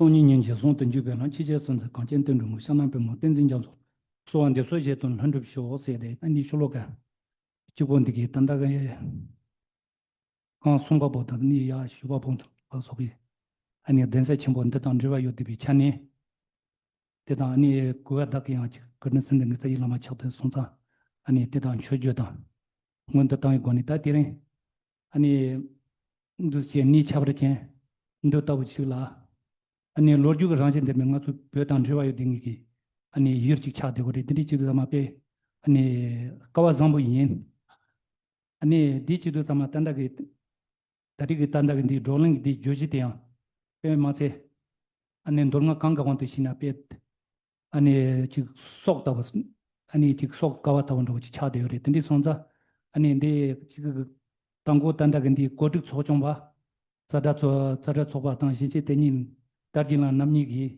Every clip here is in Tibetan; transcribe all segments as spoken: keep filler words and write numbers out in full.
སྟོང་ཉིད་སྙིང་རྗེ་ཟུང་དུ་འཇུག་པའི་ལམ། ཆེས་ཆེར་གསལ་མཛད་གངས་ཅན་བསྟན་འགྲོའི་མགོན། སྐྱབས་གནས་པདྨ་བསྟན་འཛིན་རྒྱ་མཚོ། གསོལ་བ་འདེབས་སོ་བཞེད་དོན་ལྷུན་གྲུབ་ཤོག་ཟེར་ཏེ། ད་འདི་ཤོ་ལོ་ཀ་གཅིག་པོ་འདི་གི་ད་ལྟ་གི་གང་གསུངས་པ་པོ་དང་ནི་ཡ་ཞུ་བ་པོ་དང་ལ་སོགས་པའི་ཨ་ནི་གདན་ས་ཆེན་པོ་འདི་དང་འབྲེལ་བ་ཡོད་བསྡད་པའི་ཆ་ནས། དེ་དང་ཨ་ནི་གུས་པ་བདག་གིས་ཡང་ཅིག་སྐུ་དྲིན་གསུམ་ལྡན་གྱི་རྩ་བའི་བླ་མ་ཕྱག་དེ་སོང་ཙང་། ཨ་ནི་དེ་དང་མཆོད་བརྗོད་དང་སྔོན་དུ་བཏང་བའི་སྒོ་ནས། ད་དེ་རིང་ཨ་ནི་འདུ་བྱེད་གནས་ཁྱད་པར་ཅན་འདི་ལྟ་བུ་ཞིག་ལ། ཨ་ནི་ལོ་རྒྱུས་ཀྱི་རང་བཞིན་ལྡན་པའི་ང་ཚོ་བོད་དང་འབྲེལ་བ་ཡོད་བསྡད་མཁན་གྱི་ཨ་ནི་ཡུལ་ཅིག་ཆགས་བསྡད་པ་རེད། དེ་འདྲའི་ཆེད་དུ་ཚང་མ་དཔེ་ཨ་ནི་སྐལ་བ་བཟང་པོ་ཡིན། ཨ་ནི་དེའི་ཆེད་དུ་ཚང་མ་ད་ལྟ་གི་ད་རེས་ཀྱི་ད་ལྟ་གི་འདིའི་བགྲོ་གླེང་གི་འདིའི་བརྗོད་གཞི་དེ་ཡང་དཔེ་མ་ཚད། ཨ་ནི་མདོ་སྔགས་གང་གི་དབང་དུ་བྱས་ན་དཔེ་ཨ་ནི་ཅིག་སྲོག་ལྟ་བུ། ཨ་ནི་ཅིག་སྲོག་དཀའ་བ་ལྟ་བུ་འདྲ་བོ་ཅིག་ཆགས་བསྡད་ཡོད་རེད། དེ་འདྲའི་སོང་ཙང་ཨ་ནི་འདི་ཅིག་དང་པོ་ད་ལྟ་གི་འདིའི་གོ་སྒྲིག་ཚོགས་ཆུང་པ། ཙ་སྒྲ་ཚོ་ཙ་སྒྲ་ཚོགས་པ་དང་གཞིས་བྱེས་དེ་ཉིད་དར་རྒྱས་ལགས་རྣམ་གཉིས་ཀྱིས་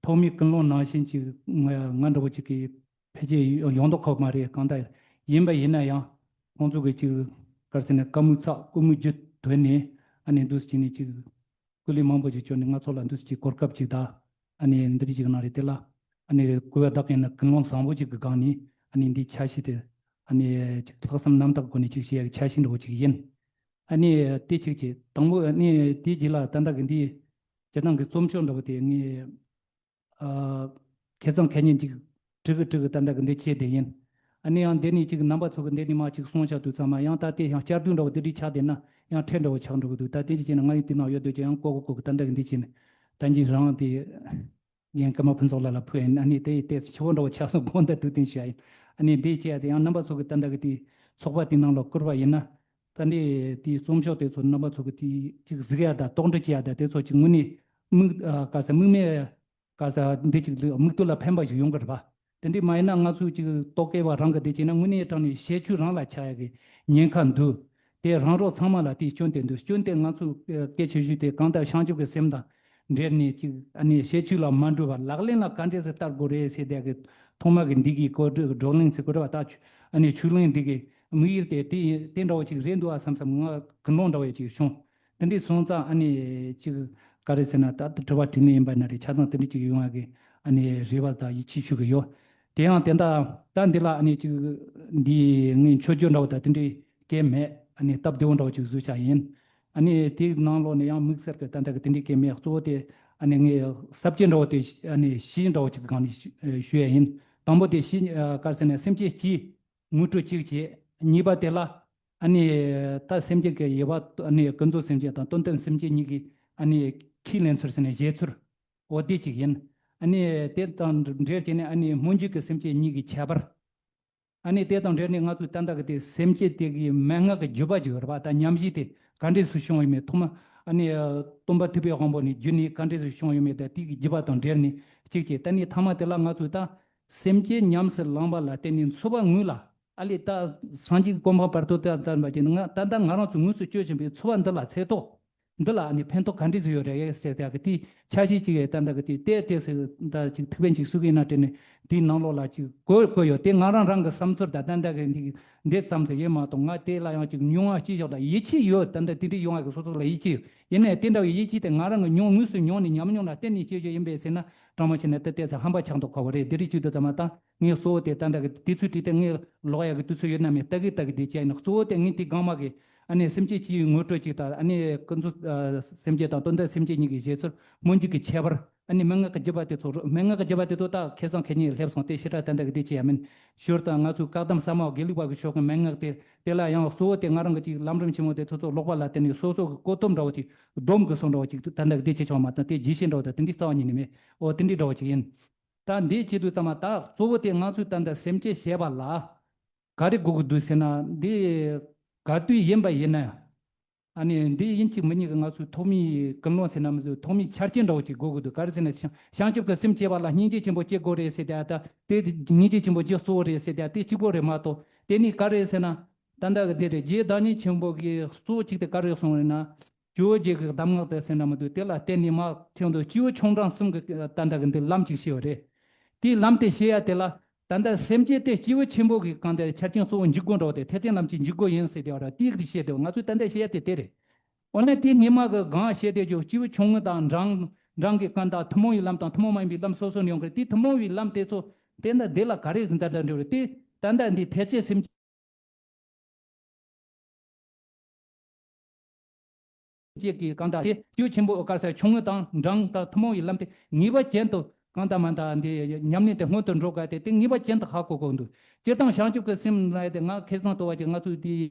ཐོག་མའི་ཀུན་སློང་ནང་བཞིན་ཅིག་ང་ང་འདྲ་བོ་ཅིག་གིས་འཕེལ་རྒྱས་ཡོང་མདོག་ཁ་པོ་མ་རེད། གང་ལྟར་ཡིན་པ་ཡིན་ན་ཡང་ཁོང་ཚོ་གི་ཅིག་ག་རེ་ཟེར་ན་བཀའ་མོལ་ཚགས་བཀའ་མོལ་བརྒྱུད་དོན་ནས་ཨ་ནི་འདུག་སེ་བྱས་ནས་ཅིག་སྐུ་ལས་མང་པོ་ཞིག་བསྐྱོན་ནས་ང་ཚོ་ལ་འདུག་སེ་ཅིག་གོ་སྐབས་ཅིག་དང་ཨ་ནི་འདི་འདྲ་ཅིག་གནང་རེད། དེ་ལ་ཨ་ནི་གུས་པ་བདག་གིས་ནི་ཀུན་སློང་བཟང་པོ་ཅིག་གི་སྒང་ནས་ཨ་ནི་འདིའི་འཆར་གཞི་དེ་ཨ་ནི་ཅིག་ལྷག་བསམ་རྣམ་དག་སྒོ་ནས་ཅིག་བྱེད་ཡག་གི་འཆར་གཞི་འདྲ་བོ་ཅིག་ཡིན། ཨ་ནི་དེ་གཅིག་བྱས། དང་པོ་ཨ་ནི་དེའི་རྗེས་ལ་ད་ལྟ་གི་འདི་སྤྱིར་བཏང་གི་རྩོམ་ཤོག་འདྲ་བོ་དེ་ངས་ཨ་ཁེ་བཟང་ཁེ་ཉེན་ཅིག་དྲུག་གི་དྲུག་གི་ད་ལྟ་གི་འདི་བྱས་བསྡད་ཡིན། ཨ་ནི་ཡང་འདི་ནས་ཅིག་རྣམ་པ་ཚོ་གི་འདི་ནས་མ་ཅིག་གསུང་བྱ་དུས་ཙམ་མ་ཡང་ད་དེ་ཡང་བསྐྱར་ཟློས་འདྲ་བོ་དེ་འདྲའི་ཆགས་བསྡད་ན་ཡང་ཁྲལ་འདྲ་བོ་ཆགས་འགྲོ་གི་འདུག་ད་དེ་འདྲ་བྱས་ན་ང་ཡི་དེ་ནང་ཡོད་དུས་ཀྱང་ཡང་ཀོ་ཀོ་ཀོ་གི་ད་ལྟ་གི་འདི་བྱས་ནས་ད་འཇིག་རང་དེ། རྒན་ཀརྨ་ཕུན་ཚོགས་ལགས་ལ་ཕུལ་ཡིན། ཨ་ནི་དེ་ཡི་ཏོག་ཙམ་ཆེ་བོ་འདྲ་བོ་ཆགས་སོང་། དགོངས་དག་དུ་བསྟན་ཞུ་ཡ་ཡིན། ཨ་ནི་འདི་བྱས་ཡ་དེ་ཡང་རྣམ་པ་ཚོ་གི་ད་ལྟ་གི་དེ་ཚོགས་པ་དེ་ནང་ལ་བསྐུར་བ་ཡིན་ན། ད་འདི་དེའི་རྩོམ་ཤོག་དེ་ཚོ་རྣམ་པ་ཚོ་གི་དེ་ཅིག་གཟིགས་ཡ་དང་རྟོག་འདྲི་བྱེད་ཡ་དང་དེ་ཚོ་ཅིག་དངོས་གནས་མིག་ཨ་ག་ས་མིག་མེད་ག་ས་འདི་ཅིག་མིག་ལྟོས་ལ་ཕན་པ་ཞིག་ཡོང་གི་རེད་པ། དེ་འདྲས་མ་ཡིན་ན་ང་ཚོས་ཅིག་རྟོག་གེ་བ་རང་གི་དེ་བྱས་ན་དངོས་གནས་དྲང་ནས་ཞེ་ཆུ་རང་ལ་ཆགས་ཡ་གི་ཉེན་ཁ་འདུག་དེ་རང་རོགས་ཚང་མ་ལ་དེའི་སྐྱོན་དེ་འདུག་སྐྱོན་དེ་ང་ཚོ་ཨ་གལ་ཆེ་ཤོས་དེ་གང་ལྟར་བྱང་ཆུབ་ཀྱི་སེམས་དང་འབྲེལ་ནས་ཅིག་ཨ་ནི་ཞེ་ཆུ་ལ་མ་འགྲོ་བར་ལག་ལེན་ལ་ག་འདྲས་སེ་བསྟར་དགོས་རེད་ཟེར་དེ་གི་ཐོག་མ་གི་འདི་གི་གོ་སྒྲིག་བགྲོ་གླེང་ཚིག་གོ་སྒྲིག་བ་ད་ཨ་ནི་ཆོས་གླིང་འདི་གི་དམིགས་ཡུལ་དེ་དེ་དེ་འདྲ་བོ་ཅིག་རེད་འདུག་ཨ་བསམ་བསམ་ང་ཀུན་སློང་འདྲ་བོ་ཅིག་བྱུང་། དེ་འདྲས་སོང་ཙང་ཨ་ནི་ཅིག་ག་རེ་ཟེར་ན་ད་ལྟ་དྲི་བ་དྲིས་ལན་ཡིན་པ་ན་རེད། ཆ་ཚང་དེ་འདྲས་ཅིག་ཡོང་ཡ་གི་ཨ་ནི་རེ་བ་དང་ཡིད་ཆེས་ཞུ་གི་ཡོད། དེ་ཡང་དེ་འདྲ་ད་འདི་ལ་ཨ་ནི་ཅིག་འདི་ངས་མཆོད་བརྗོད་འདྲ་བོ་དང་དེ་འདྲས་གལ་མེད། ཨ་ནི་སྟབས་བདེ་བོ་འདྲ་བོ་ཅིག་བཟོས་བཞག་ཡིན། ཨ་ནི་དེའི་ནང་ལོགས་ནས་ཡང་དམིགས་བསལ་གྱི་ད་ལྟ་གི་དེ་འདྲས་གལ་མེད། གཙོ་བོ་དེ་ཨ་ནི་ངས་ས་བཅད་འདྲ་བོ་དེ་ཨ་ནི་བཞི་འདྲ་བོ་ཅིག་གི་སྒང་ནས་ཞུ་ཡ་ཡིན། དང་པོ་དེ་བཞི་ག་རེ་ཟེར་ན་སེམས་བསྐྱེད་སྤྱིའི་ངོ་སྤྲོད་གཅིག་བྱས། གཉིས་པ་དེ་ལ་ཨ་ནི་ད་སེམས་བསྐྱེད་ཀྱི་དབྱེ་བ་ཨ་ནི་ཀུན་རྫོབ་སེམས་བསྐྱེད་དང་དོན་དམ་སེམས་བསྐྱེད་གཉིས་ཀྱི་ཨ་ནི་ཁས་ལེན་ཚུལ་ཟེར་ནས་བཞེད་ཚུལ། འོ་དེ་གཅིག་ཡིན། ཨ་ནི་དེ་དང་འབྲེལ་བྱས་ནས་ཨ་ནི་སྨོན་འཇུག་གི་སེམས་བསྐྱེད་གཉིས་ཀྱི་ཁྱད་པར། ཨ་ནི་དེ་དང་འབྲེལ་ནས་ང་ཚོས་ད་ལྟ་གི་དེ་སེམས་བསྐྱེད་དེ་གི་མན་ངག་གི་བརྒྱུད་པ་ཅིག་ཡོད་རེད་པ། ད་ཉམས་བཞེས་དེ་ག་འདྲས་སུ་བྱུང་ཡོད་མེད། ཐོག་མ་ཨ་ནི་སྟོན་པ་ཐུབ་པའི་དབང་པོ་ནས་བརྒྱུད་ནས་ག་འདྲས་སུ་བྱུང་ཡོད་མེད། ད་དེ་གི་བརྒྱུད་པ་དང་འབྲེལ་ནས་གཅིག་བྱས། ད་ནི་ཐ་མ་དེ་ལ་ང་ཚོས་ད་སེམས་བསྐྱེད་ཉམས་སུ་བླངས་པ་ལ་བརྟེན་ནས་འཚོ་བ་དངོས་ལ་ཨ་ལས་ད་སངས་རྒྱས་ཀྱི་གོ་འཕང་བར་དུ་ད་ལྟ་བ་ཅིག་ང་ད་ལྟ་ང་རང་ཚོ་དངོས་སུ་སྤྱོད་བཞིན་པའི་འཚོ་བ་འདི་ལ་ཚེ་ཐོག་འདི་ལ་ཨ་ནི་ཕན་ཐོགས་ག་འདྲས་ཟིག་ཡོད་རེད་ཟེར་ཡག་གི་དེའི་ཆ་ཤས་ཅིག་ཡོད། ད་ལྟ་གི་དེ་ཏོག་ཙམ་ད་ཅིག་ཐུགས་ཕན་ཅིག་གསོས་གི་ཡིན་ན་དྲན་ནས་དེའི་ནང་ལོགས་ལ་ཅིག་གོ་གོ་ཡོད། དེ་ང་རང་རང་གི་བསམ་ཚུལ་ད་ལྟ་འདི་གི་འདི་འདི་ཙམ་ཟིག་ཡིན་མ་གཏོགས། ང་དེ་ལ་ཡང་ཅིག་མྱོང་བ་སྐྱེས་ཞོག་དང་ཡིད་ཆེས་ཡོད། ད་ལྟ་དེ་འདྲའི་ཡོང་བ་གི་སོ་སོ་ལ་ཡིད་ཆེས་ཡོད། ཡིན་ནའི་དེ་འདྲ་བའི་ཡིད་ཆེས་དེ་ང་རང་གི་མྱོང་དངོས་སུ་མྱོང་ནས་ཉམས་མྱོང་ལ་བརྟེན་ནས་སྐྱེས་ཡོད་ཡིན་པས་ཟེར་ན་དྲང་མོ་བྱས་ན་དེ་ཏོག་ཙམ་ཧམ་པ་ཆགས་མདོག་ཁ་པོ་རེད། དེ་རིགས་ཅིག་ཏུ་ད་མ་ད་ངས་གཙོ་བོ་དེ་ད་ལྟ་གི་དུས་ཚོད་བྲིས་ཏེ་ངས་ཀློག་ཡག་གི་དུས་ཚོད་ཡོད་ན་མེད་ལྟ་གི་ལྟ་གི་བསྡད་ཀྱི་ཡིན། གཙོ་བོ་དེ་ངས་དེ་སྒང་མ་གི་ཨ་ནི་སེམས་བསྐྱེད་སྤྱིའི་ངོ་སྤྲོད་ཅིག་དང་། ཨ་ནི་ཀུན་རྫོབ་ཨ་སེམས་བསྐྱེད་དང་དོན་དམ་སེམས་བསྐྱེད་གཉིས་ཀྱི་བཞེད་ཚུལ། སྨོན་འཇུག་གི་ཁྱད་པར། ཨ་ནི་མན་ངག་གི་བརྒྱུད་པ་དེ་ཚོ་རུ། མན་ངག་གི་བརྒྱུད་པ་དེ་ཚོ་ད་ཁེ་བཟང་ཁེ་ཉེན་སླེབས་སོང་། དེ་ཞེ་དྲག་ཏན་ཏན་གི་དེ་བྱེད་ཡ་མིན། ཞོར་དུ་ང་ཚོའི་བཀའ་གདམས་ཟབ་མོ་དགེ་ལུགས་པ་གི་ཕྱོགས་ཀྱི་མན་ངག་དེ་དེ་ལ་ཡང་གཙོ་བོ་དེ་ང་རང་གི་ཅིག་ལམ་རིམ་ཆེན་མོ་དེ་ཚོ་ཚོ་ཀློག་པ་ལ་བརྟེན་ནས་སོ་སོ་གི་བཀོད་སྟོབས་འདྲ་བོ་ཅིག་སྡོམ་གི་སོང་འདྲ་བོ་ཅིག་ཏན་ཏན་གི་དེ་བྱེད་ཆོག་མ་དང་། དེ་རྒྱས་བཤད་འདྲ་བོ་དང་དེ་འདྲའི་རྩ་བ་ཉིད་ནས་མེད། འོ་དེ་འདྲའི་འདྲ་བོ་ཅིག་ཡིན། ད་འདི་བྱེད་དུས་ཙམ་མ་ད་གཙོ་བོ་དེ་ང་ཚོས་ད་ལྟ་སེམས་བསྐྱེད་བྱེད་པ་ལ་ག་རེ་དགོས་ཀྱི་འདུག་ཟེར་ན། འདི་ག་དུས་ཡིན་པ་ཡིན་ན་ཨ་ནི་འདི་ཡིན་གཅིག་མིན་གཉིས་ཀྱི་ང་ཚོའི་ཐོག་མའི་ཀུན་སློང་ཟེར་ན་མི་འདུག་ཐོག་མའི་ཆ་རྐྱེན་འདྲ་བོ་ཅིག་དགོས་ཀྱི་འདུག་ག་རེ་ཟེར་ན་བྱང་བྱང་ཆུབ་ཀྱི་སེམས་བསྐྱེད་པ་ལ་སྙིང་རྗེ་ཆེན་པོ་སྐྱེ་དགོས་རེད་ཟེར་ཏེ། ད་དེ་སྙིང་རྗེ་ཆེན་པོ་རྒྱུ་གཙོ་བོ་རེད་ཟེར་ཏེ་དེ་གཅིག་པོ་རེད་མ་གཏོགས། དེ་ནི་ག་རེ་ཟེར་ན་ད་ལྟ་གི་འདི་རེད། རྗེ་བདག་ཉིད་ཆེན་པོ་གིས་གཙོ་བོ་གཅིག་དེ་ག་རེ་གསུངས་རེད་ན། ཇོ་བོ་རྗེ་གི་གདམས་ངག་དེ་ཟེར་ན་མི་འདུག་དེ་ལ་བརྟེན་ནས་མ་ཐེངས་འདུག་སྐྱེས་བུ་ཆུང་འབྲིང་གསུམ་གི་ད་ལྟ་གི་འདི་ལམ་ཅིག་ཤེས་པ་རེད། དེའི་ལམ་དེ་ཤེས་ཡ་དེ་ལ་ད་ལྟ་སེམས་བསྐྱེད་དེ་སྐྱེས་བུ་ཆེན་པོ་གི་གང་དེ་ཆ་རྐྱེན་གཙོ་བོ་འཇུག་སྒོ་འདྲ་བོ་དེ་ཐེག་ཆེན་ལམ་གྱི་འཇུག་སྒོ་ཡིན་ཟེར་དེ་བ་ར། དེའི་རིགས་བཤད་དེ་ང་ཚོས་ད་ལྟ་བཤད་ཡ་དེ་དེ་རེད། འོ་ན་དེ་ཉི་མ་གི་གང་བཤད་དེ་ཇོ་སྐྱེས་བུ་ཆུང་ངུ་དང་འབྲིང་ རང་གི་གང་ལྟར་ཐུན་མོང་བའི་ལམ་དང་ཐུན་མོང་མ་ཡིན་པའི་ལམ་སོ་སོ་ནས་ཡོང་གི་རེད། དེ་ཐུན་མོང་བའི་ལམ་དེ་ཚོ་དེ་འདྲ་འདི་ལ་ག་རེ་ཟིན་ད་འདྲ་འདྲ་རེད། དེ་ད་ལྟ་འདི་ཐེག་ཆེན་སེམས་བསྐྱེད་ཀྱི་གང་ལྟར་དེ་སྐྱོ་ཆེན་པོ་ག་ས་ཆུང་ངུ་དང་འབྲིང་དང་ཐུན་མོང་བའི་ལམ་དེ་ངེས་པ་ཅན་དུ་གང་ལྟར་མ་ལྟར་འདི་ཉམས་ལེན་དེ་སྔོན་དུ་འགྲོ་དགོས་ཏེ། དེ་ངེས་པ་ཅན་དུ་ཧ་གོ་དགོས་འདུག་སྤྱིར་བཏང་བྱང་ཆུབ་ཀྱི་སེམས་ལ་དེ་ང་ཁེ་བཟང་དུ་བ་ཅིག་ང་ཚོས་དེ།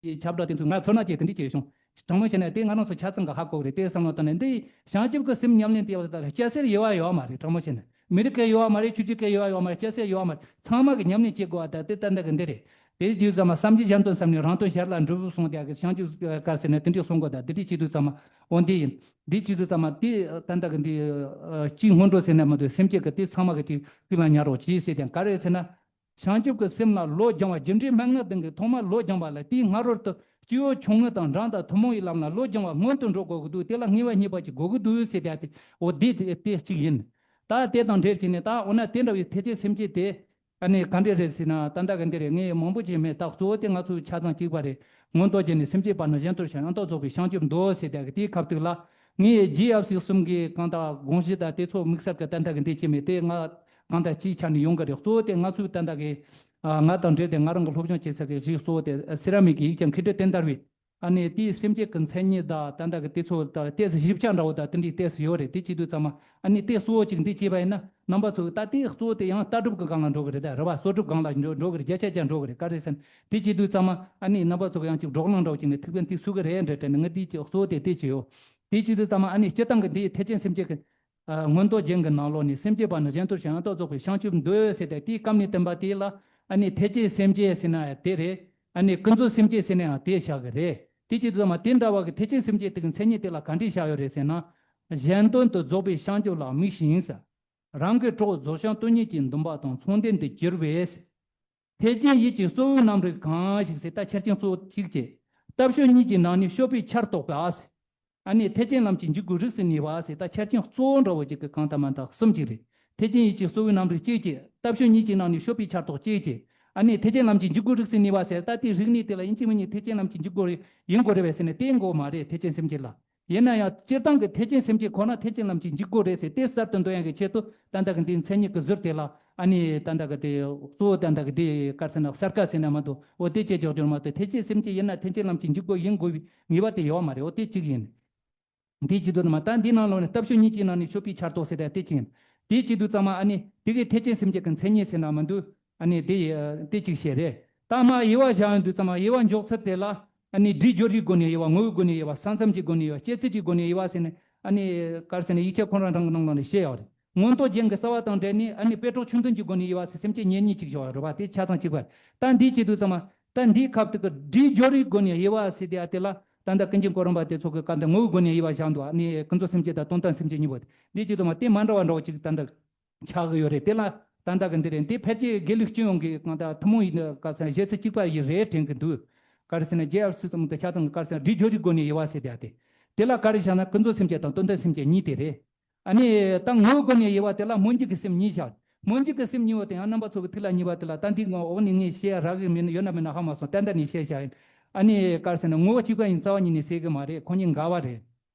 ཁྱབ་བསྒྲགས་དེ་ཚོ་ང་ཚོར་སྣང་སྐྱེས་དེ་འདྲ་བྱས་བྱུང་། དྲང་མོ་བྱས་ན་དེ་ང་རང་ཚོ་ཆ་ཚང་གི་ཧ་གོ་གི་རེད། དེ་བསམ་བློ་བཏང་ནས་འདི་བྱང་ཆུབ་ཀྱི་སེམས་ཉམས་ལེན་དེ་བ་ད་སྐྱ་སེར་དབྱེ་བ་ཡོད་མ་རེད། དྲང་མོ་བྱས་ན་མི་རིགས་ཀྱི་དབྱེ་བ་མ་རེད། ཆོས་བརྒྱུད་ཀྱི་དབྱེ་བ་ཡོད་མ་རེད། སྐྱ་སེར་དབྱེ་བ་མ་རེད། ཚང་མ་གི་ཉམས་ལེན་བྱེད་དགོས་པ་ད་དེ་ཏན་ཏན་གི་འདི་རེད། དེ་དུས་ཙམ་མ་བསམ་གྱིས་གཞན་དོན་བསམ་ནས་རང་དོན་ཞར་ལ་འགྲུབ་གསུངས་དེ་གི་བྱང་ཆུབ་དཀར་ཟེར་ནས་དེ་འདྲ་གསུང་དགོས། ད་དེ་འདྲ་བྱེད་དུས་ཙམ་མ་འོ་འདི་ཡིན། འདི་བྱེད་དུས་ཙམ་མ་དེ་ཏན་ཏན་གི་འདི་སྤྱིའི་སྔོན་འགྲོ་ཟེར་ན་མ་གཏོགས་སེམས་བསྐྱེད་ཀྱི་དེ་ཚང་མ་གི་དེ་ཀུན་ལ་ཉར་རོགས་གྱིས་ཟེར་དེ་ག་རེ་ཟེར་ན། བྱང་ཆུབ་ཀྱི་སེམས་ལ་བློ་སྦྱང་བ། རྒྱུ་འབྲས་མན་ངག་ལྡན་གྱི་ཐོག་མར་བློ་སྦྱང་བ་ལ་དེའི་སྔ་རོལ་དུ་སྤྱི་བོ་ཆུང་ངུ་དང་འབྲིང་དང་ཐུན་མོང་བའི་ལམ་ལ་བློ་སྦྱང་བ་སྔོན་དུ་འགྲོ་དགོས་ཀྱི་འདུག་དེ་ལ་ངེས་པ་རྙེད་པ་ཅིག་དགོས་ཀྱི་འདུག་ཟེར་དེ་ཨ་དེ་འོ་དེ་དེ་དེ་གཅིག་ཡིན། ད་དེ་དང་འབྲེལ་བྱས་ནས་ད་འོ་ན་དེ་འདྲ་བའི་ཐེག་ཆེན་སེམས་བསྐྱེད་དེ་ཨ་ནི་ག་འདྲས་རེད་ཟེར་ན། ད་ལྟ་གི་འདི་རེད། ངས་མང་པོ་ཅིག་མེད། ད་གཙོ་བོ་དེ་ང་ཚོའི་ཆ་ཚང་གཅིག་པ་རེད། མངོན་རྟོགས་བརྒྱད་ནི། སེམས་བསྐྱེད་པ་ནི། གཞན་དོན་བྱ་ཡང་དག་རྫོགས་པའི་བྱང་ཆུབ་འདོད་ཟེར་དེ་གི་དེའི་ཁ་ཐུག་ལ་ངས་རྗེ་ཡབ་སྲས་གསུམ་གྱི་གང་དག་དགོངས་གཞི་དང་དེ་ཚོ་དམིགས་བསལ་གྱི་ཏན་ཏན་གྱི་འདི་བྱེད་མེད། དེ་ང་གང་ལྟར་སྤྱིའི་ཆ་ནས་ཡོང་གི་རེད། གཙོ་བོ་དེ་ང་ཚོའི་ཏན་ཏན་གྱི་ཨ་ང་དང་འབྲེལ་ཏེ་ང་རང་གི་སློབ་སྦྱོང་བྱེད་ས་གི་གཞི་གཙོ་བོ་དེ་སེ་ར་མིག་གི་ཡིག་ཆ་མཁས་གྲུབ་བསྟན་དར་བའི་ཨ་ནི་དེའི་སེམས་བསྐྱེད་ཀྱི་མཚན་ཉིད་དང་ཏན་ཏན་གྱི་དེ་ཚོ་དང་ཏོག་ཙམ་ཞིབ་ཆ་འདྲ་བོ་དང་དེ་འདྲའི་ཏོག་ཙམ་ཡོད་རེད། དེ་བྱེད་དུས་ཙམ་མ་ཨ་ནི་དེ་གཙོ་བོ་གཅིག་འདི་བྱས་པ་ཡིན་ན་རྣམ་པ་ཚོ་ད་དེ་གཙོ་བོ་དེ་ཡང་ལྟ་གྲུབ་ཀྱི་སྒང་ལ་འགྲོ་གི་རེད། ད་རེད་བ། སོ་སྒྲུབ་སྒང་ལ་འགྲོ་འགྲོ་གི་རེད། བརྒྱ་ཆ་བརྒྱ་འགྲོ་གི་རེད། ག་རེ་ཟེར་ན་དེ་བྱེད་དུས་ཙམ་མ་ཨ་ནི་རྣམ་པ་ཚོ་གི་ཡང་གཅིག་བགྲོ་གླེང་འདྲ་བོ་བྱས་ནས་ཐུགས་ཕན་དེ་ཚུགས་ཀྱི་རེད་འདྲ་དྲན་ནས་ང་དེའི་གཙོ་བོ་དེ་དེ་བྱས་ཡོད། དེ་བྱེད་དུས་ཙམ་མ་ཨ་ནི་སྤྱིར་བཏང་གི་འདིའི་ཐེག་ཆེན་སེམས་བསྐྱེད་ཀྱི་ཨ་མངོན་རྟོགས་རྒྱན་གྱི་ནང་ལོགས་ནས་སེམས་བསྐྱེད་པ་ནི་གཞན་དོན་བྱ་ཡང་དག་རྫོགས་པའི་བྱང་ཆུབ་འདོད་ཟེར་ཏེ་དེའི་སྐབས་ནས་བསྟན་པ་དེ་ལ་ཨ་ནི་ཐེག་ཆེན་སེམས་བསྐྱེད་ཟེར་ན་ཡང་དེ་རེད། ཨ་ནི་ཀུན་རྫོབ་སེམས་བསྐྱེད་ཟེར་ན་ཡང་དེ་བཞག་གི་རེད། དེ་བྱེད་དུས་ཙམ་མ་དེ་འདྲ་བ་གི་ཐེག་ཆེན་སེམས་བསྐྱེད་དེ་གི་མཚན་ཉིད་དེ་ལ་ག་འདྲས་བཞག་ཡོད་རེད་ཟེར་ན། གཞན་དོན་དུ་རྫོགས་པའི་བྱང་ཆུབ་ལ་དམིགས་ཤིང་ཟེར། རང་གི་གྲོགས་རྫོགས་བྱང་དོན་གཉིས་ཀྱི་འདུན་པ་དང་མཚུངས་ལྡན་དུ་གྱུར་པས། ཐེག་ཆེན་ཡིད་ཀྱི་གཙོ་བོའི་རྣམ་རིག་གང་ཞིག་ཟེར། ད་ཆ་རྐྱེན་གཙོ་བོ་གཅིག་བྱས། རྟ་ཕྱོགས་གཉིས་ཀྱི་ནང་ནས་གཤོག་པའི་ཆར་གཏོགས་པ་ཟེར། ཨ་ནི་ཐེག་ཆེན་ལམ་གྱི་འཇུག་སྒོའི་རིགས་སུ་ངེས་པ་ཟེར། ད་ཆ་རྐྱེན་གཙོ་བོ་འདྲ་བོ་གཅིག་གི་གང་ལྟར་མ་ལྟར་གསུམ་གཅིག་རེད། ཐེག་ཆེན་ཡིད་ཀྱི་གཙོ་བོའི་རྣམ་རིག་གཅིག་བྱས། རྟ་ཕྱོགས་གཉིས་ཀྱི་ནང་ནས་གཤོག་པའི་ཆར་གཏོགས་གཅིག་བྱས། ཨ་ནི་ཐེག་ཆེན་ལམ་གྱི་འཇུག་སྒོའི་རིགས་སུ་ངེས་པ་ཟེར། ད་དེ་རིགས་གནས་དེ་ལ་ཡིན་གཅིག་མིན་གཉིས་ཐེག་ཆེན་ལམ་གྱི་འཇུག་སྒོ་ཡིན་དགོས་རེད་པས་ཟེར་ནས་དེ་དགོས་མ་རེད། ཐེག་ཆེན་སེམས་བསྐྱེད་ལ། ཡིན་ན་ཡང་སྤྱིར་བཏང་གི་ཐེག་ཆེན་སེམས་བསྐྱེད་ཁོ་ན་ཐེག་ཆེན་ལམ་གྱི་འཇུག་སྒོ་རེད་ཟེར་དེ་གསར་དུ་འདོན་ཡག་གི་ཆེད་དུ་ཏན་ཏན་གྱི་འདིའི་མཚན་ཉིད་ཀྱི་ཟུར་དེ་ལ་ཨ་ནི་ཏན་ཏན་གྱི་དེ་གཙོ་བོ་ཏན་ཏན་གྱི་དེ་ག་རེ་ཟེར་ན་གསར་བཀའ་ཟེར་ན་མ་གཏོགས་འོ་དེ་བྱས་ཆོག་རྒྱུ་མ་གཏོགས་ཐེག་ཆེན་སེམས་བསྐྱེད་ཡིན་ན་ཐེག་ཆེན་ལམ་གྱི་འཇུག་སྒོ་ཡིན་དགོས་པའི་ངེས་པ་དེ་ཡོད་མ་རེད། འོ་དེ་གཅིག་ཡིན། འདིའི་བྱེད་དུ་མ་ད་འདིའི་ནང་ལོགས་ནས་རྟ་ཕྱོགས་གཉིས་ཀྱི་ནང་ནས་གཤོག་པའི་ཆར་གཏོགས་ཟེར་ཏེ་དེ་གཅིག་ཡིན། དེའི་བྱེད་དུ་ཙམ་མ་ཨ་ནི་དེ་གའི་ཐེག་ཆེན་སེམས་བསྐྱེད་ཀྱི་མཚན་ཉིད་ཟེར་ན་མི་འདུག་ཨ་ནི་དེ་ཡི་དེ་གཅིག་བཤད་རེད། ད་མ་དབྱེ་བ་བཞག་ཡོང་དུས་ཙམ་མ་དབྱེ་བ་འཇོག་ཚུལ་དེ་ལ་ཨ་ནི་སྒྲིབ་སྦྱོར་བའི་སྒོ་ནས་དབྱེ་བ། ངོ་བོའི་སྒོ་ནས་དབྱེ་བ། ས་མཚམས་ཀྱི་སྒོ་ནས་དབྱེ་བ། སྐྱེད་ཚལ་གྱི་སྒོ་ནས་དབྱེ་བ་ཟེར་ནས་ཨ་ནི་ག་རེ་ཟེར་ན་ཡིག་ཆ་ཁོ་རང་རང་གི་ནང་ལོགས་ནས་བཤད་ཡོད་རེད། མངོན་རྟོགས་རྒྱན་གྱི་རྩ་བ་དང་འབྲེལ་ནས་ཨ་ནི་དཔེ་གྲོགས་ཆོས་མཐུན་གྱི་སྒོ་ནས་དབྱེ་བ་ཟེར་སེམས་བསྐྱེད་ཉེར་གཉིས་ཅིག་བཞག་ཡོད་རེད་པ། དེ་ཆ་ཚང་གཅིག་པ་རེད། ད་འདིའི་བྱེད་དུས་ཙམ་མ་ད་འདིའི་ཁ་ཐུག་གི་སྒྲིབ་སྦྱོར་བའི་སྒོ་ནས་དབྱེ་བ་ཟེར་དེ་ཨ་དེ་ལ་ད་ལྟ་ཀུན་མཁྱེན་གོ་རམས་པ་དེ་ཚོ་གི་སྐབས་འདི་ངོ་བོའི་སྒོ་ནས་དབྱེ་བ་བཞག་འདུག་ཨ་ནི་ཀུན་རྫོབ་སེམས་བསྐྱེད་དང་དོན་དམ་སེམས་བསྐྱེད་གཉིས་པོ་དེ། འདིའི་བྱེད་དུས་ཙམ་མ་དེ་མ་འདྲ་བ་འདྲ་བོ་ཅིག་ད་ལྟ་ཆགས་ཀྱི་ཡོད་རེད། དེ་ལ་ད་ལྟ་གི་འདི་རེད། འདི་ཕལ་ཆེར་དགེ་ལུགས་སྤྱི་ཡོངས་ཀྱི་གང་ལྟར་ཐུན་མོང་ཡིན་ག་ཟེར་བཞེད་ཚུལ་གཅིག་པ་ཡི་རེད་དྲན་གྱི་འདུག་ག་རེ་ཟེར་ན་རྗེ་ཡབ་སྲས་གསུམ་དུ་ཆ་ཚང་ག་རེ་ཟེར་ན་སྒྲིབ་སྦྱོར་གྱི་སྒོ་ནས་དབྱེ་བ་ཟེར་དེ་ཨ་དེ། དེ་ལ་ག་རེ་བཞག་ན་ཀུན་རྫོབ་སེམས་བསྐྱེད་དང་དོན་དམ་སེམས་བསྐྱེད་གཉིས་དེ་རེད། ཨ་ནི་ད་ངོ་བོའི་སྒོ་ནས་དབྱེ་བ་དེ་ལ་སྨོན་འཇུག་གི་སེམས་གཉིས་བཞག་སྨོན་འཇུག་གི་སེམས་གཉིས་པོ་དེ་ཡང་རྣམ་པ་ཚོ་གི་ཐུགས་ལ་མཉེས་པ་དེ་ལ་ད་འདི་འོག་ནས་ངས་བཤད་རག་གི་མིན་ཡོད་ན་མེད་ན་ཧ་མ་སོང་། ཏན་ཏན་ནས་བཤད་བཞག་ཡིན། ཨ་ནི་ག་རེ་ཟེར་ན་ངོ་བོ་གཅིག་པ་ཡིན་རྩ་བ་ཉིད་ནས་ཟེར་གི་མ་རེད། ཁོ་གཉིས་འགལ་བ་རེད།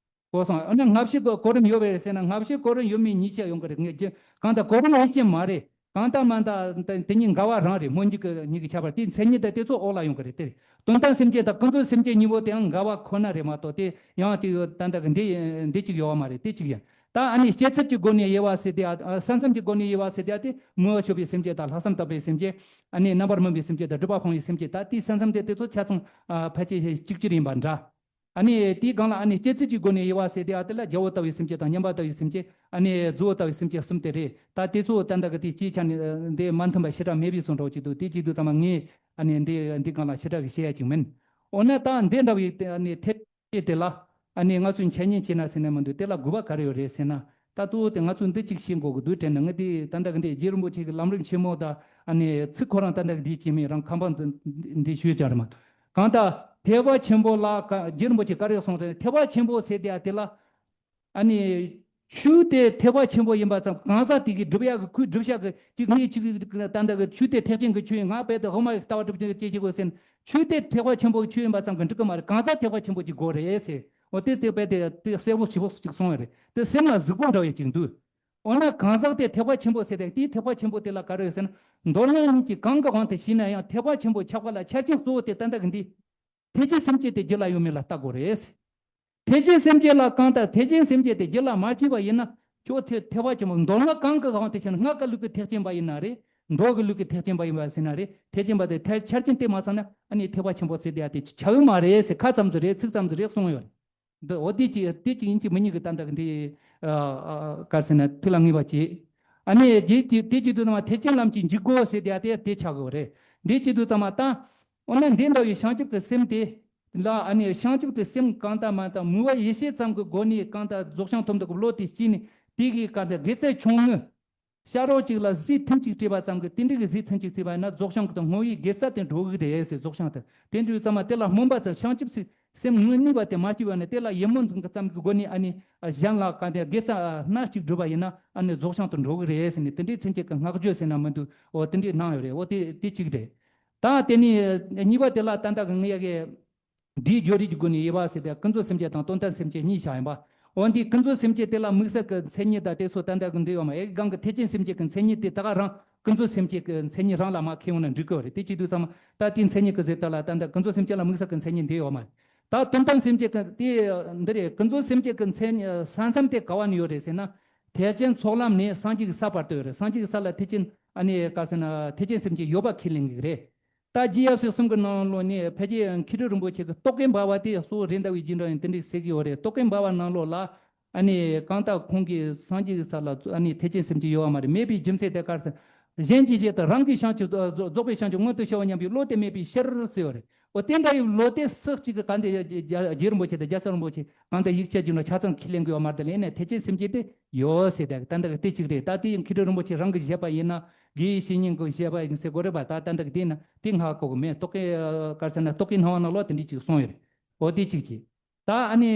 གོ་སོང་། ཨ་ནི་སྔ་ཕྱི་གི་གོ་རིམ་ཡོད་པ་རེད་ཟེར་ན་སྔ་ཕྱི་གོ་རིམ་ཡོད་མེད་གཉིས་ཆ་ཡོང་གི་རེད། ངས་རྒྱུ་གང་ལྟར་གོ་རིམ་ཡིན་གྱི་མ་རེད། གང་ལྟར་མ་ལྟར་དེ་གཉིས་འགལ་བ་རང་རེད། སྨོན་འཇུག་གི་གཉིས་ཀྱི་ཁྱད་པར་དེ་མཚན་ཉིད་དང་དེ་ཚོ་འོག་ལ་ཡོང་གི་རེད། དེ་རེད། དོན་དམ་སེམས་བསྐྱེད་དང་ཀུན་རྫོབ་སེམས་བསྐྱེད་གཉིས་པོ་དེའང་འགལ་བ་ཁོ་ན་རེད་མ་གཏོགས་དེ་ཡང་དེ་ད་ལྟ་གི་འདི་འདི་གཅིག་ཡོད་བ་མ་རེད། དེ་གཅིག་ཡིན། ད་ཨ་ནི་སྐྱེད་ཚལ་གྱི་སྒོ་ནས་དབྱེ་བ་ཟེར་དེ་ཨ་ས་མཚམས་ཀྱི་སྒོ་ནས་དབྱེ་བ་ཟེར་དེ་ཨ་དེ་མོས་པ་ཆོད་པའི་སེམས་བསྐྱེད་དང་ལྷག་བསམ་དག་པའི་སེམས་བསྐྱེད། ཨ་ནི་རྣམ་པར་སྨིན་པའི་སེམས་བསྐྱེད་དང་སྒྲིབ་པ་སྤང་བའི་སེམས་བསྐྱེད། ད་དེའི་ས་མཚམས་དེ་དེ་ཚོ་ཆ་ཚང་ཨ་ཕལ་ཆེར་གཅིག་གྱུར་ཡིན་པ་འདྲ། ཨ་ནི་དེའི་སྒང་ལ་ཨ་ནི་སྐྱེད་ཚལ་གྱི་སྒོ་ནས་དབྱེ་བ་ཟེར་དེ་ཨ་དེ་ལ་རྒྱལ་པོ་ལྟ་བུའི་སེམས་བསྐྱེད་དང་མཉམ་པ་ལྟ་བུའི་སེམས་བསྐྱེད། ཨ་ནི་རྫི་བོ་ལྟ་བུའི་སེམས་བསྐྱེད་གསུམ་དེ་རེད། ད་དེ་ཚོ་ད་ལྟ་གི་དེའི་སྐྱེས་ཆ་ནས་འདི་མ་མཐུན་པ་ཞེ་དྲག་མེད་པའི་བཟོ་འདྲ་ཅིག་འདུག་དེ་བྱེད་དུས་ཙམ་པ་ངས་ཨ་ནི་འདི་འདི་སྒང་ལ་ཞེ་དྲག་གི་བཤད་ཡ་ཅིག་མིན། འོ་ན་ད་འདི་འདྲ་བའི་ཨ་ནི་ཐེག་ཆེན་དེ་ལ་ཨ་ནི་ང་ཚོས་འཆད་ཉན་བྱེད་ན་ཟེར་ན་མི་འདུག་དེ་ལ་དགོས་པ་ག་རེ་ཡོད་རེད་ཟེར་ན། ད་གཙོ་བོ་དེ་ང་ཚོས་འདི་གཅིག་ཤེས་དགོས་ཀྱི་འདུག་དྲན་ན། ང་དེ་ད་ལྟ་གི་འདི་རྗེ་རིན་པོ་ཆེ་གི་ལམ་རིམ་ཆེན་མོ་དང་ཨ་ནི་ཚིག་ཁོ་རང་ད་ལྟ་གི་འདི་བྱེད་མེད་རང་ཁང་པ་འདི་འདི་ཞུས་ཀྱང་རེད་མ། གང་ལྟར་ཐེག་པ་ཆེན་པོ་ལ་ཀ་རྗེ་རིན་པོ་ཆེ་ག་རེ་གསུངས་རེད། ཐེག་པ་ཆེན་པོ་ཟེར་དེ་ཨ་དེ་ལ་ཨ་ནི་ ཆོས་དེ་ཐེག་པ་ཆེན་པོ་ཡིན་པ་ཙམ། གང་ཟག་དེ་གིས་སྒྲུབ་ཡག་གི་ཁོས་སྒྲུབ་བྱ་གི་ཅིག་ངས་ཅིག་ད་ལྟ་གི་ཆོས་དེ་ཐེག་ཆེན་གྱི་ཆོས་ཡིན། ང་རྦད་དེ་དབུ་མ་ཡི་ལྟ་བ་སྒྲུབ་ཀྱི་བྱེད་ཀྱི་གོ་ཟེར་ན། ཆོས་དེ་ཐེག་པ་ཆེན་པོའི་ཆོས་ཡིན་པ་ཙམ་གྱིས་འགྲིག་གི་མ་རེད། གང་ཟག་ཐེག་པ་ཆེན་པོ་ཅིག་དགོས་རེད་ཟེར། འོ་དེ་དེ་རྦད་དེ་དེ་གསལ་པོ་ཞིབ་པོ་ཅིག་གསུངས་ཡོད་རེད། དེ་སེམས་ལ་གཟིགས་པོ་འདྲ་བའི་ཅིག་འདུག་འོ་ན་གང་ཟག་དེ་ཐེག་པ་ཆེན་པོ་ཟེར་ཏེ། དེའི་ཐེག་པ་ཆེན་པོ་དེ་ལ་ག་རེ་ཟེར་ན། མདོ་སྔགས་གཉིས་ཀྱི་གང་གི་དབང་དུ་བྱས་ན་ཡང་ཐེག་པ་ཆེན་པོ་ཆགས་པ་ལ་ཆ་རྐྱེན་གཙོ་བོ་དེ་ད་ལྟ་གི་འདི། ཐེག་ཆེན་སེམས་བསྐྱེད་དེ་རྒྱུད་ལ་ཡོད་མེད་ལ་བལྟ་དགོས་རེད། ཐེག་ཆེན་སེམས་བསྐྱེད་ལ་གང་ལྟར་ཐེག་ཆེན་སེམས་བསྐྱེད་དེ་རྒྱུད་ལ་མ་སྐྱེས་པ་ཡིན་ན། ཁྱོད་ཐེག་ཐེག་པ་ཆེན་པོ། མདོ་སྔགས་གང་གི་དབང་དུ་བྱས་ན། སྔགས་ཀྱི་ལུགས་ཀྱི་ཐེག་ཆེན་པ་ཡིན་ན་རེད། མདོ་གི་ལུགས་ཀྱི་ཐེག་ཆེན་པ་ཡིན་པ་ཟེར་ན་རེད། ཐེག་ཆེན་པ་དེ་ཐེག་ཆ་རྐྱེན་དེ་མ་ཚང་ན་ཨ་ནི་ཐེག་པ་ཆེན་པོ་ཟེར་དེ་ཡ་དེ་ཆགས་ཡོད་མ་རེད་ཟེར། ཁ་ཙམ་ཟིག་རེད། ཚིག་ཙམ་ཟིག་རེད་གསུངས་ཡོད་རེད། འདི་འོ་དེ་ཅི་དེ་ཅི་ཡིན་གཅིག་མིན་གཉིས་ཀྱི་ད་ལྟ་གི་འདི་ཨ་ཨ་ག་ཟེར་ན་ཐུགས་ལ་ངེས་པ་བྱེད། ཨ་ནི་དེ་དེ་དེ་ཅི་དུས་ཙམ་ཐེག་ཆེན་ལམ་གྱི་འཇུག་སྒོ་ཟེར་དེ་ཡ་དེ་དེ་ཆགས་དགོས་རེད། འདི་ཅི་དུས་ཙམ་ད་འོ་ན་འདི་འདྲ་བའི་བྱང་ཆུབ་ཀྱི་སེམས་དེ་ལ། ཨ་ནི་བྱང་ཆུབ་ཀྱི་སེམས་གང་ལྟར་མ་ལྟར་མུ་བ་ཡེ་ཤེས་ཙམ་གྱི་སྒོ་ནས་གང་ལྟར་རྫོགས་བྱང་ཐོབ་འདོད་ཀྱི་བློ་དེ་སྐྱེས་ནས། དེ་གིས་གང་ལྟར་དགེ་རྩ་ཆུང་ངུ། ཤ་རོགས་གཅིག་ལ་ཟས་ཐུན་གཅིག་སྤྲད་པ་ཙམ་གྱིས། དེ་འདྲ་གི་ཟས་ཐུན་གཅིག་སྤྲད་པ་ཡིན་ན་རྫོགས་བྱང་གི་དང་བསྔོ་བའི་དགེ་རྩ་དེ་འགྲོ་གི་རེད་ཟེར། རྫོགས་བྱང་དེ་དེ་འདྲའི་ཙམ་མ་དེ་ལ་སྨོན་པ་ཙམ། བྱང་ཆུབ་སེམས་ངོ་གཉིས་པ་དེ་མ་སྐྱེས་པ་ནས་དེ་ལ་ཡིད་སྨོན་འཛིན་གྱི་ཙམ་གྱི་སྒོ་ནས་ཨ་ནི་གཞན་ལ་ག་དེ་དགེ་རྩ་སྣ་གཅིག་བསྒྲུབས་པ་ཡིན་ན་ཨ་ནི་རྫོགས་བྱང་དུ་འགྲོ་གི་རེད་ཟེར་ནས། དེ་འདྲའི་མཚན་བཅས་ཀྱི་བསྔགས་བརྗོད་ཟེར་ན་མི་འདུག་འོ་དེ་འདྲའི་གནང་ཡོད་རེད། འོ་དེ་དེ་གཅིག་རེད། ད་དེ་ནས་གཉིས་པ་དེ་ལ་ད་ལྟ་གི་ངས་གི་འདིའི་བརྗོད་རིགས་ཀྱི་སྒོ་ནས་དབྱེ་བ་ཟེར་ཏེ། ཀུན་རྫོབ་སེམས་བསྐྱེད་དང་དོན་དམ་སེམས་བསྐྱེད་གཉིས་བཞག་ཡིན་པ། འོ་འདི་ཀུན་རྫོབ་སེམས་བསྐྱེད་དེ་ལ་དམིགས་བསལ་གྱི་མཚན་ཉིད་དང་དེ་ཚོ་ད་ལྟ་གི་འདི་ཡོད་མ་རེད། གང་གི་ཐེག་ཆེན་སེམས་བསྐྱེད་ཀྱི་མཚན་ཉིད་དེ་ད་ག་རང་ཀུན་རྫོབ་སེམས་བསྐྱེད་ཀྱི་མཚན་ཉིད་རང་ལ་མར་ཁེལ་ཡོང་ན་འགྲིག་གི་རེད། དེ་བྱེད་དུས་ཙམ་ད་དེའི་མཚན་ཉིད་ཀྱི་ཟེར་ལྟ་ལ་ད་ལྟ་ཀུན་རྫོབ་སེམས་བསྐྱེད་ལ་དམིགས་བསལ་གྱི་མཚན་ཉིད་འདི་ཡོད་མ་རེད། ད་དོན་དམ་སེམས་བསྐྱེད་ཀྱི་དེ་འདི་རེད། ཀུན་རྫོབ་སེམས་བསྐྱེད་ཀྱི་མཚན་ས་མཚམས་དེ་ག་བ་ནས་ཡོད་རེད་ཟེར་ན། ཐེག་ཆེན་ཚོགས་ལམ་ནས་སངས་རྒྱས་ཀྱི་ས་བར་དུ་ཡོད་རེད། སངས་རྒྱས་ཀྱི་ས་ལ་ཐེག་ཆེན་ཨ་ནི་ག་ཟེར་ན་ཐེག་ཆེན་སེམས་བསྐྱེད་ཡོད་པ་ཁས་ལེན་གྱི་རེད། ད་རྗེ་ཡབ་སྲས་གསུམ་གྱི་ནང་ལོགས་ནས་ཕལ་ཆེར་མཁས་གྲུབ་རིན་པོ་ཆེ་གི་རྟོག་གེ་འབར་བ་དེ་གཙོ་བོ་རེད་འདྲ་བའི་རྗེས་འབྲང་ཡིན་དེ་འདྲའི་ཟེར་གྱི་ཡོད་རེད། རྟོག་གེ་འབར་བ་ནང་ལོགས་ལ་ཨ་ནི་གང་ལྟར་ཁོང་གིས་སངས་རྒྱས་ཀྱི་ས་ལ་ཨ་ནི་ཐེག་ཆེན་སེམས་བསྐྱེད་ཡོད་པ་མ་རེད། མེད་པའི་རྒྱུ་མཚན་དེ་ག་རེ་ཟེར། གཞན་གྱི་ཆེད་དུ་རང་གི་བྱང་ཆུབ་རྫོགས་པའི་བྱང་ཆུབ་མངོན་དུ་ཤར་བ་སྙམ་པའི་བློ་དེ་མེད་པའི་ཕྱིར་ཟེར་ཡོད་རེད། འོ་དེ་འདྲ་ཡི་བློ་དེ་སུ་གཅིག་གིས་གང་དེ་རྗེ་རིན་པོ་ཆེ་དང་རྒྱལ་ཚབ་རིན་པོ་ཆེ་གང་དེ་ཡིག་ཆ་གྱིས་ན་ཆ་ཚང་ཁས་ལེན་དགོས་པ་མ་རེད། དེ་ལས་ནས་ཐེག་ཆེན་སེམས་བསྐྱེད་དེ་ཡོད་ཟེར་ཏེ་ད་འདི་གི་དེ་གཅིག་རེད། ད་དེ་ཡང་མཁས་གྲུབ་རིན་པོ་ཆེ་རང་གིས་བཞེད་པ་ཡིན་ན། དགེ་བའི་བཤེས་གཉེན་གྱིས་བཞེད་པ་ཡིན་ཟེར་དགོས་རེད་པ། ད་ད་འདི་གི་དེ་ན་དེ་ང་གོ་གི་མེད། རྟོག་གེ་ག་རེ་ཟེར་ན་རྟོག་གེའི་སྣང་བ་ནང་ལོགས་དེ་འདྲ་ཅིག་གསུངས་ཡོད་རེད། འོ་དེ་གཅིག་གཅིག་ད་ཨ་ནི་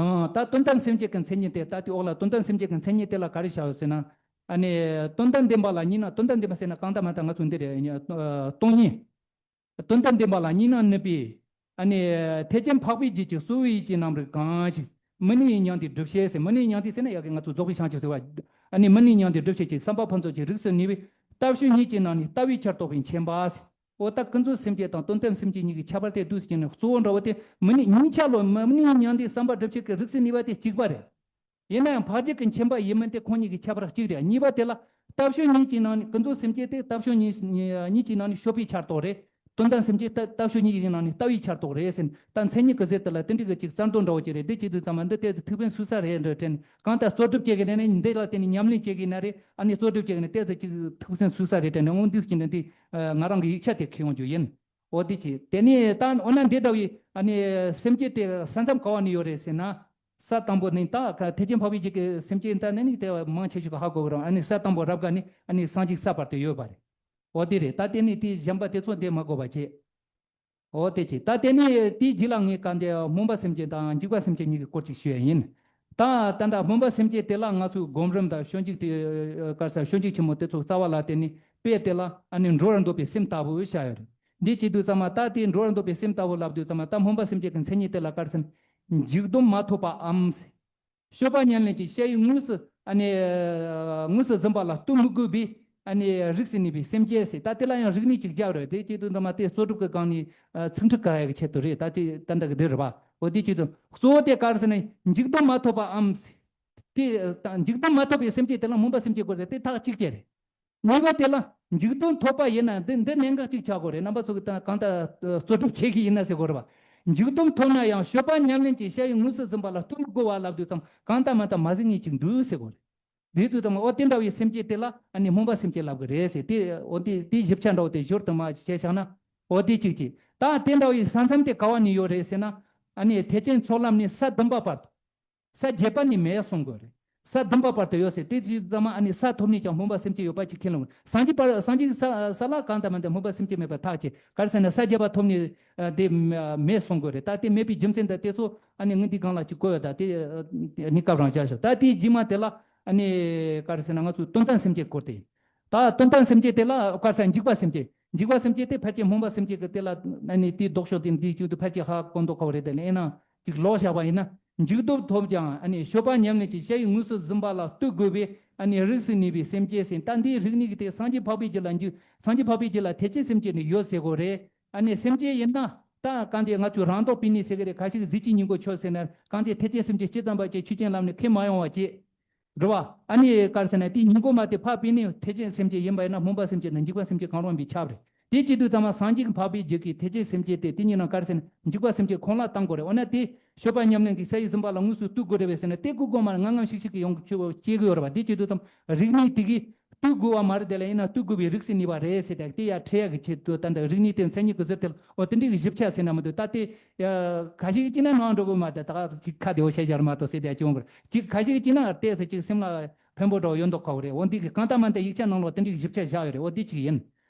ཨ་ད་དོན་དམ་སེམས་བསྐྱེད་ཀྱི་མཚན་ཉིད་དེ། ད་དེ་འོག་ལ་དོན་དམ་སེམས་བསྐྱེད་ཀྱི་མཚན་ཉིད་དེ་ལ་ག་རེ་བྱ་ཡོད་ཟེར་ན། ཨ་ནི་དོན་དམ་བདེན་པ་ལ་གཉིས་སྣང་། དོན་དམ་བདེན་པ་ཟེར་ན་གང་ལྟར་མ་ལྟར་ང་ཚོ་འདི་རེད། སྟོང་ཉིད། དོན་དམ་བདེན་པ་ལ་གཉིས་སྣང་ནུབ་པའི་ཨ་ནི་ཐེག་ཆེན་འཕགས་པའི་རྒྱུད་ཀྱི་གཙོ་བོའི་ཡིད་ཀྱི་རྣམ་རིག་གང་ཞིག་མི་གནས་མྱང་འདས་སྒྲིབ་བྱེད་ཟེར། མི་གནས་མྱང་འདས་ཟེར་ན་ཡ་གི་ང་ཚོ་རྫོགས་པའི་བྱང་ཆུབ་ཟེར་བ། ཨ་ནི་མི་གནས་མྱང་འདས་སྒྲིབ་བྱེད་ཀྱི་བསམ་པ་ཕུན་ཚོགས་ཀྱི་རིགས་སུ་གནས་པའི་ལྟ་བྱུང་ཉིད་ཀྱི་ནང་ནས་ལྟ་བའི་ཆར་གཏོགས་པའི་མཁྱེན་པ་ཟེར། འོ་ད་ཀུན་རྫོབ་སེམས་བསྐྱེད་དང་དོན་དམ་སེམས་བསྐྱེད་གཉིས་ཀྱི་ཁྱད་པར་དེ་འདུག་ཟེར་ནས་གཙོ་བོ་འདྲ་བོ་དེ་མི་གནས་གཉིས་ཆ་ལོ། མི་གནས་མྱང་འདས་བསམ་པ་སྒྲིབ་བྱེད་ཀྱི་རིགས་སུ་གནས་པ་དེ་གཅིག་པ་རེད། ཡིན་ན་ཡང་འཕགས་རྒྱུད་ཀྱི་མཁྱེན་པ་ཡིན་མིན་དེ་ཁོང་གཉིས་ཀྱི་ཁྱད་པར་གཅིག་རེད། གཉིས་པ་དེ་ལ་ལྟ་བྱུང་ཉིད་ཀྱི་ནང་ནས། ཀུན་རྫོབ་སེམས་བསྐྱེད་དེ་ལྟ་བྱུང་ཉིད་ཉིད་ཀྱི་ནང་ནས་སྤྱོད་པའི་ཆར་གཏོགས་རེད། དོན་དམ་སེམས་བསྐྱེད་ལྟ་ལྟ་བྱུང་ཉིད་ཀྱི་ནང་ནས་ལྟ་བའི་ཆར་གཏོགས་རེད་ཟེར། ད་མཚན་ཉིད་ཀྱི་ཟེར་དེ་ལ་དེ་འདྲ་གི་ཅིག་གསར་འདོན་འདྲ་བོ་ཅིག་རེད། འདི་བྱེད་དུས་ཙམ་པ་འདི་ཏོག་ཙམ་ཐུགས་ཕན་གསོས་ས་རེད་འདྲ་དྲན། གང་ལྟར་རྩོལ་སྒྲུབ་བྱེད་ཀྱི་རེད་ན་འདི་ལ་བརྟེན་ནས་ཉམས་ལེན་བྱེད་ཀྱི་ན་རེད། ཨ་ནི་རྩོལ་སྒྲུབ་བྱེད་ཀྱི་ན་ཏོག་ཙམ་ཅིག་ཐུགས་ཕན་གསོས་ས་རེད་དྲན་ནས། འོ་འདི་བྱེད་ན་འདི་ང་རང་གི་ཡིག་ཆ་དེ་ཁྱེར་ཡོང་རྒྱུ་ཡིན། འོ་དེ་ཅི། དེ་ནས་ད་འོ་ན་འདི་འདྲ་བའི་ཨ་ནི་སེམས་བསྐྱེད་དེ་ས་མཚམས་ག་བ་ནས་ཡོད་རེད་ཟེར་ན། ས་དང་པོ་ནི་ད་ཐེག་ཆེན་འཕགས་པའི་རྒྱུད་ཀྱི་སེམས་བསྐྱེད་ད་ནི་ནི་དེ་མང་ཆེ་ཤོས་ཀྱིས་ཧ་གོ་གི་རེད། ཨ་ནི་ས་དང་པོ་རབ་དགའ་ནས་ཨ་ནི་སངས་རྒྱས་ས་བར་དུ་ཡོད་པ་རེད། འོ་དེ་རེད། ད་དེ་ནས་དེ་གཞན་པ་དེ་ཚོ་འདི་མ་གོ་བ་བྱེད། འོ་དེ་ཅི། ད་དེ་ནས་དེའི་རྗེས་ལ་ངས་ག་འདི་སྨོན་པ་སེམས་བསྐྱེད་དང་འཇུག་པ་སེམས་བསྐྱེད་གཉིས་ཀྱི་སྐོར་ཅིག་ཞུ་ཡ་ཡིན། ད་ད་ལྟ་སྨོན་པ་སེམས་བསྐྱེད་དེ་ལ་ང་ཚོས་སྒོམ་རིམ་དང་སྤྱོད་འཇུག་དེ་ག་རེ་ཟེར། སྤྱོད་འཇུག་ཆེན་མོ་དེ་ཚོ་རྩ་བ་ལ་བརྟེན་ནས་དཔེ་དེ་ལ་ཨ་ནི་འགྲོ་བར་འདོད་པའི་སེམས་ལྟ་བུ་བྱ་ཡོད་རེད། འདི་བྱེད་དུས་ཙམ་པ་ད་དེ་འགྲོ་བར་འདོད་པའི་སེམས་ལྟ་བུ་ལབ་དུས་ཙམ་པ་ད་སྨོན་པ་སེམས་བསྐྱེད་ཀྱི་མཚན་ཉིད་དེ་ལ་ག་རེ་ཟེར། འཇུག་སྡོམ་མ་ཐོབ་པའམ། སྤྱོད་པ་ཉམས་ལེན་གྱི་ཞ་ཡི་དངོས་སུ་ཨ་ནི་དངོས་སུ་ཟིན་པ་ལ་ལྟོས་མི་དགོས་པའི་ཨ་ནི་རིགས་སུ་གནས་པའི་སེམས་བསྐྱེད་ཟེར། ད་དེ་ལ་ཡང་རིགས་གནས་ཅིག་རྒྱབ་རེད། དེ་བྱེད་དུས་ཙམ་པ་དེ་རྩོལ་སྒྲུབ་ཀྱི་སྒང་ནས་ཚིག་འཁྲུག་ག་ཡ་གི་ཆེད་དུ་རེད། ད་དེ་ད་འདྲ་གི་འདི་རེད་པ། འོ་དེ་བྱེད་དུས་གཙོ་བོ་དེ་ག་རེ་ཟེར་ན་འཇུག་སྡོམ་མ་ཐོབ་པའམ་ཟེར། དེ་ད་འཇུག་སྡོམ་མ་ཐོབ་པའི་སེམས་བསྐྱེད་དེ་ལ་སྨོན་པ་སེམས་བསྐྱེད་དགོས་རེད། དེ་ཐག་གཅིག་བཅད་རེད། གཉིས་པ་དེ་ལ་འཇུག་སྡོམ་ཐོབ་པ་ཡིན་ན་འདི་འདི་གནད་འགག་ཅིག་ཆགས་དགོས་རེད། རྣམ་པ་ཚོ་གི་ད་གང་ལྟར་རྩོལ་སྒྲུབ་བྱེད་ཀྱི་ཡིན་ན་ཟེར་དགོས་རེད་པ། འཇུག་སྡོམ་ཐོབ་ན་ཡང་སྤྱོད་པ་ཉམས་ལེན་གྱི་ཞ་ཡི་དངོས་སུ་ཟིན་པ་ལ་ལྟོས་མི་དགོས་པ་ལབ་དུས་ཙམ་གང་ལྟར་མ་ལྟར་མ་ཟིན་ངེས་ཅིག་འདུག་ཟེར་དགོས་རེད། དེ་དུས་ཙམ་འོ་དེ་འདྲ་བའི་སེམས་བསྐྱེད་དེ་ལ་ཨ་ནི་སྨོན་པ་སེམས་བསྐྱེད་ལབ་གི་རེད་ཟེར། དེ་འོ་དེ་དེའི་ཞིབ་ཆ་འདྲ་བོ་དེ་ཞོར་དུ་མ་བྱས་བཞག་ན། འོ་དེ་གཅིག་གཅིག་ད་དེ་འདྲ་བའི་ས་མཚམས་དེ་ག་བ་ནས་ཡོད་རེད་ཟེར་ན། ཨ་ནི་ཐེག་ཆེན་ཚོགས་ལམ་ནས་ས་བདུན་པ་བར་དུ། ས་བརྒྱད་པ་ནས་མེད་གསུང་དགོས་རེད། ས་བདུན་པ་བར་དུ་ཡོད་ཟེར། དེ་ཅི་ཙམ་ཨ་ནི་ས་ཐོབ་ནས་ཀྱང་སྨོན་པ་སེམས་བསྐྱེད་ཡོད་པ་ཅིག་ཁས་ལེན་དགོས། སངས་རྒྱས་པ་སངས་རྒྱས་ས་ས་ལ་གང་དང་མ་དང་སྨོན་པ་སེམས་བསྐྱེད་མེད་པར་ཐག་བཅད། ག་རེ་ཟེར་ན་ས་བརྒྱད་པ་ཐོབ་ནས་ཨ་དེ་མེད་གསུང་དགོས་རེད། ད་དེ་མེད་པའི་རྒྱུ་མཚན་དང་དེ་ཚོ་ཨ་ནི་ངས་འདི་སྒང་ལ་ཅིག་བཀོད་ཡོད། ད་དེ་ཨ་ནི་སྐབས་རང་བཞག་ཞོག། ད་དེའི་རྗེས་མ་དེ་ལ་ཨ་ནི་ག་རེ་ཟེར་ན་ང་ཚོས་དོན་དམ་སེམས་བསྐྱེད་སྐོར་དེ་ཡིན། ད་དོན་དམ་སེམས་བསྐྱེད་དེ་ལ་ག་རེ་ཟེར་ན་འཇུག་པ་སེམས་བསྐྱེད། འཇུག་པ་སེམས་བསྐྱེད་དེ་ཕལ་ཆེར་སྨོན་པ་སེམས་བསྐྱེད་ཀྱི་དེ་ལ་ཨ་ནི་དེའི་ལྡོག་ཕྱོགས་དེ་འདིའི་རྒྱུད་དུ་ཕལ་ཆེར་ཧ་གོ་མདོག་ཁ་བོ་རེད། དེ་ལ་ཡིན་ན་ཅིག་ལོག་བཞག་པ་ཡིན་ན། འཇུག་ལྡོག་ཐོབ་ཀྱང་ཨ་ནི་སྤྱོད་པ་ཉམས་ལེན་གྱི་ཞ་ཡི་ངོས་སུ་ཟིན་པ་ལ་ལྟོས་དགོས་པས་ཨ་ནི་རིགས་སུ་གནས་པའི་སེམས་བསྐྱེད་ཟེར། ད་འདིའི་རིགས་གནས་ཀྱི་དེ་སངས་རྒྱས་འཕགས་པའི་རྒྱུད་ལ་འཇུག། སངས་རྒྱས་འཕགས་པའི་རྒྱུད་ལ་ཐེག་ཆེན་སེམས་བསྐྱེད་ནི་ཡོད་ཟེར་དགོས་རེད། ཨ་ནི་སེམས་བསྐྱེད་ཡིན་ན་ད་གང་དེ་ང་ཚོས་རང་ལྡོག་པའི་གནས་ཟེར་གི་རེད། ཁ་ཤས་ཀྱིས་གཟི་བརྗིད་སྙིང་པོ་ཆོས་ཟེར་ན་གང་དེ་ཐེག་ཆེན་སེམས་བསྐྱེད་སྤྱི་ཙམ་པ་བཅས་ཆོས་ཅན་ལམ་ནས་ཁས་མ་ཡོང་བ་བཅས། རེད་བ། ཨ་ནི་ག་རེ་ཟེར་ན་དེའི་སྙིང་པོ་མ་དེ་ཕར་ཕུད་ནས་ཐེག་ཆེན་སེམས་བསྐྱེད་ཡིན་པ་ཡིན་ན་སྨོན་པ་སེམས་བསྐྱེད་དང་འཇུག་པ་སེམས་བསྐྱེད་གང་རུང་བའི་ཁྱབ་རེད། དེ་བྱེད་དུས་ཙམ་པ་སངས་རྒྱས་འཕགས་པའི་རྒྱུད་ཀྱི་ཐེག་ཆེན་སེམས་བསྐྱེད་དེ་དེ་གཉིས་ནང་ག་རེ་ཟེར་ན་འཇུག་པ་སེམས་བསྐྱེད་ཁོང་ལ་བཏང་དགོས་རེད། འོ་ན་དེ་སྤྱོད་པ་ཉམས་ལེན་གྱི་ཞ་ཡི་ཟིན་པ་ལ་དངོས་སུ་ལྟོས་དགོས་རེད་པས་ཟེར་ན་དེ་དགོས་དགོས་མ་རེད། ངང་ངམ་ཤིག་ཤིག་གིས་ཡོང་ཆོག་སྐྱེ་གི་ཡོད་རེད་པ། དེ་བྱེད་དུས་ཙམ་རིག་གནས་དེ་གིས་ལྟོས་དགོས་པ་མ་རེད། དེ་ལ་ཡིན་ན་ལྟོས་དགོས་པའི་རིགས་སུ་གནས་པ་རེད་ཟེར། ད་དེ་ཡར་ཁྲིད་ཡག་གི་ཆེད་དུ་ད་ལྟ་རིག་གནས་དེ་མཚན་ཉིད་ཀྱི་ཟུར་དེ་ལ་འོ་དེ་འདྲའི་གི་ཞིབ་ཆ་ཟེར་ན་མི་འདུག། ད་དེ་ཡ། ཁ་ཤས་ཀྱིས་ན་ནང་འགྲོ་གི་མ་རེད། ད་ག་ཅིག་ཁ་བདེ་བོ་བཤད་རྒྱུ་མ་གཏོགས་ཟེར་དེ་ཅུང་གི་རེད། ཅིག་ཁ་ཤས་ཀྱིས་ན་ཏོག་ཙམ་ཅིག་སེམས་ལ་ཕན་པོ་འདྲ་བོ་ཡོད་མདོག་ཁ་བོ་རེད། འོ་འདི་གི་གང་ལྟར་མ་ལྟར་ཡིག་ཆ་ནང་ལོགས་དེ་འདྲའི་གི་ཞིབ་ཆ་བཞག་ཡོད་རེད། འོ་འདི་གཅིག་ཡིན།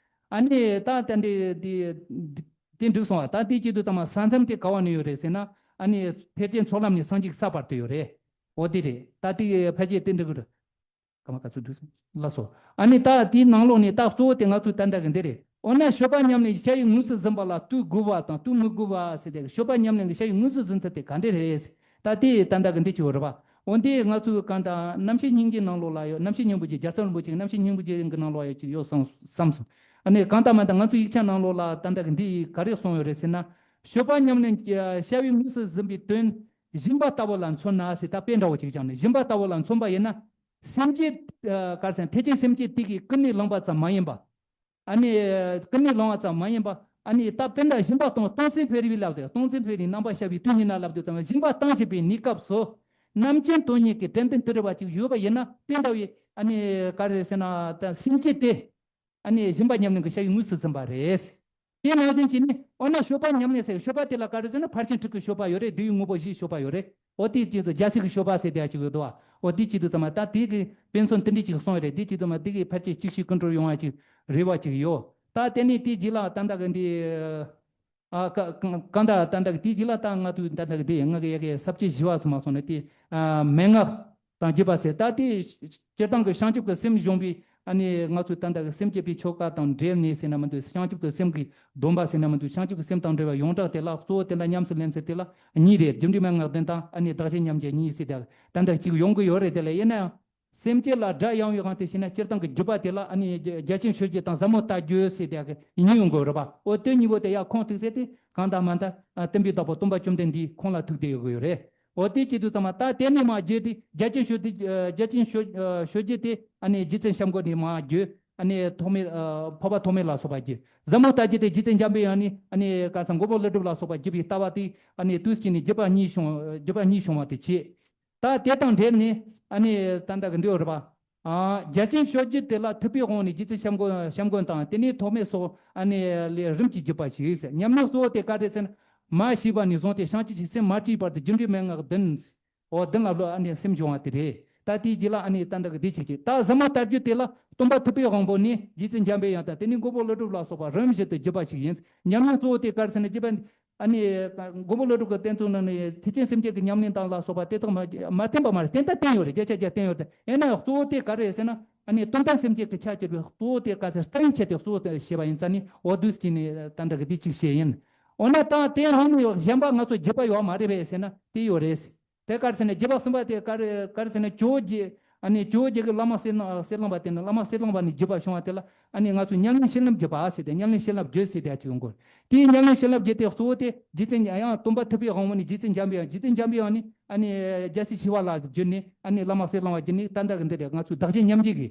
ཨ་ནི་ད་ད་འདི་འདི་འདི་འགྲིག་སོང་བ། ད་འདི་བྱེད་དུས་ཙམ་པ་ས་མཚམས་དེ་ག་བ་ནས་ཡོད་རེད་ཟེར་ན། ཨ་ནི་ཐེག་ཆེན་ཚོགས་ལམ་ནས་སངས་རྒྱས་ས་བར་དུ་ཡོད་རེད། འོ་དེ་རེད། ད་དེ་ཕལ་ཆེར་དེ་འགྲིག་གི་རེད། སྐར་མ་ག་ཚོད་འདུག་ཟེར་ལ་སོ། ཨ་ནི་ད་དེའི་ནང་ལོགས་ནས་ད་གཙོ་བོ་དེ་ང་ཚོའི་ད་ལྟ་གི་འདི་རེད། འོ་ན་སྤྱོད་པ་ཉམས་ལེན་གྱི་ཞ་ཡི་ངོས་སུ་ཟིན་པ་ལ་ལྟོས་དགོས་པ་དང་ལྟོས་མི་དགོས་པ་ཟེར་ཏེ་སྤྱོད་པ་ཉམས་ལེན་གྱི་ཞ་ཡི་ངོས་སུ་ཟིན་ཚུལ་དེ་ག་འདྲ་རེད། ད་དེ་ད་ལྟ་གི་འདི་ཅིག་རེད་པ། འོ་འདི་ང་ཚོའི་གང་ལྟར་རྣམ་བཤད་སྙིང་རྗེའི་ནང་ལོགས་ལ་ཡོད། རྣམ་བཤད་སྙིང་པོ་རྗེ་རྒྱལ་ཚབ་རིན་པོ་ཆེའི་རྣམ་བཤད་སྙིང་པོ་རྗེ་གི་ནང་ལོགས་ཡོད་ཅིག་ཡོད་བསམ་བསམ་སོང་། ཨ་ནི་གང་ལྟར་མ་ལྟར་ང་ཚོའི་ཡིག་ཆ་ནང་ལོགས་ལ་ད་ལྟ་གི་འདི་ག་རེ་གསུངས་ཡོད་རེད་ཟེར་ན། སྤྱོད་པ་ཉམས་ལེན་གྱི་ཞ་ཡི་ངོས་སུ་ཟིན་པའི་དོན་སྦྱིན་པ་ལྟ་བུ་ལ་མཚོན་ན་ཟེར། ད་དཔེ་འདྲ་བོ་ཅིག་བཞག་ནས་སྦྱིན་པ་ལྟ་བུ་ལ་མཚོན་པ་ཡིན་ན། སེམས་བསྐྱེད། ཨ་ག་རེ་ཟེར། ཐེག་ཆེན་སེམས་བསྐྱེད་དེ་གིས་ཀུན་ནས་བསླངས་པ་ཙམ་མ་ཡིན་པ། ཨ་ནི་ཀུན་ནས་བསླངས་པ་ཙམ་མ་ཡིན་པ། ཨ་ནི་ད་དཔེར་ན་སྦྱིན་པ་གཏོང་། གཏོང་སེམས་འཕེལ་བའི་ལབ་དེ། གཏོང་སེམས་འཕེལ་བའི་རྣམ་པ་ཤར་བའི་དུས་ཉིད་ན་ལབ་དུས་ཙམ་སྦྱིན་པ་བཏང་བྱེད་པའི་གནས་སྐབས་སུ། རྣམ་མཁྱེན་དོན་གཉེར་གྱི་དྲན་རྟེན་དུ་རེ་བ་ཅིག་ཡོད་པ་ཡིན་ན་དེ་འདྲ་བའི་ཨ་ནི་ག་རེ་ཟེར་ན་ད་སེམས་བསྐྱེད་དེ། ཨ་ནི་སྦྱིན་པ་ཉམས་ལེན་གྱི་ཞ་ཡི་ངོས་སུ་ཟིན་པ་རེད། དེ་ནང་བཞིན་གྱིས་ནི་འོ་ན་སྤྱོད་པ་ཉམས་ལེན་ཟེར། སྤྱོད་པ་དེ་ལ་ག་རེ་ཟེར་ན་ཕར་ཕྱིན་དྲུག་གི་སྤྱོད་པ་ཡོད་རེད། བསྡུ་བའི་དངོས་པོ་བཞིའི་སྤྱོད་པ་ཡོད་རེད། འོ་དེ་བྱེད་དུས་རྒྱལ་སྲས་ཀྱི་སྤྱོད་པ་ཟེར་དེ་ཅིག་ཡོད་དོ། འོ་དེ་བྱེད་དུས་ཙམ་པ་ད་དེ་གི་དཔེ་མཚོན་དེ་འདྲ་ཅིག་གསུངས་ཡོད་རེད། དེ་བྱེད་དུས་ཙམ་པ་དེ་གི་ཕལ་ཆེར་གཅིག་ཤེས་ཀུན་གྲོལ་ཡོང་བ་ཅིག་རེ་བ་ཅིག་ཡོད། ད་དེ་ནས་དེའི་རྗེས་ལ་ད་ལྟ་གི་འདི། ཨ་ཀ་ཀ་གང་ལྟར་ད་ལྟ་གི་དེའི་རྗེས་ལ་ད་ང་ཚོས་ད་ལྟ་གི་དེ་ང་གི་ཡ་གི་ས་བཅད་བཞི་པ་ཚོ་མ་སོང་ནས་དེ་ཨ་མན་ངག་དང་བརྒྱུད་པ་ཟེར། ད་དེ་སྤྱིར་བཏང་གི་བྱང་ཆུབ་ཀྱི་སེམས་སྦྱོང་བའི་ཨ་ནི་ང་ཚོས་ད་ལྟ་གི་སེམས་བསྐྱེད་པའི་ཆོ་ག་དང་འབྲེལ་ནས་ཟེར་ན་མི་འདུག། བྱང་ཆུབ་ཀྱི་སེམས་ཀྱི་སྡོམ་པ་ཟེར་ན་མི་འདུག། བྱང་ཆུབ་ཀྱི་སེམས་དང་འབྲེལ་བའི་ཡོངས་གྲགས་དེ་ལ་གཙོ་བོ་དེ་ལ་ཉམས་སུ་ལེན་ཚུལ་དེ་ལ་གཉིས་རེད། རྒྱུ་འབྲས་མན་ངག་བདུན་དང་ཨ་ནི་བདག་གཞན་མཉམ་བརྗེ་གཉིས་ཟེར། ད་ད་ལྟ་གཅིག་ཡོང་གི་ཡོད་རེད། དེ་ལ་ཡིན་ན་ཡང་། སེམས་བསྐྱེད་ལ་སྒྲ་དབྱངས་ཡོད་གང་དེ་ཤེས་ན་སྤྱིར་བཏང་གི་བརྒྱུད་པ་དེ་ལ་ཨ་ནི་རྒྱ་ཆེན་ཆོས་རྗེ་དང་ཟབ་མོ་ལྟ་བརྒྱུད་ཟེར་དེ་གཉིས་ཡོང་དགོས་རེད་པ། འོ་དེ་གཉིས་པོ་དེ་ཡར་ཁུངས་ཐུག་ཚེ་དེ་གང་ལྟར་མ་ལྟར་སྟོན་པའི་བདག་པོ་སྟོན་པ་བཅོམ་ལྡན་འདས་ཁོང་ལ་ཐུག་བསྡད་ཡོད་དགོས་ཡོད་རེད། འོ་དེ་བྱེད་དུས་ཙམ་པ་ད་དེ་ནས་མར་བརྒྱུད་དེ་རྒྱ་ཆེན་ཆོས་རྒྱ་ཆེན་ཆོས་ཆོས་རྗེ་དེ་ཨ་ནི་རྗེ་བཙུན་སྐྱབས་མགོན་ནས་མར་བརྒྱུད། ཨ་ནི་ཐོགས་མེད་འཕགས་པ་ཐོགས་མེད་ལ་སོགས་པ་བརྒྱུད། ཟབ་མོ་ལྟ་བརྒྱུད་དེ་རྗེ་བཙུན་འཇམ་པའི་དབྱངས་ནས་ཨ་ནི་ག་ས་མགོན་པོ་ཀླུ་སྒྲུབ་ལ་སོགས་པ་བརྒྱུད་པའི་ལྟ་བ་དེ་ཨ་ནི་དུས་གཅིག་ནས་བརྒྱུད་པ་གཉིས་བྱུང་། བརྒྱུད་པ་གཉིས་བྱུང་བ་དེ་བྱས། ད་དེ་དང་འབྲེལ་ནས་ཨ་ནི་ད་ལྟ་གི་འདི་ཡོད་རེད་པ། ཨ་རྒྱ་ཆེན་ཆོས་རྗེ་དེ་ལ་ཐུབ་པའི་དབང་ནས་རྗེ་བཙུན་སྐྱབས་མགོན་སྐྱབས་མགོན་དང་དེ་ནས་ཐོགས་མེད་སོགས་ཨ་ནི་ལས་རིམ་གྱིས་བརྒྱུད་པ་ཞིག་ཟེར། ཉམས་ལེན་གཙོ་བོ་དེ་ག་རེ་ཟེར་ན། མ་ཤེས་པ་ནས་བཟུང་སྟེ་བྱང་ཆུབ་ཀྱི་སེམས་མ་སྐྱེས་བར་དུ་རྒྱུ་འབྲས་མན་ངག་བདུན། འོ་བདུན་ལ་བློ་ཨ་ནི་སེམས་སྦྱོང་བ་དེ་རེད། ད་དེའི་རྗེས་ལ་ཨ་ནི་ད་ལྟ་གི་དེ་གཅིག་གཅིག། ད་ཟབ་མོ་ལྟ་བརྒྱུད་དེ་ལ་སྟོན་པ་ཐུབ་པའི་དབང་པོ་ནས་རྗེ་བཙུན་འཇམ་པའི་དབྱངས་དང་དེ་ནས་མགོན་པོ་ཀླུ་སྒྲུབ་ལ་སོགས་པ་རིམ་བཞིན་དུ་བརྒྱུད་པ་ཞིག་ཡིན། ཉམས་ལེན་གཙོ་བོ་དེ་ག་རེ་ཟེར་ན་རྗེ་བཙུན། ཨ་ནི། མགོན་པོ་ཀླུ་སྒྲུབ་ཀྱི་བསྟན་བཅོས་ནང་ནས་ཐེག་ཆེན་སེམས་བསྐྱེད་ཀྱི་ཉམས་ལེན་དང་ལ་སོགས་པ་དེ་དག་མ་མ་བསྟན་པ་མ་རེད། བསྟན་ད་བསྟན་ཡོད་རེད། བརྒྱ་ཆ་བརྒྱ་བསྟན་ཡོད་རེད། ཡིན་ན་ཡང་གཙོ་བོ་དེ་ག་རེ་རེད་ཟེར་ན། ཨ་ནི་དོན་དམ་སེམས་བསྐྱེད་ཀྱི་ཆ་གྱུར་པའི་གཙོ་བོ་དེ་ག་ཚོད་ལྟ་བའི་ཆེད་དུ་གཙོ་བོ་དེ་བྱས་པ་ཡིན་ཙང་ནི་འོ་དུས་ཀྱི་ནི་ད་འདྲ་གི་དེ་གཅིག་བཤད་ཡིན། འོ་ན་ད་དེ་ནང་ནས་གཞན་པ་ང་ཚོ་བརྒྱུད་པ་ཡོད་མ་རེད་པས་ཟེར་ན་དེ་ཡོད་རེད། དེ་ག་རེ་ཟེར་ན་བརྒྱུད་པ་གསུམ་པ་དེ་ག་རེ་ག་རེ་ཟེར་ན་ཇོ་བོ་རྗེ། ཨ་ནི་ཇོ་བོ་རྗེ་གི་བླ་མ་གསེར་ལྷང་གསེར་ལྷང་པ་དེ་ནི་བླ་མ་གསེར་ལྷང་པ་ནས་བརྒྱུད་པ་བྱུང་བ་དེ་ལ་ཨ་ནི་ང་ཚོས་ཉམས་ལེན་བྱིན་རླབས་བརྒྱུད་པ་ཟེར་ཏེ་ཉམས་ལེན་བྱིན་རླབས་བརྒྱུད་ཟེར་ཏེ་ཅིག་ཡོང་དགོས། དེའི་ཉམས་ལེན་བྱིན་རླབས་བརྒྱུད་དེ་གཙོ་བོ་དེ་རྗེ་བཙུན་ཡང་སྟོན་པ་ཐུབ་པའི་དབང་པོ་ནས་རྗེ་བཙུན་འཇམ་པའི་དབྱངས། རྗེ་བཙུན་འཇམ་པའི་དབྱངས་ནས་ཨ་ནི་རྒྱལ་སྲས་ཞི་བ་ལྷ་བརྒྱུད་ནས་ཨ་ནི་བླ་མ་གསེར་ལྷང་པ་བརྒྱུད་ནས་ད་ལྟ་གི་འདི་རེད། ང་ཚོའི་བདག་གཞན་མཉམ་བརྗེ་གི་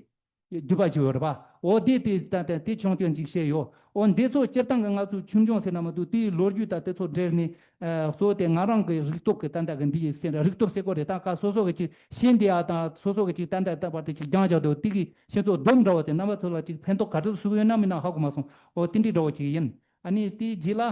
བརྒྱུད་པ་ཅིག་ཡོད་རེད་པ། འོ་དེ་དེ་ད་ལྟ་དེ་ཆུང་ཆུང་ཅིག་བཤད་ཡོད། འོ་འདི་ཚོ་སྤྱིར་བཏང་གི་ང་ཚོའི་ཆོས་འབྱུང་ཟེར་ན་མི་འདུག། དེའི་ལོ་རྒྱུས་དང་དེ་ཚོ་འབྲེལ་ནས་ཨ་གཙོ་བོ་དེ་ང་རང་གི་རིག་སྟོབས་ཀྱི་ད་ལྟ་གི་འདི་ཡིན་ཟེར། རིག་སྟོབས་ཟེར་དགོས་རེད། ད་ག་སོ་སོ་གི་ཅིག་ཤེས་འདི་ཨ་དང་སོ་སོ་གི་ཅིག་ད་ལྟ་ད་བར་དུ་ཅིག་སྦྱང་བཞག་འདུག། དེ་གི་ཤེས་ཚོགས་སྡོམ་འདྲ་བོ་དེ་རྣམ་པ་ཚོ་ལ་ཅིག་ཕན་ཐོགས་ག་ཚོད་ཟུག་ཡོད་ན་མིན་ན་ཧ་གོ་མ་སོང་། འོ་དེ་འདྲའི་འདྲ་བོ་ཅིག་ཡིན། ཨ་ནི་དེའི་རྗེས་ལ།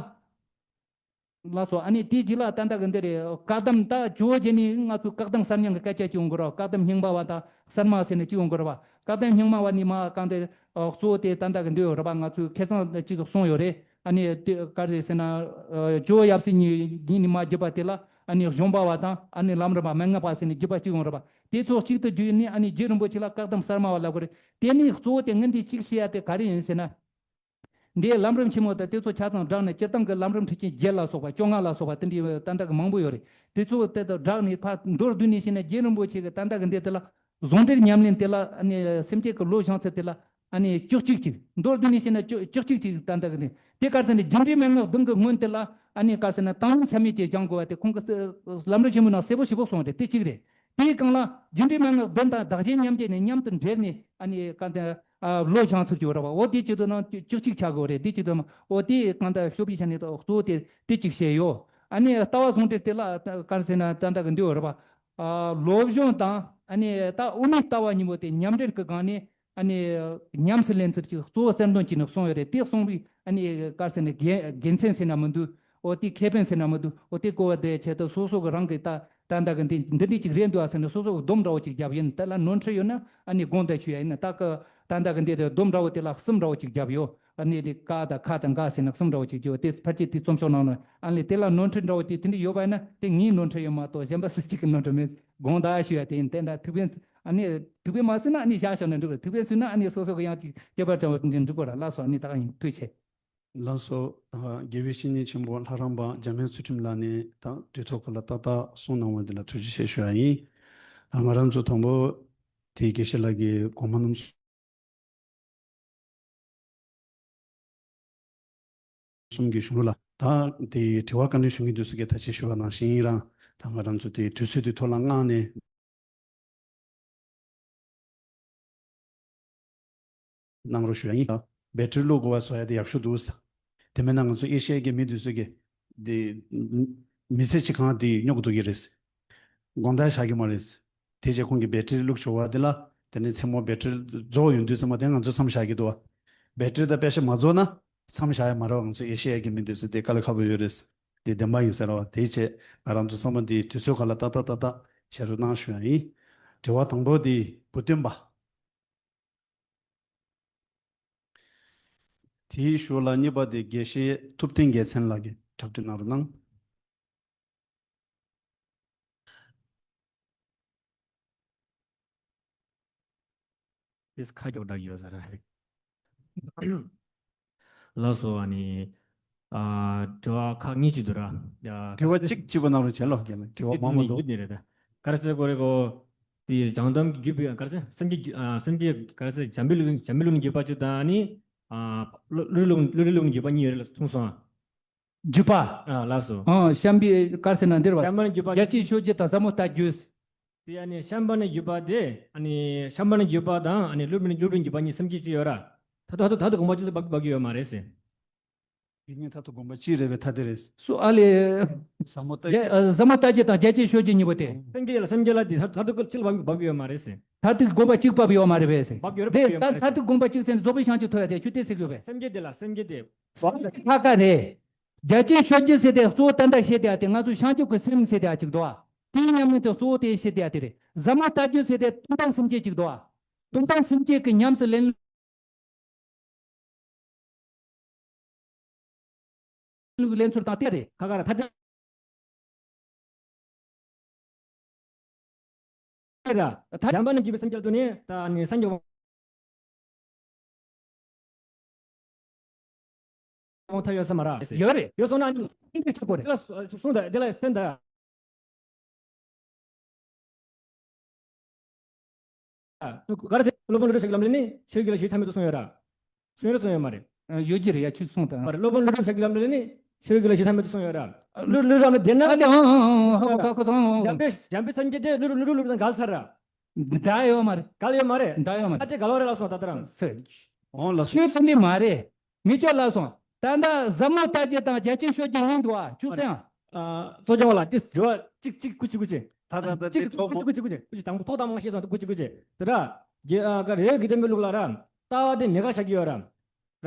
ལགས་སོ། ཨ་ནི་དེའི་རྗེས་ལ་ད་ལྟ་གི་འདི་རེད། བཀག་སྡོམ་ད་ཇོ་བོ་རྗེ་ནས་ང་ཚོའི་བཀག་སྡོམ་གསར་རྙིང་གི་སྐད་ཆ་གཅིག་ཡོང་གི་རེད་བ། བཀག་སྡོམ་རྙིང་པ་བ་དང་གསར་མ་ཟེར་ནས་གཅིག་ཡོང་གི་རེད་བ། བཀག་སྡོམ་རྙིང་མ་བ་ནི་མ་གང་དེ་གཙོ་བོ་དེ་ད་ལྟ་གི་འདི་ཡོད་རེད་བ། ང་ཚོའི་ཁེ་བཟང་གཅིག་གསུངས་ཡོད་རེད། ཨ་ནི་དེ་ག་རེ་ཟེར་ན་ཇོ་བོ་ཡབ་སྲས་གཉིས་ནས་མ་བརྒྱུད་པ་དེ་ལ་ཨ་ནི་གཞུང་པ་བ་དང་ཨ་ནི་ལམ་རིམ་པ་མན་ངག་པ་ཟེར་ནས་བརྒྱུད་པ་གཅིག་ཡོང་རེད་བ། དེ་ཚོ་གཅིག་ཏུ་བརྒྱུད་ནས་ཨ་ནི་རྗེ་རིན་པོ་ཆེ་ལ་བཀག་སྡོམ་གསར་མ་བ་ལབ་དགོས་རེད། དེ་ནི་གཙོ་བོ་དེ་ངས་འདི་གཅིག་བཤད་ཡ་དེ་ག་རེ་ཡིན་ཟེར་ན། འདིའི་ལམ་རིམ་ཆེན་མོ་དང་དེ་ཚོ་ཆ་ཚང་བསྒྲགས་ནས་སྤྱིར་བཏང་གི་ལམ་རིམ་ཁྲིད་ཆེན་བརྒྱད་ལ་སོགས་པ་བཅོ་ལྔ་ལ་སོགས་པ་དེ་འདྲའི་ཏན་ཏན་གི་མང་པོ་ཡོད་རེད། དེ་ཚོ་དེ་དང་བསྒྲགས་ནས་ཕར་མདོར་བསྡུས་ནས་བཤད་ན་རྗེ་རིན་པོ་ཆེ་གི་ཏན་ཏན་གི་འདི་དེ་ལ་ཟུང་འབྲེལ་ཉམས་ལེན་དེ་ལ་ཨ་ནི་སེམས་བསྐྱེད་ཀྱི་བློ་བྱང་ཚུལ་དེ་ལ་ཨ་ནི་བཅུ་གཅིག་ཅིག་མདོར་བསྡུས་ནས་བཤད་ན་བཅུ་བཅུ་གཅིག་ཅིག་ཏན་ཏན་གི་འདི་དེ་ག་རེ་ཟེར་ན་རྒྱུ་འབྲས་མན་ངག་བདུན་གི་སྔོན་དེ་ལ་ཨ་ནི་ག་རེ་ཟེར་ན་དང་པོ་མཚམས་མེད་ཀྱི་སྦྱང་དགོས་པ་དེ་ཁོང་གི་ལམ་རིམ་ཆེན་མོའི་ནང་གསལ་པོ་ཞེ་པོ་གསུངས་རེད། དེ་གཅིག་རེད། དེའི་སྒང་ལ་རྒྱུ་འབྲས་མན་ངག་བདུན་དང་བདག་གཞན་མཉམ་བརྗེ་ནས་མཉམ་དུ་འབྲེལ་ནས་ཨ་ནི་གང་ལྟར་ཨ་བློ་བྱང་ཚུལ་གྱི་རེད་བ། འོ་དེ་བྱེད་དུས་ན་བཅུ་གཅིག་ཆགས་དགོས་རེད། དེ་བྱེད་དུས་ན་འོ་དེ་གང་ལྟར་ཤོ་པའི་ཆ་ནས་གཙོ་བོ་དེ་དེ་གཅིག་བཤད་ཡོད། ཨ་ནི་ལྟ་བ་ཟུང་འབྲེལ་དེ་ལ་གང་ཟེར་ན་ད་ལྟ་གི་འདི་ཡོད་རེད་བ། ཨ་བློ་སྦྱོང་དང་ཨ་ནི་ད་དབུ་མའི་ལྟ་བ་གཉིས་པོ་དེ་མཉམ་འབྲེལ་གྱི་སྒང་ནས་ཨ་ནི་ཉམས་སུ་ལེན་ཚུལ་གྱི་གཙོ་བོ་གསལ་འདོན་གྱིས་ནི་གསུངས་ཡོད་རེད། དེ་གསུངས་པའི་ཨ་ནི་ག་རེ་ཟེར་ན་དགེ་དགེ་མཚན་ཟེར་ན་མི་འདུག་འོ་དེ་ཁེ་ཕན་ཟེར་ན་མི་འདུག་འོ་དེ་གོ་བ་དེ་ཆེད་དུ་སོ་སོ་གི་རང་གི་ད་ད་ལྟ་གི་འདི་འདི་འདྲ་ཅིག་རེད་འདུག་ཨ་ཟེར་ནས་སོ་སོ་གི་སྡོམ་འདྲ་བོ་ཅིག་བརྒྱབ་ཡིན། དེ་ལ་ནོར་འཁྲུལ་ཡོད་ན་ཨ་ནི་དགོངས་དག་ཞུ་ཡ་ཡིན། ད་གི་ད་ལྟ་གི་འདི་དེ་སྡོམ་འདྲ་བོ་དེ་ལ་གསུམ་འདྲ་བོ་ཅིག་བརྒྱབ་ཡོད། ཨ་ནི་དེ་ཀ་དང་ཁ་དང་ག་ཟེར་ནས་གསུམ་འདྲ་བོ་ཅིག་བརྒྱབ་ཡོད། དེ་ཕལ་ཆེར་དེ་རྩོམ་ཤོག་ནང་ལ་ཨ་ནི་དེ་ལ་ནོར་འཁྲུལ་འདྲ་བོ་དེ་དེ་འདྲ་ཡོད་པ་ཡིན་ན་དེ་ངའི་ནོར་འཁྲུལ་ཡོད་མ་གཏོགས་གཞན་པ་སུ་གཅིག་གི་ནོར་འཁྲུལ་མེད། དགོངས་དག་ཞུ་ཡ་དེ་ཡིན། དེ་འདྲ་ཐུགས་ཕན་ཨ་ནི་ཐུགས་ཕན་མ་གསོས་ན་ཨ་ནི་བཞག་བཞག་ན་འགྲིག་གི་རེད། ཐུགས་ཕན་གསོས་ན་ཨ་ནི་སོ་སོ་གི་ཡང་ཅིག་སྐྱེ་བ་བྲལ་བ་འདྲ་འགྲིག་གོ་ར། ལགས་སོ། ཨ་ནི་ད་ག་ཡིན། ཐུགས་རྗེ་ཆེ། ལགས་སོ། ད་དགེ་བའི་བཤེས་གཉེན་ཆེན་པོ་ལྷ་རམས་པ་འཇམ་དབྱངས་ཚུལ་ཁྲིམས་ལགས་ནས་ད་དུས་ཐོག་ཁ་ལ་ཏག་ཏག་གསུང་གནང་བ་འདི་ལ་ཐུགས་རྗེ་ཆེ་ཞུ་ཡ་ཡིན། ད་ང་རང་ཚོ་དང་པོ་དེ་དགེ་བཤེས་ལགས་ཀྱི་དགོངས་པ་རྣམ་གསུམ་གྱི་གཞུང་ལུགས་ལ་ད་དེ་དྲི་བ་བཀའ་འདྲི་ཞུ་མཁན་དེ་ཚོ་གིས་ད་ཅི་ཞུ་བ་ནང་བཞིན་རང་ད་ང་རང་ཚོ་དེ་དུས་ཚོད་དེ་ཐོག་ལ་མངགས་ནས། གནང་རོགས་ཞུ་ཡ་ཡིན། ད་བེ་ཏྲི་བླུག་དགོས་པ་བཟོ་ཡ་དེ་ཡག་ཤོས་འདུག་ཟེར། དེ་མིན་ན་ང་ཚོ་ཨེ་ཤི་ཡ་གི་མི་དེ་ཚོ་གི་དེ་མི་ཚེ་གཅིག་གང་དེ་སྙོག་གི་འདུག་གི་རེད། དགོང་དག་བཞག་གི་མ་རེད། དེ་རྗེས་ཁོང་གི་བེ་ཏྲི་བླུག་ཆོག་པ་དེ་ལ་དེ་ནས་མཚན་མོ་བེ་ཏྲི་རྫོགས་ཡོང་དུས་ཙམ་པ་དེ་ང་ཚོ་མཚམས་བཞག་གི་འདུག་བ། བེ་ཏྲི་དང་པེ་ཤ་མ་རྫོགས་ན་མཚམས་བཞག་ཡ་མ་རེད་བ། ང་ཚོ་ཨེ་ཤི་ཡ་གི་མི་དེ་ཚོ་དེ་དཀའ་ལས་ཁག་པོ་ཡོད་རེད། དེ་བདེན་པ་ཡིན་ཟེར་བ། དེ་བྱས་ང་རང་ཚོ་ཚང་མ་དེ་དུས་ཚོད་ཁ་ལ་ཏག་ཏག་ཏག་ཏག་བྱེད་རོགས་གནང་ཞུ་ཡ་ཡིན། དྲི་བ་དང་པོ་དེ་བུ་སྟོན་པ། དེའི་ཞོར་ལ་གཉིས་པ་དེ་དགེ་བཤེས་ཐུབ་བསྟན་རྒྱལ་མཚན་ལགས་ཀྱིས་གྲ་སྒྲིག་གནང་རོགས་གནང་། དེས་ཁ་མགྱོགས་འདྲ་ཡོད་ས་རེད། ལགས་སོ། ཨ་ནི། ཨ། དྲི་བ་ཁག་གཉིས་ཅིག་འདུག་ར། ཨ། དྲི་བ་གཅིག་གཅིག་པོ་གནང་རོགས་བྱས་ལོ། རྒན་ལགས། དྲི་བ་མང་པོ་འདུག། ནི་རེད་ད། ག་རེ་ཟེར་དགོས་རེད་གོ། དེ་སྦྱང་གཏམ་བརྒྱུད་པའི་ག་རེ་ཟེར། སེམས་བསྐྱེད་བརྒྱུད། ཨ། སེམས་བསྐྱེད་ག་རེ་ཟེར། འཇམ་པའི་ལུགས། འཇམ་པའི་ལུགས་ནས་བརྒྱུད་པ་གཅིག་དང་། ཨ་ནི། ཨ། བློ་བློ་རིག་ལུགས། བློ་རིག་ལུགས་ནས་བརྒྱུད་པ་གཉིས་ཡོད་རེད་ལ་གསུངས་སོང་། བརྒྱུད་པ། ཨ། ལགས་སོ། ཨ། བྱམས་པའི་ག་རེ་ཟེར་ན་འདིར་བ། བྱམས་པ་ནས་བརྒྱུད་པ། རྒྱལ་ཆེན་ཤོད་རྒྱུ་དང་ཟབ་མོ་ལྟ་རྒྱུ། དེ་ཡང་ནི་བྱམས་པ་ནས་བརྒྱུད་པ་དེ། ཨ་ནི་བྱམས་པ་ནས་བརྒྱུད་པ་དང་། ཨ་ནི་བློ་རིག་ནས། བློ་རིག་བརྒྱུད་པ་གཉིས་སེམས་བསྐྱེད་གཅིག་ཡོད་ར། ད་ལྟ་ད་ལྟ་དགོངས་པ་གཅིག་ཏུ་འབབ་འབབ་ཀྱི་ཡོད་མ་རེད་ཟེར། དེ་གཉིས་ད་ལྟ་དགོངས་པ་གཅིག་རེད་པས། ཐ་དད་རེད། སུ་ཨ་ལས། ཟབ་མོ་ལྟ། ཡ། ཨ། ཟབ་མོ་ལྟ་རྒྱུ་དང་རྒྱལ་ཆེན་ཤོད་རྒྱུ་གཉིས་པོ་དེ། སེམས་བསྐྱེད་ལ། སེམས་བསྐྱེད་ལ་དེ་ད་ལྟ་དགོངས་པ་གཅིག་ལ་འབབ་འབབ་ཀྱི་ཡོད་མ་རེད་ཟེར། ད་ལྟ་དགོངས་པ་གཅིག་འབབ་ཡོད་མ་རེད་པས་ཟེར། འབབ་ཡོད་རེད། དེ་འབབ་ཡོད་ད་མ་རེད། ད་ལྟ་དགོངས་པ་གཅིག་ཟེར་ནས་རྫོགས་པའི་བྱང་ཆུབ་ཐོབ་ཡ་དེ་ཆུ་དེ་ཟེར་གི་ཡོད་པས། སེམས་བསྐྱེད་དེ་ལ། སེམས་བསྐྱེད་དེ། ཁ་ཁ་རེད། རྒྱལ་ཆེན་ཤོད་རྒྱུ་ཟེར་དེ་གཙོ་བོ་ད་ལྟ་བཤད་དེ་ཡ་དེ་ང་ཚོ་བྱང་ཆུབ་ཀྱི་སེམས་ཟེར་དེ་ཡ་གཅིག་འདུག་བ། དེའི་ཉམས་ལེན་དེ་གཙོ་བོ་དེ་བཤད་དེ་ཡ་དེ་རེད། ཟབ་མོ་ལྟ་རྒྱུ་ཟེར་དེ་དོན་དམ་སེམས་བསྐྱེད་གཅིག་འདུག་བ། དོན་དམ་སེམས་བསྐྱེད་ཀྱི་ཉམས་སུ་ལེན་ལུགས། ལེན་ཚུལ་དང་དེ་རེད། ཁ་ཁ་ར་ཐ་དད་ར། ད་བྱམས་པ་ནས་བརྒྱུད་པའི་སེམས་བསྐྱེད་དུ་ནི་ད་ནི་སངས་རྒྱས་དབང་ཐང་ཡོད་ས་མ་རེད། ཡོད་རེད། ཡོད་སོང་ན་ནི་འདི་ཆགས་པོ་རེད། དེ་ལ་གསུངས་ད། དེ་ལ་གསན་ད། ག་རེ་ཟེར། སློབ་དཔོན་ཀླུ་སྒྲུབ་ཞབས་ཀྱི་ལམ་ལས་ནི་ཤེས་རིག་ལ་ཞི་བདེ་ཐ་མལ་དུ་གསུངས་ཡོད་ར། གསུངས་ཡོད་ར་གསུངས་ཡོད་མ་རེད། ཡོད་ཀྱི་རེད་ཡ། ཁྱོད་གསུངས་དང་། མ་རེད། སློབ་དཔོན་ཀླུ་སྒྲུབ་ཞབས་ཀྱི་ལམ་ལས་ནི་ཤེས་རིག་ལ་ཞི་བདེ་ཐ་མལ་དུ་གསུངས་ཡོད་ར། ཀླུ་ཀླུ་ར་མི་བདེན་ན། ཨ་ལེ་ཨང་ཨང་ཨང་ཧ་གོ་ཧ་གོ་སོང་། འཇམ་པའི་འཇམ་པའི་སེམས་བསྐྱེད་དེ་ཀླུ་ཀླུ་ཀླུ་ཀླུ་དང་འགལ་ཚར་ར། འདྲ་ཡོད་མ་རེད། འགལ་ཡོད་མ་རེད། འདྲ་ཡོད་མ་ཨ་རེད། དེ་འགལ་བ་རེད་ལ་སོང་ད་ལྟ་རང་། ཟེར། འོང་ལ་སོང་། ཁྱོད་གསུང་གི་མ་རེད། མི་ཆོག་ལ་སོང་། ད་ལྟ་ཟབ་མོ་ལྟ་རྒྱུ་དང་རྒྱལ་ཆེན་ཤོད་རྒྱུ་གཉིས་འདུག་ཨ། ཁྱོད་གསན་ཨ། གཙོ་སྐྱོང་བ་ལ་ཏིས་འགྲོ་བ་གཅིག་གཅིག་ཀུ་ཅི་ཀུ་ཅི། ད་ད་ད་གཅིག་དེ་ཀུ་ཅི་ཀུ་ཅི་ཀུ་ཅི་ཀུ་ཅི། དང་པོ་ཐོག་དང་མ་ཤེས་སོང་ཀུ་ཅི་ཀུ་ཅི། དེ་ར། རྒྱ་ཨ་ག་རེ་གི་དེ་མི་ལུག་ལ་ར། ལྟ་བ་དེ་མེད་ཁ་བཞག་གི་ཡོད་ར། ར།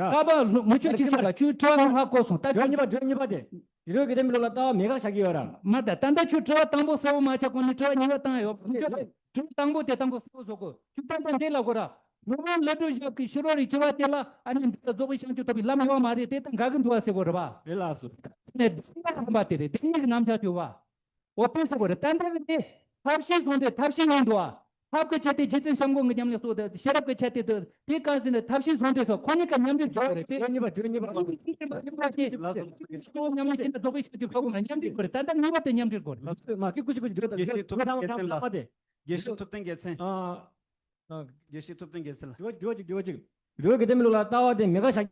ལྟ་བ་ལུག་མི་ཆོག་གཅིག་བྱས་ལ་ཁྱོད་ཁྲོ་བ་ཧ་གོ་སོང་ད། འགྲོ་གཉིས་པ་འགྲོ་གཉིས་པ་དེ། དུད་འགྲོ་དགེ་ལྡན་པའི་ལུགས་ལ་ལྟ་བ་མེད་ཁ་བཞག་གི་ཡོད་ར། མ་ད་ད་ལྟ་ཁྱོད་དྲི་བ་དང་པོ་གསལ་པོ་མ་ཆགས་གོང་ནས་དྲི་བ་གཉིས་པ་བཏང་ཡོད། དྲི་བ་དང་པོ་དེ་དང་པོ་གསལ་པོ་བཟོ་དགོས། ཁྱོད་ད་ལྟ་འདི་ལབ་དགོས་ར། ལོ་མང་ལ་སྒྲུབ་ཞབས་ཀྱི་ཕྱི་རོལ་ལ་སྐྱེ་བ་དེ་ལ་ཨ་ནི་འདི་ལ་རྫོགས་པའི་བྱང་ཆུབ་ཐོབ་པའི་ལམ་ཡོད་མ་རེད། དེ་དང་འགལ་གྱི་འདུག་བ་ཟེར་དགོས་རེད་བ། རེད་ལགས་སོ། ནས་སེམས་ལ་རིམ་པ་དེ་རེད། དེ་གཉིས་ཀྱི་རྣམ་གཞག་བྱུང་བ། འོ་དེ་ཟེར་དགོས་རེད། ད་ལྟ་གི་དེ་ཐབས་ཤེས་ཟུང་འབྲེལ་ཐབས་ཤེས་ཡིན་འདུག་བ། ཐབས་ཀྱི་ཆ་དེ་རྗེ་བཙུན་བྱམས་མགོན་གྱི་ཉམས་ལེན་སོགས་དེ་ཤེས་རབ་ཀྱི་ཆ་དེ་དེ་དེ་གང་ཟེར་ན་ཐབས་ཤེས་ཟུང་འབྲེལ་སོགས་ཁོ་གཉིས་ཀ་མཉམ་འབྲེལ་བྱེད་དགོས་རེད་དེ། དོན་གཉིས་པ་དོན་གཉིས་པ། ཁོ་གཉིས་ཀ་མཉམ་འབྲེལ་བྱེད་དགོས་རེད། ཁོ་མཉམ་ལེན་བྱེད་ན་རྫོགས་པའི་བྱང་ཆུབ་ཐོབ་དགོས་ན་མཉམ་འབྲེལ་དགོས་རེད། ད་ལྟ་ངེས་པར་དུ་མཉམ་འབྲེལ་དགོས་རེད། མ་སྐད་ཀུ་ཅི་ཀུ་ཅི་འགྲོ་དང་། དགེ་བཤེས་ཐུབ་བསྟན་རྒྱལ་མཚན་ལགས། དགེ་བཤེས་ཐུབ་བསྟན་རྒྱལ་མཚན། ཨ། དགེ་བཤེས་ཐུབ་བསྟན་རྒྱལ་མཚན་ལགས། དྲི་བ་གཅིག་དྲི་བ་གཅིག་དྲི་བ་དགེ་ལྡན་པའི་ལུགས་ལ་ལྟ་བ་དེ་མེད་ཁ་བཞག་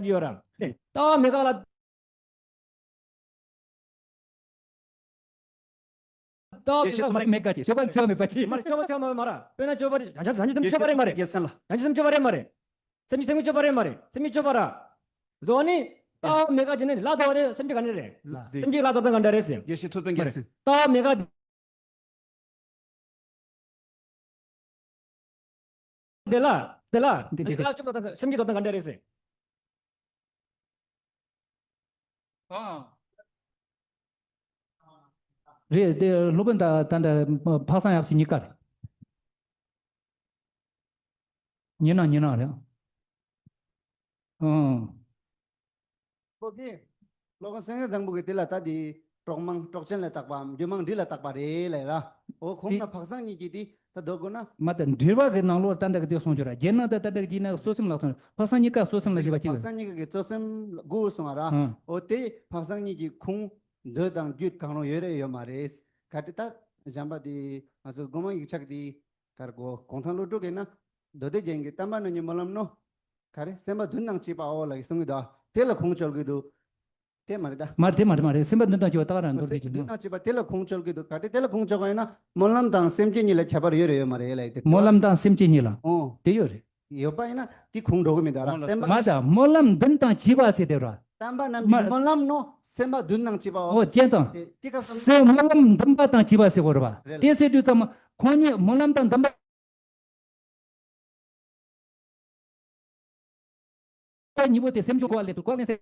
ཡོད་ར། ལྟ་བ་མེད་ཁ་ལ། ལྟ་བ་མེད་ཁ་མ་མེད་ཁ་ཅིག་སྤྱོད་པ་འཚེ་བ་མེད་པ་ཅིག་མ་རེད། སྤྱོད་པ་འཚེ་བ་མ་རེད། དཔེར་ན་སྤྱོད་པ་རེད། བྱང་ཆུབ་བྱང་ཆུབ་སེམས་སྤྱོད་པ་རེད་མ་རེད། རྒྱལ་མཚན་ལགས། བྱང་ཆུབ་སེམས་སྤྱོད་པ་རེད་མ་རེད། སེམས་ཉིད་སེམས་ཉིད་སྤྱོད་པ་རེད་མ་རེད། སེམས་ཉིད་སྤྱོད་པ་ར། འདུག་ཨ་ནི། ལྟ་བ་མེད་ཁ་ཅིག་ནི་ལ་ལྟ་བ་རེད། སེམས་ཀྱི་ག་འདྲ་རེད། ལ། སེམས་ཀྱི་ལ་ལྟ་བ་ག་འདྲ་རེད་ཟེར། དགེ་བཤེས་ཐུབ་བསྟན་རྒྱལ་མཚན། ལྟ་བ་མེད་ཁ། དེ་ལ། དེ་ལ། འདི་འདི་འདི། ལ་ལྟ་བ་སེམས་ཀྱི་ལྟ་བ་ག་འདྲ་རེད་ཟེར། ཨ། རེད་དེ་སློབ་དཔོན་ད་ད་ད་འཕགས་སེང་ཡབ་སྲས་གཉིས་ཀ་རེད། ཉི་ནང་ཉི་ནང་རེད། ཨང་། ཁོ་གིས་སློབ་དཔོན་སེང་གེ་བཟང་པོ་གིས་དེ་ལ་ད་དེ་གྲོགས་མང་གྲོགས་ཅན་ལ་བཏགས་པའམ་རྒྱུད་མང་འབྲིང་ལ་བཏགས་པ་རེད་ལབ་ར། འོ་ཁོང་དེ་ན་འཕགས་སེང་གཉིས་ཀྱིས་དེ་ད་ལྡོག་དགོས་ན། མ་ད་འགྲེལ་པ་གི་ནང་ལོགས་ད་ལྟ་གི་དེ་གསུངས་ཀྱི་ར། རྒྱན་ནང་ད་ད་ལྟ་གི་ན་གསོད་སེམས་ལ་སོང་། འཕགས་སེང་གཉིས་ཀ་གསོད་སེམས་ལ་ཞེས་པ་ཅིག་འཕགས་སེང་གཉིས་ཀ་གི་གསོད་སེམས་དགུ་གསུངས་པ་ར། ཨང་། འོ་དེ་འཕགས་སེང་གཉིས་ཀྱི་ཁུངས་མདོ་དང་རྒྱུད་གང་རུང་ཡོད་རེད་ཡོད་མ་རེད། ག་དེ་ད་གཞན་པ་དེ་ང་ཚོ་སྒོ་མང་ཡིག་ཆ་གི་དེ། གར་གོ་གུང་ཐང་ཀླུ་སྒྲུབ་ཀྱི་ན། མདོ་སྡེ་རྒྱན་གྱི་བསྟན་པ་རྣམ་གཉིས་སྨོན་ལམ་ནོ། ག་རེ་སེམས་པ་བདུན་དང་བཅས་པའོ་ལ་གསུང་གི་འདུག་དེ་ལ་ཁུངས་བཅོལ་གི་འདུག་དེ་མ་རེད་ད། མ་རེད་དེ་མ་རེད་མ་རེད། སེམས་པ་བདུན་དང་བཅས་པ་ད་ག་རང་མདོ་སྡེ་རྒྱན་གྱི་བདུན་ནོ། དང་བཅས་པ་དེ་ལ་ཁུངས་བཅོལ་གི་འདུག་ག་རེ་དེ་ལ་ཁུངས་བཅོལ་གི་ཡིན་ན་སྨོན་ལམ་དང་སེམས་བསྐྱེད་གཉིས་ལ་ཁྱད་པར་ཡོད་རེད་ཡོད་མ་རེད་ལ་ཡིན་ཏེ། སྨོན་ལམ་དང་སེམས་བསྐྱེད་གཉིས་ལ། ཨོ། དེ་ཡོད་རེད། ཡོད་པ་ཡིན་ན་དེ་ཁུངས་འགྲོ་གི་མི་འདུག་ར། བསྟན་པ་མ་ད་སྨོན་ལམ་བདུན་དང་བཅས་པ་ཟེར་དེ་ར། བསྟན་པ་རྣམས་ཀྱི་མ་སྨོན་ལམ་ནོ་སེམས་པ་བདུན་དང་བཅས་པའོ། ཨོ་རྒྱན་དང་། དེ་དེ་སྐབས་སུ། སེམས་སྨོན་ལམ་འདུན་པ་དང་བཅས་པ་ཟེར་དགོས་རེད་པ། རེད། དེ་ཟེར་དུས་ཙམ་ཁོང་གཉིས་སྨོན་ལམ་དང་འདུན་པ་གཉིས་པོ་དེ་སེམས་བྱུང་གོ་བ་ལས་དུ་གོ་ལེན་ཟེར།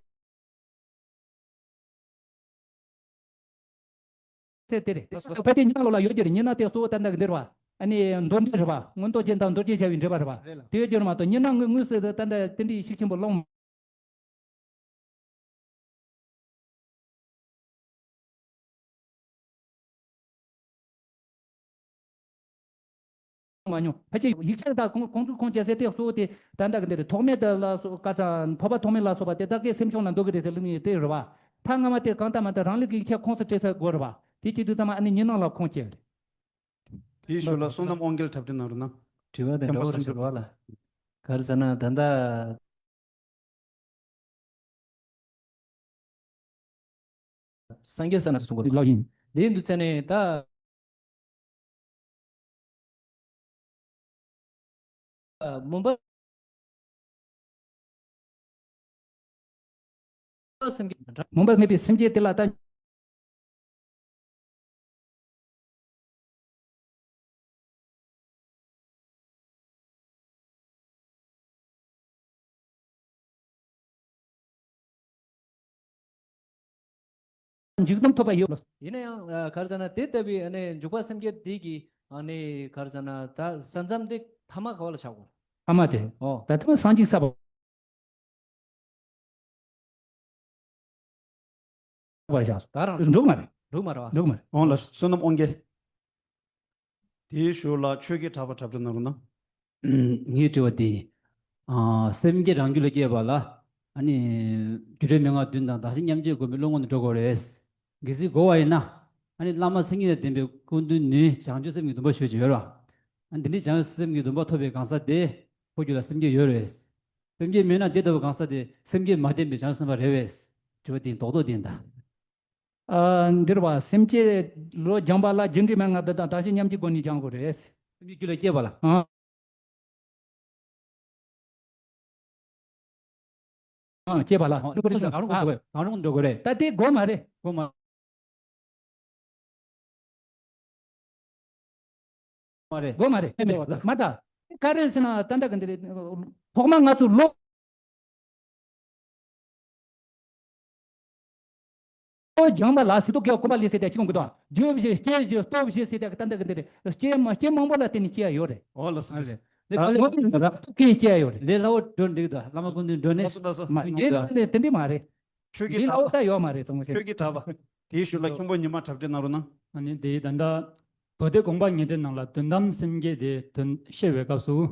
ཟེར་དེ་རེད། ཕལ་ཆེར་ཉི་སྣང་ལོ་ལ་ཡོད་རྒྱུ་རེད། ཉི་སྣང་དེ་གཙོ་བོ་ད་ལྟ་གི་འདིར་བ། ཨ་ནི་མདོ་འགྲེལ་རེད་བ། མངོན་རྟོགས་རྒྱན་དང་མདོ་རྒྱན་བྱ་བའི་འགྲེལ་པ་རེད་བ། རེད་ལ། དེ་ཡོད་རྒྱུ་རེད་མ་གཏོགས་ཉི་སྣང་དངོས་དངོས་སུ་ད་ལྟ་དེ་འདྲའི་ཤུགས་ཆེན་པོ་སློང་མ་མྱོང་། ཕལ་ཆེར་ཡིག་ཆ་དང་ཁོང་ཁོང་ཚོའི་ཁོང་ཅག་ཟེར་དེ་གཙོ་བོ་དེ་ད་ལྟ་གི་འདིར་ཐོགས་མེད་དེ་ལ་སོགས་ཀ་ཙ་འཕགས་པ་ཐོགས་མེད་ལ་སོགས་པ་དེ་དག་གི་སེམས་བྱུང་ལ་འདོད་གི་རེད་ཟེར་ལུགས་ཡིན་དེ་རེད་བ། ཐ་སྔ་མ་དེ་གང་ལྟར་མ་ལྟར་རང་ལུགས་ཀྱི་ཡིག་ཆ་ཁོངས་སུ་བྲིས་ཚར་དགོས་རེད་བ། དེ་བྱེད་དུས་ཚང་མ་ཨ་ནི་ཉི་སྣང་ལ་ཁུངས་སྐྱེལ་རེད། དེའི་ཞོར་ལ་བསོད་ནམས་དབང་རྒྱལ་འཁྲབ་སྟོན་གནང་རོགས་གནང་། དྲི་བ་དང་འདྲ་བོ་རེད་ཟེར་བ་ལ། ག་རེ་ཟེར་ན་ད་ལྟ་སངས་རྒྱས་ས་ན་གསུང་གི་ལགས་ཡིན། དེ་འདུག་ཚེ་ནས་ད་མུན་པ་སེམས་བསྐྱེད། མུན་པ་མེད་པའི་སེམས་བསྐྱེད་དེ་ལ་ལྟ། འཇིག་རྟེན་ཐོབ་པ་ཡོད། ཡིན་ན་ཡང་ག་རེ་ཟེར་ན་དེ་ལྟ་བུའི་ཨ་ནི་འཇུག་པ་སེམས་བསྐྱེད་འདི་གི་ཨ་ནི་ག་རེ་ཟེར་ན་ད་ས་མཚམས་དེ་ཐ་མ་ག་བ་ལ་ཆགས་དགོས། ཐ་མ་དེ། ཨོ། ད་ཐ་མ་སངས་རྒྱས་ས་པ། བ་བཞག་སོང་། ད་རང་འགྲོ་གི་མ་རེད། འགྲོ་གི་མ་རེད་བ། འགྲོ་གི་མ་རེད། འོང་ལ་བསོད་ནམས་དབང་རྒྱལ། དེའི་ཞོར་ལ་ཆོས་ཀྱི་གྲགས་པ་གྲགས་སྒྲུབ་གནང་རོགས་གནང་། ངའི་དྲི་བ་དེ། ཨ། སེམས་བསྐྱེད་རང་རྒྱུད་ལ་སྐྱེས་པ་ལ། ཨ་ནི། རྒྱུ་འབྲས་མན་ངག་བདུན་དང་བདག་གཞན་མཉམ་བརྗེའི་སྒོམ་པའི་བློ་ངོ་ནས་འགྲོ་དགོས་རེད། གལ་སྲིད་དགོས་པ་ཡིན་ན། ཨ་ནི་བླ་མ་མཚན་ཉིད་དང་ལྡན་པའི་སྐུ་མདུན་ནས་བྱང་ཆུབ་སེམས་ཀྱི་སྡོམ་པ་ཞུ་རྒྱུ་ཡོད་རེད་བ། ཨ་ནི་འདི་འདྲའི་བྱང་ཆུབ་སེམས་ཀྱི་སྡོམ་པ་ཐོབ་པའི་གང་ཟག་དེ། ཁོ་རྒྱུད་ལ་སེམས་བསྐྱེད་ཡོད་རེད། སེམས་བསྐྱེད་མེད་ན་དེ་ལྟ་བུ་གང་ཟག་དེ་སེམས་བསྐྱེད་མ་ལྡན་པའི་བྱང་ཆུབ་སེམས་དཔའ་རེད་པས། དྲི་བ་དེ་རྡོག་རྡོག་དེ་ཡིན་ད། ཨ། འདིར་བ་སེམས་བསྐྱེད་ལོ་སྦྱངས་པ་ལ་རྒྱུ་འབྲས་མན་ངག་འདི་དང་བདག་གཞན་མཉམ་བརྗེའི་སྒོ་ནས་སྦྱང་དགོས་རེད། སེམས་བསྐྱེད་རྒྱུད་ལ་སྐྱེས་པ་ལ། ཨ། ཨ། སྐྱེས་པ་ལ། ཨ། སྐྱེས་པ་ལ་གང་རུང་གང་རུང་འགྲོ་དགོས་རེད། ད་དེ་དགོས་མ་རེད། དགོས་མ་རེད། མ་རེད། མ་ད། ག་རེ་ཟེར་ན་ད་ལྟ་གི་འདི་རེད། ཐོག་མ་ང་ཚོ་ལོ། ཨོ་སྦྱངས་པ་ལ་སི་ཏོ་ཀེ་བ་ཀོ་པ་ལི་ཟེར་ཏེ་ཅི་ཡོང་གི་དང་། རྒྱུ་བཞི་སྐྱེ་བཞི་སྟོབས་བཞི་ཟེར་ཏེ་ད་ལྟ་གི་འདི་རེད། སྐྱེ་མ་སྐྱེ་མང་པོ་ལ་བརྟེན་ནས་སྐྱེ་ཡ་ཡོད་རེད། ཨོ་ལགས་སོ། ཨ་རེད། ལས་ལ་ལས་ལ་ལས་ལ་ལ་ལ་སྐྱེ་ཡ་ཡོད་རེད། ལས་སླ་བོ་འགྲོ་འགྲིག་དང་བླ་མ་ཀུན་འདུས་འགྲོ་ནས། ལགས་སོ་ལགས་སོ། མ་རེད་དེ་འདྲ་མ་རེད། ཆོས་ཀྱི་ལས་སླ་བོ་གྲགས་ད་ཡོད་མ་རེད་དང་། ཆོས་ཀྱི་གྲགས་པ། དེའི་ཤུལ་ལ་མཁན་པོ་ཉི་མ་གྲ་སྒྲིག་གནང་རོགས་གནང་། ཨ་ནི་དེ་ད་ལྟ་བོད་སྡེ་དགོངས་པ་ཉི་ཁྲི་ནང་ལ་དོན་དམ་སེམས་བསྐྱེད་དེ་དོན་བཤད་པའི་སྐབས་སུ།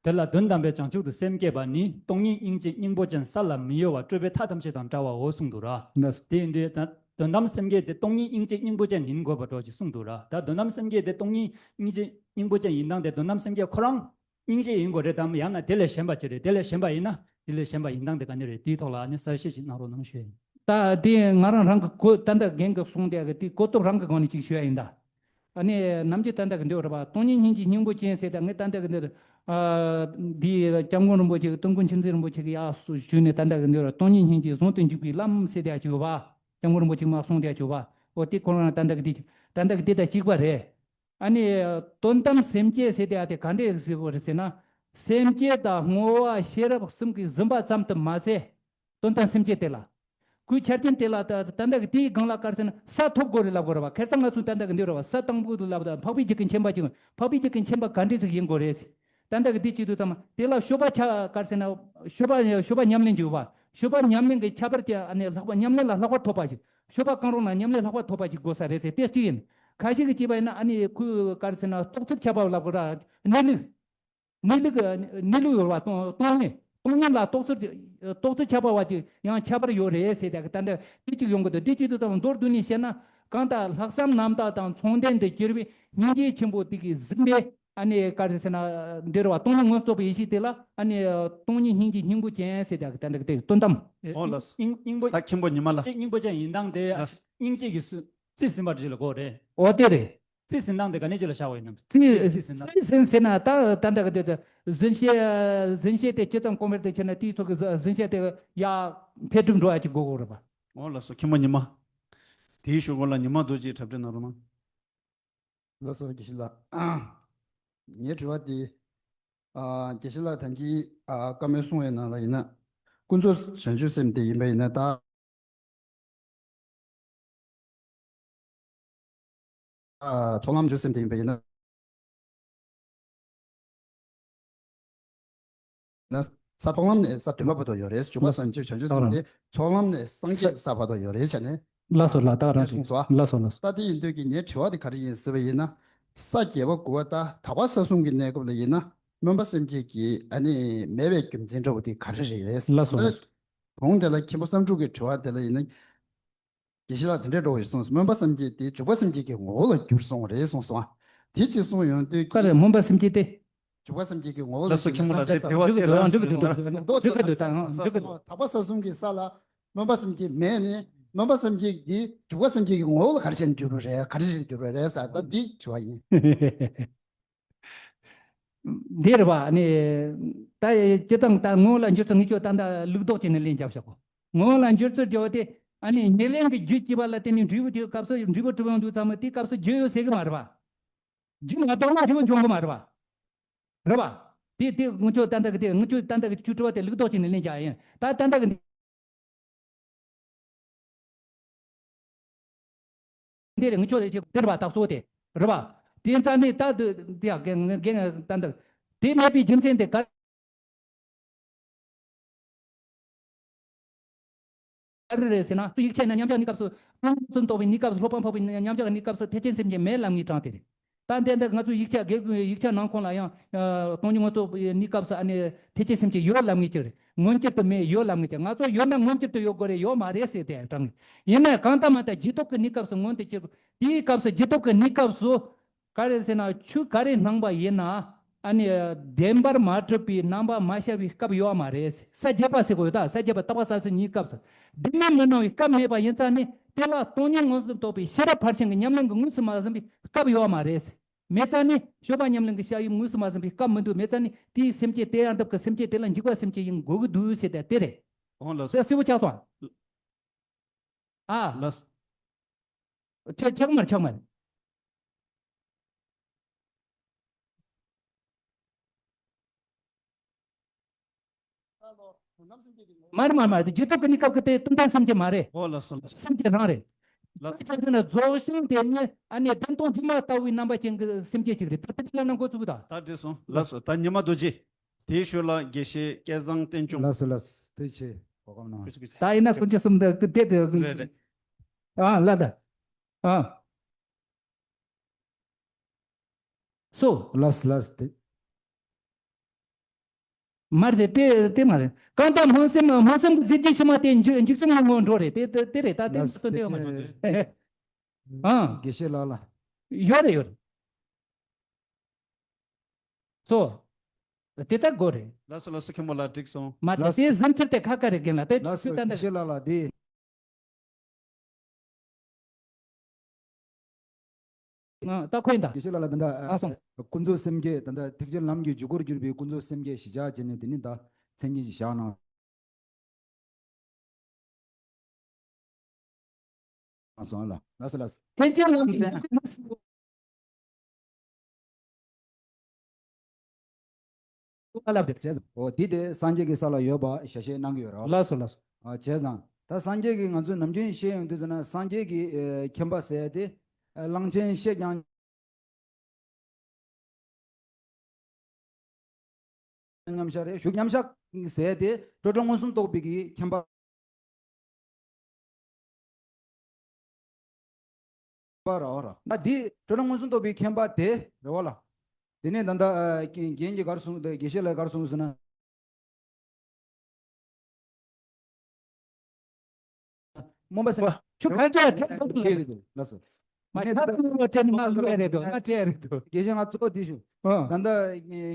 དེ་ལ་དོན་དམ་པའི་བྱང་ཆུབ་ཏུ་སེམས་བསྐྱེད་པ་ནི་སྟོང་ཉིད་སྙིང་རྗེ་སྙིང་པོ་ཅན་ས་ལ་མི་གཡོ་བ་སྤྲོས་པའི་མཐའ་ཐམས་ཅད་དང་བྲལ་བའོ་གསུངས་འདུག་ར། ལགས་སོ། དེ་ཡིན་དུས་ད་དོན་དམ་སེམས་བསྐྱེད་དེ་སྟོང་ཉིད་སྙིང་རྗེ་སྙིང་པོ་ཅན་ཡིན་དགོས་པ་འདྲ་ཅིག་གསུངས་འདུག་ར། ད་དོན་དམ་སེམས་བསྐྱེད་དེ་སྟོང་ཉིད་སྙིང་རྗེ་སྙིང་པོ་ཅན་ཡིན་སྟངས་དེ་དོན་དམ་སེམས་བསྐྱེད་ཁོ་རང་སྙིང་རྗེ་ཡིན་དགོས་རེད་དམ། ཡང་ན་དེ་ལས་གཞན་པ་ཅིག་རེད། དེ་ལས་གཞན་པ་ཡིན་ན་དེ་ལས་གཞན་པ་ཡིན་སྟངས་དེ་ག་ནས་རེད། དེའི་ཐོག་ལ་ཨ་ནི་གསལ་བཤད་ཅིག་གནང་རོགས་གནང་ཞུ་ཡ་ཡིན། ད་དེ་ང་རང་རང་གི་གོ་ད་ལྟ་རྒན་གྱིས་གསུངས་དེ་གི་དེ་གོ་སྟོབས་རང་གི་སྒང་ནས་ཅིག་ཞུ་ཡ་ཡིན་ད། ཨ་ནི་ནམ་རྒྱུན་ད་ལྟ་གི་འདི་རེད་པ། སྟོང་ཉིད་སྙིང་རྗེ་སྙིང་པོ་ཅན་ཟེར་ད་ངས་ད་ལྟ་གི་འདི་རེད། ཨ་འདི་སྐྱབས་མགོན་རིན་པོ་ཆེ་གི་སྟོན་མགོན་ཆུང་ཆུང་རིན་པོ་ཆེ་གི་ཡག་སུ་ཞུས་ནས་ད་ལྟ་གི་འདི་རེད། སྟོང་ཉིད་སྙིང་རྗེ་ཟུང་དུ་འཇུག་པའི་ལམ་ཟེར་དེ་ཡ་ཅིག་ཡོད་པ། སྐྱབས་མགོན་རིན་པོ་ཆེ་མ་གསུངས་དེ་ཡ་ཅིག་ཡོད་པ། འོ་དེ་ཁོ་རང་ད་ལྟ་གི་དེ་ད་ལྟ་གི་དེ་དང་གཅིག་པ་རེད། ཨ་ནི་དོན་དམ་སེམས་བསྐྱེད་ཟེར་དེ་ཡ་དེ་ག་འདྲས་ཟེར་དགོས་རེད་ཟེར་ན། སེམས་བསྐྱེད་དང་བསྔོ་བ་ཤེས་རབ་གསུམ་གྱིས་ཟིན་པ་ཙམ་དུ་མ་ཟད། དོན་དམ་སེམས་བསྐྱེད་དེ་ལ། ཁོའི་ཆ་རྐྱེན་དེ་ལ་ད་ད་ལྟ་གི་དེའི་སྒང་ལ་ག་རེ་ཟེར་ན་ས་ཐོབ་དགོས་རེད་ལབ་དགོས་རེད་བ། ཁེར་རྐྱང་ང་ཚོས་ད་ལྟ་གི་འདི་རེད་བ། ས་དང་པོ་དུ་ལབ་ད་འཕགས་པའི་རྒྱུད་ཀྱི་མཁྱེན་པ་ཅིག་འཕགས་པའི་རྒྱུད་ཀྱི་མཁྱེན་པ་ག་འདྲས་ཅིག་ཡིན་དགོས་རེད་ཟེར། ད་ལྟ་གི་དེ་བྱེད་དུས་ཙམ་དེ་ལ་སྤྱོད་པ་ཆ་ག་རེ་ཟེར་ན་སྤྱོད་པ་སྤྱོད་པ་ཉམས་ལེན་བྱེད་པ། སྤྱོད་པ་ཉམས་ལེན་གྱི་ཁྱད་པར་གྱི་ཨ་ནི་ལྷག་པ་ཉམས་ལེན་ལ་ལྷག་པར་ཐོབ་པ་ཞིག་སྤྱོད་པ་གང་རུང་ལ་ཉམས་ལེན་ལྷག་པར་ཐོབ་པ་ཞིག་དགོས་ས་རེད་ཟེར་དེ་གཅིག་ཡིན། ཁ་ཤས་ཀྱིས་བྱས་པ་ཡིན་ན་ཨ་ནི་ཁོའི་ག་རེ་ཟེར་ན་རྟོགས་ཚུལ་ཁྱད་པར་ལབ་དགོས་ར། གནས་ལུགས། གནས་ལུགས་གནས་ལུགས་ཡོད་པ་སྟོང་སྟོང་ཉིད་སྟོང་ཉིད་ལ་རྟོགས་ཚུལ་རྟོགས་ཚུལ་ཁྱད་པར་བ་ཅིག་ཡང་ཁྱད་པར་ཡོད་རེད་ཟེར་ཏེ་ད་ལྟ་དེ་གཅིག་ཡོང་གི་འདུག་དེ་གཅིག་ཏུ་ཙམ་མདོར་བསྡུས་ནས་བཤད་ན་གང་ལྟར་ལྷག་བསམ་རྣམ་དག་དང་མཚུངས་ལྡན་དུ་གྱུར་པའི་སྙིང་རྗེ་ཆེན་པོ་དེ་གིས་ཟིན་པའི་ཨ་ནི་ག་རེ་ཟེར་ན་འདི་རེད་བ། སྟོང་ཉིད་མངོན་རྟོགས་པའི་ཡེ་ཤེས་དེ་ལ་ཨ་ནི་སྟོང་ཉིད་སྙིང་རྗེ་སྙིང་པོ་ཅན་ཟེར་ཏེ་ད་ལྟ་དེ་དོན་དམ། ཨོ་ལགས་སོ། སྙིང་སྙིང་པོ་ད་མཁན་པོ་ཉི་མ་ལགས། སྙིང་པོ་ཅན་ཡིན་སྟངས་དེ་ལགས་སོ། སྙིང་རྗེ་གིས་སུ་རྩིས་ཟིན་པ་ཅིག་ལ་གོ་རེད། ཨོ་དེ་རེད། རྩིས་ཟིན་སྟངས་དེ་ག་ནས་ཅིག་ལ་བཞག་པ་ཡིན་ནམ། རྩིས་རྩིས་ཟིན་སྟངས། རྩིས་ཟིན་ཟེར་ན་ད་ད་ལྟ་གི་དེ་ཟིན་བཤད་ཟིན་བཤད་དེ་སྤྱི་ཙམ་གོང་མར་དུ་ཁྱེར་ན་དེའི་ཐོག་གི་ཟིན་བཤད་དེ་ཡར་འཕེལ་འགྲིབ་འགྲོ་ཡ་ཅིག་དགོས་དགོས་རེད་པ། ཨོ་ལགས་སོ། མཁན་པོ་ཉི་མ། དེའི་ཞུ་སྒོ་ལ་ཉི་མ་རྡོ་རྗེས་གྲ་སྒྲིག་གནང་རོགས་གནང་། ལགས་སོ་དགེ་བཤེས་ལགས། ངའི་དྲི་བ་དེ། ཨ་དགེ་བཤེས་ལགས་ད་གིན་ཨ་བཀའ་མོལ་གསུང་བའི་ནང་ལ་ཡིན་ན། ཀུན་རྫོབ་བྱང་ཆུབ་སེམས་དེ་ཡིན་པ་ཡིན་ན་ད། ཨ་ཚོགས་ལམ་བྱང་ཆུབ་སེམས་དེ་ཡིན་པ་ཡིན་ན། ན་ས་ཐོག་ལམ་ནས་ས་བདུན་པ་བར་དུ་ཡོད་རེད། འཇུག་པ་བྱང་ཆུབ་བྱང་ཆུབ་སེམས་དེ་ཚོགས་ལམ་ནས་སངས་རྒྱས་ས་བར་དུ་ཡོད་རེད་བྱས་ནས། ལགས་སོ་ལགས། ད་རང་གསུངས་སོ། ལགས་སོ་ལགས་སོ། ད་དེ་ཡིན་དུས་ཀྱི་ངའི་དྲི་བ་དེ་ག་རེ་ཡིན་ཟེར་བ་ཡིན་ན། ས་བརྒྱད་པ་དགུ་པ་ད་དག་པ་ས་གསུམ་གྱི་གནས་སྐབས་ལ་ཡིན་ན་སྨོན་པ་སེམས་བསྐྱེད་ཀྱི་ཨ་ནི་མེད་པའི་རྒྱུ་མཚན་འདྲ་བོ་དེ་ག་རེ་རེད། ལགས་སོ་ལགས་སོ། གོང་དེ་ལ་མཁན་པོ་བསམ་འགྲུབ་ཀྱི་དྲི་བ་དེ་ལ་ཡིན་ན། དགེ་བཤེས་ལགས་དེ་འདྲའི་འགྲོ་བའི་གསུངས་སོ། སྨོན་པ་སེམས་བསྐྱེད་དེ་འཇུག་པ་སེམས་བསྐྱེད་ཀྱི་ངོ་བོ་ལ་གྱུར་སོང་རེད་གསུངས་སོ། དེ་ཅི་གསུངས་ཡོང་དུས་ཀྱི། ཀ་རེ་སྨོན་པ་སེམས་བསྐྱེད་དེ། འཇུག་པ་སེམས་བསྐྱེད་ཀྱི་ངོ་བོ་ལ་ལགས་སོ། གྱུར་མཁན་པོ་ལགས་སངས་རྒྱས་དེ་ས་འགྲོ་འགྲོ་འགྲོ་འགྲོ་འགྲོ་འགྲོ་འགྲོ་འགྲོ་འགྲོ་གི་འདུག་ད་འགྲོ་གི་འདུག་དག་པ་ས་གསུམ་གྱི་ས་ལ་སྨོན་པ་སེམས་བསྐྱེད་མེད་ནས་སྨོན་པ་སེམས་བསྐྱེད་འདི་འཇུག་པ་སེམས་བསྐྱེད་ཀྱི་ངོ་བོ་ལ་ག་རེ་བྱས་ནས་གྱུར་པ་རེད། ག་རེ་བྱས་ནས་གྱུར་པ་རེད་ཟེར་ད་འདི་དྲི་བ་ཡིན། འདི་རེད་བ། ཨ་ནི་ད་སྤྱིར་བཏང་ད་ངོ་བོ་ལ་འགྱུར་ཚུལ་ངེས་ཀྱོ་ད་ད་ལུགས་ལྡོག་བྱས་ནས་ལེན་རྒྱབ་བཞག་གོ། ངོ་བོ་ལ་འགྱུར་ཚུལ་བརྗོད་དེ་ཨ་ནི་ཉེར་ལེན་གྱི་རྒྱུད་ཀྱི་བར་ལ་བརྟེན་ནས་འབྲས་བུ་དེའི་སྐབས་སུ་འབྲས་བུ་གྲུབ་ཡོང་དུས་ཙམ་དེའི་སྐབས་སུ་རྒྱུ་ཡོད་ཟེར་གི་མ་རེད་བ། རྒྱུ་མ་གཏོགས་ན་འབྲས་བུ་འབྱུང་གི་མ་རེད་བ། རེད་བ། དེ་དེ་ངེས་ཀྱོ་ད་ད་གི་དེ་ངེས་ཀྱོ་ད་ད་གི་ཁྱོད་དྲི་བ་དེ་ལུགས་ལྡོག་བྱས་ནས་ལེན་རྒྱག་ཡིན། ད་ད་ད་གི་འདི་རེད། ངེས་ཀྱོ་དེ་ཅིག་དེ་རེད་བ། དག་སོ་དེ་རེད་བ། དེ་ཙང་ནི་ད་དུ་དེ་ཡ་རྒན་རྒན་ད་འདི་དེ་མེད་པའི་རྒྱུ་མཚན་དེ་ག་རེ་རེད་ཟེར་ན། ཡིག་ཆ་ན་མཉམ་བཞག་གནས་སྐབས་སུ་སྟོང་ཉིད་མངོན་སུམ་རྟོགས་པའི་གནས་སྐབས་སུ་སློབ་པ་འཕགས་པའི་མཉམ་བཞག་གནས་སྐབས་སུ་ཐེག་ཆེན་སེམས་བསྐྱེད་མེད་ལབ་མཁན་གྲངས་དེ་རེད། ད་འདི་འདི་ང་ཚོ་ཡིག་ཆ་དགེ་ཡིག་ཆ་ནང་ཁོངས་ལ་ཡང་སྟོང་ཉིད་མངོན་རྟོགས་པའི་གནས་སྐབས་སུ་ཨ་ནི་ཐེག་ཆེན་སེམས་བསྐྱེད་ཡོད་ལབ་མཁན་ཅིག་རེད། མངོན་གྱུར་དུ་མེད་ཡོད་ལབ་མཁན་ཅིག་ང་ཚོ་ཡོད་ན་མངོན་གྱུར་དུ་ཡོད་དགོས་རེད། ཡོད་མ་རེད་ཟེར་དེ་དྲངས། ཡིན་ན་གང་ལྟར་མ་ལྟར་རྒྱུད་སྟོབས་ཀྱི་གནས་སྐབས་སུ་མངོན་དུ་གྱུར། དེའི་སྐབས་སུ་རྒྱུད་སྟོབས་ཀྱི་གནས་སྐབས་སུ་ག་རེ་ཟེར་ན་ཆོས་ག་རེ་སྣང་བ་ཡིན་ན་ཨ་ནི་བདེན་པར་མ་གྲུབ་པའི་རྣམ་པ་མ་ཤར་བའི་སྐབས་ཡོད་མ་རེད། ས་བརྒྱད་པ་ཟེར་དགོས་ཡོད་ད། ས་བརྒྱད་པ་དག་པ་ས་གསུམ་གཉིས་སྐབས་སུ་བདེན་མེད་མི་སྣང་བའི་སྐབས་མེད་པ་ཡིན་ཙང་ནི་དེ་ལ་སྟོང་ཉིད་མངོན་སུམ་རྟོགས་པའི་ཤེས་རབ་ཕར་ཕྱིན་གྱི་ཉམས་ལེན་གྱི་དངོས་སུ་མ་ཟིན་པའི་སྐབས་ཡོད་མ་རེད། མེད་ཙང་ནི་སྤྱོད་པ་ཉམས་ལེན་གྱི་བྱ་ཡུལ་དངོས་སུ་མ་ཟིན་པའི་སྐབས་མི་འདུག་མེད་ཙང་ནི་དེའི་སེམས་བསྐྱེད་དེ་ཡང་འདབ་ཀྱི་སེམས་བསྐྱེད་དེ་ལ་འཇུག་པ་སེམས་བསྐྱེད་ཡིན་དགོས་ཀྱི་འདུག་ཟེར་ཏེ་དེ་རེད། ཨོ་ལགས་སོ། ཟེར་གསལ་པོ་ཆགས་སོང་། ཨ། ལགས་སོ། ཆགས་ཆགས་མ་རེད། ཆགས་མ་རེད། མ་རེད་མ་རེད་མ་རེད། རྒྱུད་སྟོབས་ཀྱི་གནས་སྐབས་ཀྱི་དེ་དོན་དམ་སེམས་བསྐྱེད་མ་རེད། ཨོ་ལགས་སོ་ལགས་སོ། སེམས་བསྐྱེད་རང་རེད། ལགས། ཆ་ཚང་ན་རྫོགས་ཤིང་དེ་ནི་ཨ་ནི་བདེན་སྟོང་དྲི་མ་ལྟ་བུའི་རྣམ་པ་ཅན་གྱི་སེམས་བསྐྱེད་ཅིག་རེད། ད་དེ་ལ་ནང་འགོ་ཚུགས་ད། ད་འགྲིག་སོང་། ལགས་སོ། ད་ཉི་མ་རྡོ་རྗེ། དེའི་ཞོར་ལ་དགེ་བཤེས་སྐལ་བཟང་བསྟན་སྐྱོང་། ལགས་སོ་ལགས་སོ། ཐུགས་རྗེ་ཆེ། གོ་སྐབས་གནང་བ། ད་ཡིན་ན་དཀོན་མཆོག་གསུམ་དུ་བསྡད་དེ། རེད་རེད། ཨ་ལ་ད། ཨ། སོ། ལགས་ལགས་དེ། མ་རེད་དེ་དེ་མ་རེད། གང་ལྟར་སྨོན་སེམས་སྨོན་སེམས་ཀྱི་རྫས་ཀྱི་ཕྱི་མ་དེ་འཇིག་འཇིག་སེམས་ལ་ངོ་འགྲོ་རེད། དེ་དེ་དེ་རེད། ད་དེ་ལགས་སོ། དེ་དེ་མ་རེད། ཨ། དགེ་བཤེས་ལགས་ལ། ཡོད་རེད་ཡོད་རེད། སོ། དེ་ལྟར་དགོས་རེད། ལགས་སོ་ལགས་སོ། མཁན་པོ་ལགས་འགྲིག་སོང་། མ་རེད། ལགས་སོ། དེ་གཟིམ་ཚུལ་དེ་ཁ་ཁ་རེད། རྒན་ལགས་དེ་ལགས་སོ། ད་ད་དགེ་བཤེས་ལགས་ལ་དེ། ཨ། ད་ཁོ་ཡིན་ད། དགེ་བཤེས་ལགས་ལ་ད་ལྟ་ཨ་སོང་། ཀུན་རྫོབ་སེམས་བསྐྱེད་ད་ལྟ་ཐེག་ཆེན་ལམ་གྱི་འཇུག་སྒོར་གྱུར་པའི་ཀུན་རྫོབ་སེམས་བསྐྱེད་གཞི་བཞག་བྱས་ནས་དེ་ནི་ད་མཚན་ཉིད་ཅིག་བཞག་གནང་སོང་ལ། ལགས་སོ་ལགས་སོ། ཐེག་ཆེན་ལམ་གྱི་ཨ་ལབ་དེ། བྱས་ཙང་འོ་དེ་དེ་སངས་རྒྱས་ཀྱི་ས་ལ་ཡོད་པ་ཞལ་བཞེས་གནང་གི་ཡོད་རེད། ལགས་སོ་ལགས་སོ། ཨ། བྱས་ཙང་ད་སངས་རྒྱས་ཀྱི་ང་ཚོས་ནམ་རྒྱུན་བཤད་ཡོང་དུས་ཙམ་ན་སངས་རྒྱས་ཀྱི་ཨ་མཁྱེན་པ་ཟེར་ཏེ་ཨ་གླང་ཆེན་བཤད་ཀྱང་མཉམ་བཞག་རེད། ཞུགས་མཉམ་བཞག་ཟེར་ཏེ་སྤྲོས་བྲལ་མངོན་སུམ་རྟོགས་པའི་གི་མཁྱེན་པ་པ་ར་བ་ར། ད་འདི་སྤྲོས་བྲལ་མངོན་སུམ་རྟོགས་པའི་མཁྱེན་པ་དེ་རེད་བ་ལ། དེ་ནས་ད་ལྟ་ཨ་རྒན་རྒན་གྱིས་ག་རེ་གསུངས། དགེ་བཤེས་ལགས་ག་རེ་གསུངས་ཟེར་ན། སྨོན་པ་སེམས། ཁྱོད་ག་འདྲ་འདྲ་འདུག་ལ། ལགས་སོ། མ་ཁྱབ་ཏུ་བ་དྲན་ནི་ང་བཟོ་ཡ་རེད་དོ། ང་དྲན་ཡ་རེད་དོ། དགེ་བཤེས་ང་གཙོ་བོ་དེ་ཞུ། ཨ། ད་ལྟ་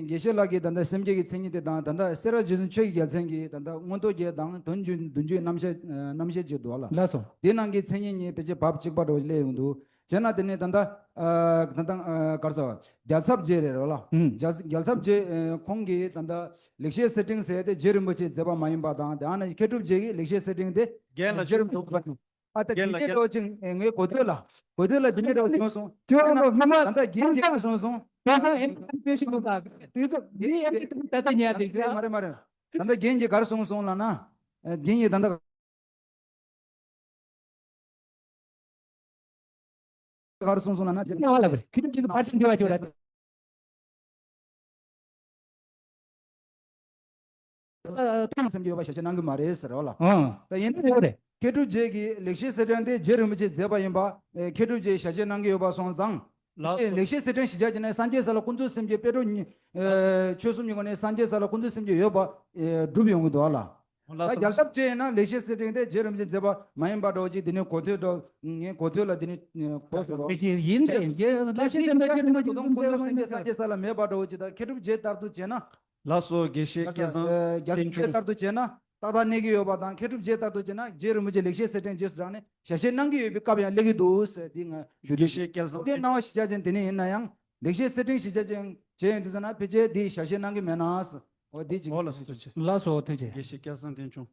དགེ་བཤེས་ལགས་ཀྱིས་ད་ལྟ་སེམས་བསྐྱེད་ཀྱི་མཚན་ཉིད་དེ་དང་། ད་ལྟ་སེ་ར་རྗེ་བཙུན་ཆོས་ཀྱི་རྒྱལ་མཚན་གྱིས་ད་ལྟ་མངོན་རྟོགས་རྒྱན་དང་དོན་བསྡུ་བསྡུ་བརྗོད་རྣམ་བཤད་རྣམ་བཤད་ཅིག་འདུག་ལ། ལགས་སོ། དེ་ནང་གི་མཚན་ཉིད་གཉིས་ཕལ་ཆེར་བབ་གཅིག་པ་འདྲ་བོ་སླེབས་ཡོང་འདུག་བྱས་ན་དེ་ནས་ད་ལྟ་ཨ་ད་ལྟ་ཨ་ག་རེ་ཟེར་བ། རྒྱལ་ཚབ་རྗེ་རེད་རོ་ལ། ཨུམ། རྒྱལ་རྒྱལ་ཚབ་རྗེ་ཨ་ཁོང་གིས་ད་ལྟ་ལེགས་བཤད་གསེར་ཕྲེང་ཟེར་ཏེ་རྗེ་རིན་པོ་ཆེས་མཛད་པ་མ་ཡིན་པ་དང་། དེ་ནས་མཁས་གྲུབ་རྗེ་གིས་ལེགས་བཤད་གསེར་ཕྲེང་དེ་རྒན་ལགས། རྗེ་རིན་པོ་ཆེས་མཛད་པ། ཨ་ད་རྒན་ལགས། དེ་ནས་རྒན་འགྲོ་ཅིང་ངའི་གོ་ཐོས་ལ་གོ་ཐོས་ལ་དེ་ནས་འགྲོ་བྱུང་སོང་། ཁྱོད་ད་ལྟ་རྒན་གྱིས་ག་རེ་གསུངས་སོང་། དེང་སང་ཨེམ་ཆི་དཔེ་ཞིག་འདུག་ག་དེ་ཚོ་མི་ཨེམ་ཆི་ད་ལྟ་ཉལ་དེ་ཤི། མ་རེད་མ་རེད། ད་ལྟ་རྒན་གྱིས་ག་རེ་གསུངས་སོང་ལབ་ན། རྒན་གྱིས་ད་ལྟ་ག་རེ་གསུངས་སོང་ལབ་ན། རྣ་བ་ལ་བར་ཁྱོད་ཀྱིས་ཕར་ཕྱིན་འདྲི་བ་ཅོ་ར། མཐོང་སེམས་ཀྱི་ཡོད་པ་ཞལ་བཞེས་གནང་གི་མ་རེད་ཟེར་བ་ལ། ཨང་། ད་ཡིན་ན་ཡོད་རེད། མཁས་གྲུབ་རྗེ་གིས་ལེགས་བཤད་གསེར་ཕྲེང་དེ་རྗེ་རིན་པོ་ཆེས་མཛད་པ་ཡིན་པ་ཨེ་མཁས་གྲུབ་རྗེས་ཞལ་བཞེས་གནང་གི་ཡོད་པ་སོང་ཙང་། ལགས་སོ། ལེགས་བཤད་གསེར་ཕྲེང་གཞི་བཞག་བྱས་ན་སངས་རྒྱས་ས་ལ་ཀུན་རྫོབ་སེམས་བསྐྱེད་པད་འགྲོ་གཉིས་ཨེ་ཆོས་གསུམ་གྱི་སྒོ་ནས་སངས་རྒྱས་ས་ལ་ཀུན་རྫོབ་སེམས་བསྐྱེད་ཡོད་པ་ཨེ་སྒྲུབ་ཡོང་གི་འདུག་ཨ་ལ། ད་རྒྱལ་ཚབ་རྗེ་ཡིན་ན་ལེགས་བཤད་གསེར་ཕྲེང་དེ་རྗེ་རིན་པོ་ཆེས་མཛད་པ་མ་ཡིན་པ་འདྲ་བོ་ཅིག་དེ་ནས་གོ་ཐོས་འདྲ་ངའི་གོ་ཐོས་ལ་དེ་ནས་གོ་སོང་རོགས། དེ་ཅི་ཡིན་དེ་ཡིན་གྱི་ལ་ཤི་དེ་འདྲ་ཅི་འདྲ་ཅི་འདྲ་ཀུན་རྫོབ་སེམས་བསྐྱེད་སངས་རྒྱས་ས་ལ་མེད་པ་འདྲ་བོ་ཅིག་ད་མཁས་གྲུབ་རྗེ་ལྟར་དུ་བྱས་ན། ལགས་སོ། དགེ་བཤེས་སྐལ་བཟང་བསྟན་ཆོས། རྒྱལ་ཚབ་རྗེ་ལྟར་དུ་བྱས་ན་ཏག་ཏག་གནས་ཀྱི་ཡོད་པ་དང་། མཁས་གྲུབ་རྗེ་ལྟར་དུ་བྱས་ན་རྗེ་རིན་པོ་ཆེ་ལེགས་བཤད་གསེར་ཕྲེང་རྗེས་སུ་འབྲངས་ནས་ཞལ་བཞེས་གནང་གི་ཡོད་པའི་སྐབས་ཡང་སླེབས་ཀྱི་འདུག་ཟེར་འདི་ང་ཞུ་རྒྱུ། དགེ་བཤེས་སྐལ་བཟང་བསྟན། སྣང་བ་ཞིག་བྱ་ཅན་དེ་ནས་ཡིན་ན་ཡང་ལེགས་བཤད་གསེར་ཕྲེང་ཞིག་བྱ་ཅན་བྱས་ཡོང་དུས་ཙམ་ན་ཕལ་ཆེར་འདི་ཞལ་བཞེས་གནང་གི་མེད་ན་ཟེར། འོ་འདི་ཅིག་འོ་ལགས་སོ། ཐུགས་རྗེ་ཆེ། ལགས་སོ། ཐུགས་རྗེ་ཆེ། དགེ་བཤེས་སྐལ་བཟང་བསྟན་ཆུང་།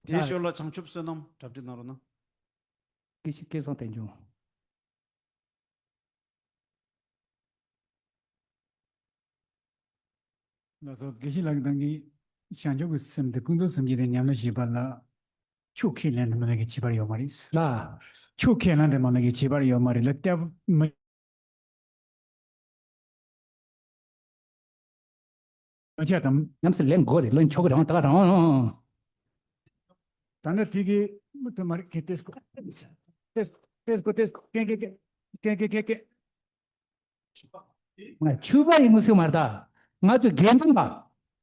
དེའི་ཞོར་ལ་བྱང་ཆུབ་བསོད་ནམས་གྲ་སྒྲིག་གནང་རོགས་གནང་། དགེ་བཤེས་སྐལ་བཟང་བསྟན་ཆུང་། ལགས་སོ། དགེ་བཤེས་ལགས་ཀྱིས་ད་གིན་བྱང་ཆུབ་ཀྱི་སེམས་དེ་ཀུན་རྫོབ་སེམས་བསྐྱེད་དེ་ཉམས་ལེན་བྱེད་པ་ལ་ཆོས་ཁས་ལེན་དུ་མ་ལེན་གྱི་ཁྱད་པར་ཡོད་མ་རེད། ལ། ཆོས་ཁས་ལེན་དུ་མ་ལེན་གྱི་ཁྱད་པར་ཡོད་མ་རེད་ལ་སྟབས་མི། ལོ་ཆ་དང་། ཉམས་སུ་ལེན་དགོས་རེད། ལོ་ཆོག་གི་རང་ད་ག་རང་། ད་ནི་དེ་གི་མི་དུ་མ་རིག་གི་ཏེས་ཀོ་ཏེས་ཏེས་ཀོ་ཏེས་ཀོ་ཀེ་ཀེ་ཀེ་ཀེ་ཀེ་ཀེ། ང་ཆོས་པ་ཡིན་ངོ་སུ་མ་རེད་ད། ང་ཚོ་དགེ་འདུན་པ།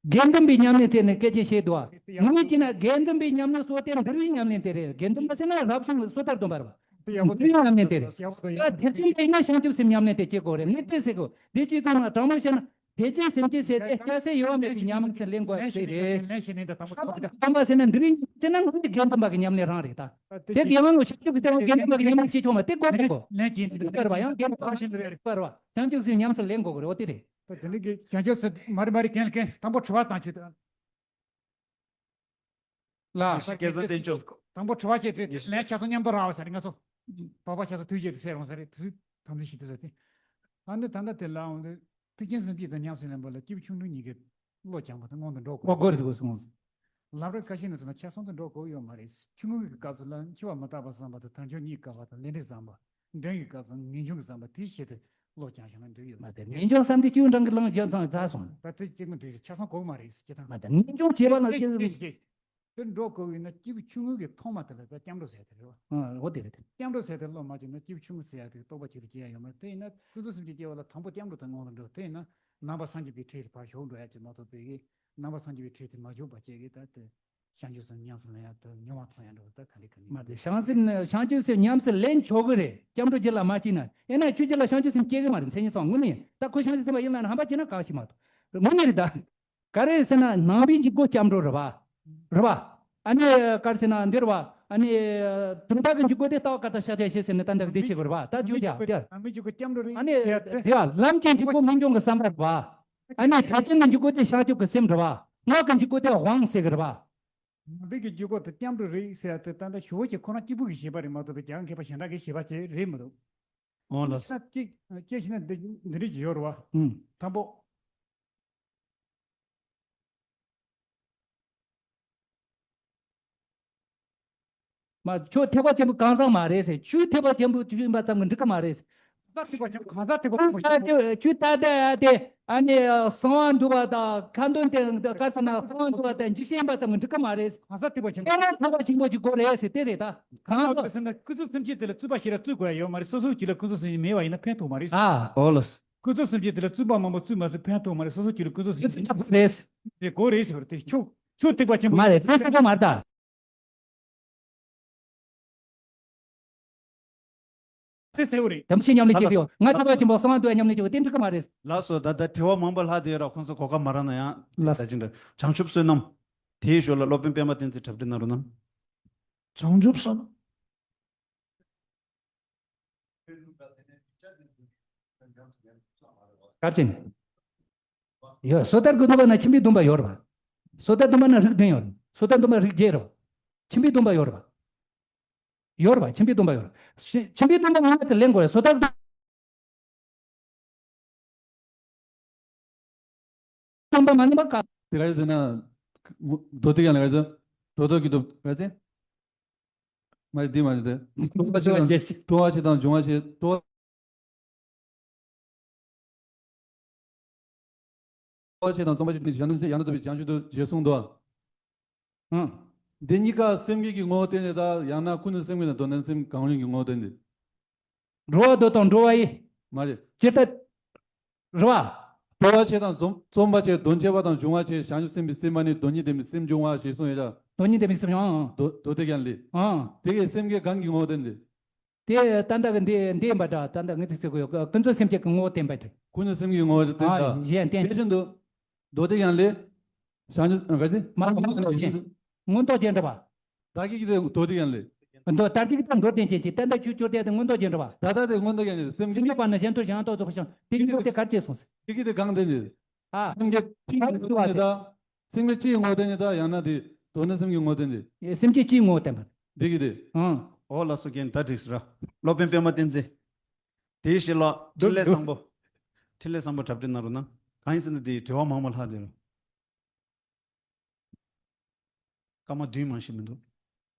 དགེ་འདུན་པའི་ཉམས་ལེན་ཐད་ནས་སྐད་ཆ་བཤད་འདུག་ཨ། ངོས་ཀྱིས་ན་དགེ་འདུན་པའི་ཉམས་ལེན་སོ་དེ་འདུལ་བའི་ཉམས་ལེན་དེ་རེད། དགེ་འདུན་པ་ཟེར་ན་རབ་བྱུང་གི་སོ་ཐར་སྡོམ་པ་རེད་པ། འདུལ་བའི་ཉམས་ལེན་དེ་རེད། ད་དེ་བཞིན་དེ་ན་བྱང་ཆུབ་སེམས་ཉམས་ལེན་དེ་བྱེད་དགོས་རེད། ངས་དེ་ཟེར་གོ། དེ་བྱེད་དུས་ན་དྲང་མོ་བཤད་ན། དེ་ཅན་སེམས་ཅན་ཟེར་ཏེ་སྐྱ་སེར་ཡོད་མེད་ཀྱི་ཉམས་ལེན་ལེན་དགོས་དེ་རེད། ལེན་བྱེད་ནས་ད་དང་པོ་ཚོགས་ཀྱི་དང་པོ་ཟེར་ན་འདི་རིང་ཟེར་ན་ངོས་ཀྱི་དགེ་འདུན་པ་གི་ཉམས་ལེན་རང་རེད་ད། དེ་དགེ་བ་ངོ་ཤེས་ཀྱི་ཟེར་བ་དགེ་འདུན་པ་གི་ཉམས་ལེན་བྱེད་ཆོག་མ་དེ་དགོས་དེ་དགོས། ལེན་བྱེད་ནས་ད་ད་པར་བ་ཡང་དགེ་འདུན་པ་ཤིན་ཏུ་རེད་པར་བ་བྱང་ཆུབ་སེམས་ཉམས་སུ་ལེན་དགོས་གི་རེད། འོ་དེ་རེད། ད་དེ་འདྲ་གི་བྱང་ཆུབ་སེམས་མ་རེད་མ་རེད་གན་གན་དང་པོ་དྲི་བ་བཏང་ཆོད་ད། ལ། སྐལ་བཟང་བསྟན་ཆོས། དང་པོ་དྲི་བ་བྱས་ཏེ་ལན་ཆ་ཚང་མཉམ་པོ་རག་པ་ཟེར་ང་ཚོ། དོགས་པ་ཆ་ཚང་ཐུགས་རྗེ་ཆེ་ཟེར་རོང་ཟེར་དུས་དམ་ཚིག་ཞིག་ཏུ་ཟེར་ཏེ། ཨ་ནི་ད་ལྟ་དེ་ལ་འོང་དུས་ཐེག་ཆེན་སེམས་བསྐྱེད་དང་ཉམས་སུ་ལེན་པ་ལ་སྐྱེས་བུ་ཆུང་འབྲིང་གཉིས་ཀའི་བློ་སྦྱངས་པ་དང་སྔོན་དུ་འགྲོ་དགོས། འགྲོ་དགོས་སོང་། ལམ་རིམ་ཁ་ཤས་ནས་ཟེར་ན་ཆ་ཚང་དུ་འགྲོ་དགོས་ཡོད་མ་རེད། ཆུང་ངུ་གི་སྐབས་སུ་ལ་འཆི་བ་མི་རྟག་པ་བསམ་པ་དང་དལ་འབྱོར་གཉིས་དཀའ་བ་དང་ལས་འབྲས་བསམ་པ། འབྲིང་གི་སྐབས་སུ་ངེས་འབྱུང་གི་བསམ་པ་དེའི་ཆེད་དུ་བློ་བཅངས་བཞག་ན་འདོད་ཡོད་མ་རེད། ངེས་འབྱུང་བསམ་དེ་སྐྱེས་བུ་འབྲིང་གི་ལམ་རྒྱབ་ཚང་ཚར་སོང་། ད་དེ་གཅིག་མ་འགྲིག་ཆ་ཚང་གོ་གི་མ་རེད་ཟེར་གྱི་དང་། མ་དང་ངེས་འབྱུང་བྱས་པ་ལ་སྐྱེས་བུ། དེ་འགྲོ་དགོས་ཡིན་ན་སྐྱེས་བུ་ཆུང་ངུ་གི་ཐོག་མ་དེ་ལ་ད་སྐྱབས་འགྲོ་ཟེར་དེ་རེད་བ། ཨ་འོ་དེ་རེད་དེ། སྐྱབས་འགྲོ་ཟེར་དེ་བློ་མ་བཅངས་ན་སྐྱེས་བུ་ཆུང་ངུ་ཟེར་ཡ་དེ་རྟོགས་པ་ཆེ་རུ་སྐྱེ་ཡ་ཡོད་མ་རེད། དེ་ཡིན་ན་ཀུན་རྫོབ་སེམས་ཅན་སྐྱེ་བ་ལ་དང་པོ་སྐྱབས་འགྲོ་དང་སྔོན་ལ་འགྲོ། དེ་ཡིན་ན་ནང་པ་སངས་རྒྱས་པའི་ཁྲིད་ལ་ཕར་ཞུགས་འགྲོ་ཡ་ཅིག་མ་གཏོགས་པའི་གི་ནང་པ་སངས་རྒྱས་པའི་ཁྲིད་དེ་མ་ཞུགས་པ་བཅས་ཀྱི་ད་དེ། བྱང་ཆུབ་སེམས་ཉམས་སུ་ལེན་ཡ་དང་མྱོང་བ་ཐོབ་ཡ་འདྲ་བོ་ད་ག་འདྲ་ག་འདྲ། མ་དེ་བྱང་སེམས་ནི་བྱང་ཆུབ་སེམས་ཉམས་སུ་ལེན་ཆོག་གི་རེད། སྐྱབས་འགྲོ་རྒྱུད་ལ་མ་སྐྱེས་ན། ཡིན་ན་ཁྱོད་རྒྱུད་ལ་བྱང་ཆུབ་སེམས་སྐྱེ་གི་མ་རེད། མཚན་ཉིད་ཚང་དངོས་གནས་ཡིན། ད་ཁོ་བྱང་ཆུབ་སེམས་དཔའ་ཡིན་ན་ཧམ་པ་བྱས་ན་ག་ཞིག་མ་གཏོགས་དངོས་གནས་རེད་ད། ག་རེ་ཟེར་ན་ནང་པའི་འཇུག་སྒོ་སྐྱབས་འགྲོ་རེད་བ། རེད་བ། ཨ་ནི་ག་རེ་ཟེར་ན་འདི་རེད་བ། ཨ་ནི་དོན་དག་གི་འཇུག་སྒོ་དེ་ལྟ་བ་ག་ད་ཤཱཀྱ་ཤེས་ཟེར་ནས་ད་འདི་གི་དེ་བྱེད་དགོས་རེད་བ། ད་འཇུག་རྒྱག་རྒྱག་ནང་པའི་འཇུག་སྒོ་སྐྱབས་འགྲོ་རེད་ཨ་ནི་ཟེར་ཡ་དེ། དེ་ཡ་ལམ་གྱི་འཇུག་སྒོ་ངེས་འབྱུང་གི་བསམ་པ་རེད་བ། ཨ་ནི་དལ་འབྱོར་གྱི་འཇུག་སྒོ་དེ་བྱང་ཆུབ་ཀྱི་སེམས་རེད་བ། སྔགས་ཀྱི་འཇུག་སྒོ་དེ་དབང་ཟེར་གི་རེད་བ། ནང་པའི་གི་འཇུག་སྒོ་དེ་སྐྱབས་འགྲོ་རེད་ཟེར་ཡ་དེ་ད་ལྟ་ཞུ་བོ་ཆེ་ཁོ་རང་གཅིག་པུ་གི་བཞེད་པ་རེད་མ་གཏོགས་པའི་རྒྱ་གར་མཁས་པ་གཞན་དག་གི་བཞེད་པ་ཅིག་རེད་མི་འདུག་འོང་ལགས། ད་ཅིག་སྐྱེས་ཤིང་ན་འདི་འདི་འདྲ་ཅིག་ཡོད་རེད་བ། ཨུམ། དང་པོ། མ་ཁྱོད་ཐེག་པ་ཆེན་པོ་གང་ཟག་མ་རེད་ཟེར། ཆོས་ཐེག་པ་ཆེན་པོ་ཡིན་པ་ཙམ་གྱིས་འགྲིག་གི་མ་རེད། གང་ཟག་ཐེག་པ་ཆེན་པོ་གང་ཟག་ཐེག་པ་ཆེན་པོ་ཞིག་ཁྱོད་ད་ལྟ་ཡ་དེ་ཨ་ནི་གསང་བ་འདུས་པ་དང་ཁ་འདོན་དེ་ག་ཟེར་ན་གསང་བ་འདུས་པ་དང་འཇིགས་བྱེད་ཡིན་པ་ཙམ་གྱིས་འགྲིག་གི་མ་རེད། གང་ཟག་ཐེག་པ་ཆེན་པོ་དེ་ལ་ཐེག་པ་ཆེན་པོ་ཞིག་དགོས་རེད་ཟེར་དེ་རེད་ད། གང་ཟག་ཟེར་ན་ཀུན་རྫོབ་སེམས་ཅན་དེ་ལ་རྩོད་པ་ཞིག་ལ་རྩོད་དགོས་ཡ་ཡོད་མ་རེད། སོ་སོའི་རྒྱུད་ལ་ཀུན་རྫོབ་སེམས་ཅན་མེད་པ་ཡིན་ན་ཕན་ཐོགས་མ་རེད། ཨ་འོ་ལགས། ཀུན་རྫོབ་སེམས་ཅན་དེ་ལ་རྩོད་པ་མང་པོ་རྩོད་མ་རྩོད་ཕན་ཐོགས་མ་རེད། སོ་སོ་རྒྱུད་ལ་ཀུན་རྫོབ་སེམས་ཅན་དེ་དགོས་རེད་ཟེར་བ་རེད། དེ་ཁྱོད་ཁྱོད་ཐེག་པ་ཆེན་པོ་མ་རེད། དེ་སྲིད་པ་མ་རེད་ད། དེ་ཟེར་བ་རེད། དམ་ཚིག་ཉམས་ལེན་བྱེད་ཀྱི་ཡོད། ང་ཐེག་པ་ཆེན་པོ་གསང་བ་འདུས་པ་ཉམས་ལེན་བྱེད་པ་དེ་འགྲིག་གི་མ་རེད། ལགས་སོ། ད་ལྟ་དྲི་བ་མང་པོ་ལྷག་བསྡད་ཡོད་ར། ཁོང་ཚོ་གོ་སྐབས་མ་རག་ན་ཡང་ལགས། ད་ཅི་འདྲ་བྱང་ཆུབ་བསོད་ནམས་དེའི་ཞོར་ལ་སློབ་དཔོན་པད་མ་བསྟན་འཛིན་གྲ་སྒྲིག་གནང་རོགས་གནང་། བྱང་ཆུབ་བསོད་ནམས། ག་རེ་བྱས་ནས། ཡོད། སོ་ཐར་གྱི་སྡོམ་པ་ན་ཁྱིམ་པའི་སྡོམ་པ་ཡོད་རེད་བ། སོ་ཐར་སྡོམ་པ་ན་རིགས་བདུན་ཡོད་རེད། སོ་ཐར་སྡོམ་པ་རིགས་བརྒྱད་རེད་བ། ཁྱིམ་པའི་སྡོམ་པ་ཡོད་རེད་བ། ཡོད་རེད་བ། ཁྱིམ་པའི་སྡོམ་པ་ཡོད་རེད། ཁྱི་ཁྱིམ་པའི་སྡོམ་པ་ངོ་མ་དེ་ལེན་དགོས་རེད། སོ་ཐར་སྡོམ་པ་མ་ནིང་པ་ཀ་དེ་ག་རེ་ཟེར་ན། མདོ་སྡེ་ཡང་ལ་ག་རེ་ཟེར། མདོ་སྡེ་གི་སྡོམ་ག་རེ་ཟེར། མ་རེད། འདི་མ་རེད་དེ། སྟོང་པ་ཆེ་དང་སྟོང་པ་ཆེ་དང་འབྱུང་བ་ཆེ། སྟོང་པ་ཆེ་དང་སྟོང་པ་ཆེ་ནི་གཞན་དོན་ཡང་ན་རྫོགས་པའི་བྱང་ཆུབ་ཏུ་རྗེས་གསུངས་འདུག་ཨང་། འདི་གཉིས་ཀ་སེམས་བསྐྱེད་ཀྱི་ངོ་བོ་བསྟན་ནས་ད་ཡང་ན་ཀུན་ནས་སེམས་བསྐྱེད་ནས་མདོར་ན་སེམས་གང་རུང་གི་ངོ་བོ་བསྟན་ཏེ། འགྲོ་བ་འདོད་དང་འགྲོ་བ་ཡི། མ་རེད། ཇི་ལྟར། རེད་བ། སྟོང་པ་ཆེ་དང་རྩོམ་རྩོམ་པ་ཆེ། དོན་བྱེད་པ་དང་འབྱུང་བ་ཆེ། བྱང་ཆུབ་སེམས་དཔའི་སེམས་མ་ནི། དོན་གཉིས་ལྡན་པའི་སེམས་འབྱུང་བ་ཞེས་གསུངས་ཡོད་ད། དོན་གཉིས་ལྡན་པའི་སེམས་ཨང་ཨང་། མདོ་མདོ་སྡེ་ཡང་ལས། ཨང་། དེ་གའི་སེམས་བསྐྱེད་གང་གི་ངོ་བོ་བསྟན་ཏེ། དེ་ད་ལྟ་གི་འདི་འདི་ཡིན་པ་འདྲ། ད་ལྟ་ངས་དེ་ཟེར་གི་ཡོད། ཀུན་རྫོབ་སེམས་བསྐྱེད་ཀྱི་ངོ་བོ་བསྟན་པ་དེ། ཀུན་རྫོབ་སེམས་ཀྱི་ངོ་བོ་བསྟན་ད། གཞན་བསྟན། དེ་བཞིན་དུ། མདོ་སྡེ་ཡང་ལས། བྱང་ཆུབ་ག་ཅི། མ་མ་མ་མ་མ་མངོན་རྟོགས་རྒྱན་འདྲ་བ། བདག་གིས་དེ་མདོ་སྡེ་ཡང་ལས། མདོ་བདག་གིས་དེ་མདོ་སྡེ་ཅན་གྱི་ད་ལྟ་ཆོས་ཆོས་དེ་མངོན་རྟོགས་རྒྱན་འདྲ་བ། ད་ལྟ་དེ་མངོན་རྟོགས་རྒྱན་ནི་སེམས་སེམས་བསྐྱེད་པ་ནི་གཞན་དོན་གཞན་ལ་རྟོག་ཚོགས་པ་ཤང་དེ་གཉིས་པོ་དེ་གར་སྐྱེས་སོང་ཟེར། དེ་གིས་དེ་གང་དེ་ནི། ཨ། སེམས་བསྐྱེད་ཅི་ཡིན་ངོ་བོ་དེ་ནི་ད། སེམས་བསྐྱེད་ཅི་ཡིན་ངོ་བོ་དེ་ནི་ད་ཡང་ན་དེ་དོན་ནི་སེམས་ཀྱི་ངོ་བོ་དེ་ནི། སེམས་བསྐྱེད་ཅི་ཡིན་ངོ་བོ་བསྟན་པ། དེ་གིས་དེ། ཨང་། འོ་ལགས་སོ། རྒན་ད་འགྲིགས་ར། སློབ་དཔོན་པད་མ་བསྟན་འཛིན། དེའི་ཞལ་ལ་འཕྲིན་ལས་བཟང་པོ། འཕྲིན་ལས་བཟང་པོ་གྲ་སྒྲིག་གནང་རོགས་གནང་། གང་ཡིན་ཟེར་ན་དེའི་དྲི་བ་མང་པོ་ལྷག་དེ་རུ། སྐར་མ་བདུན་མང་ཞིག་མི་འདུག་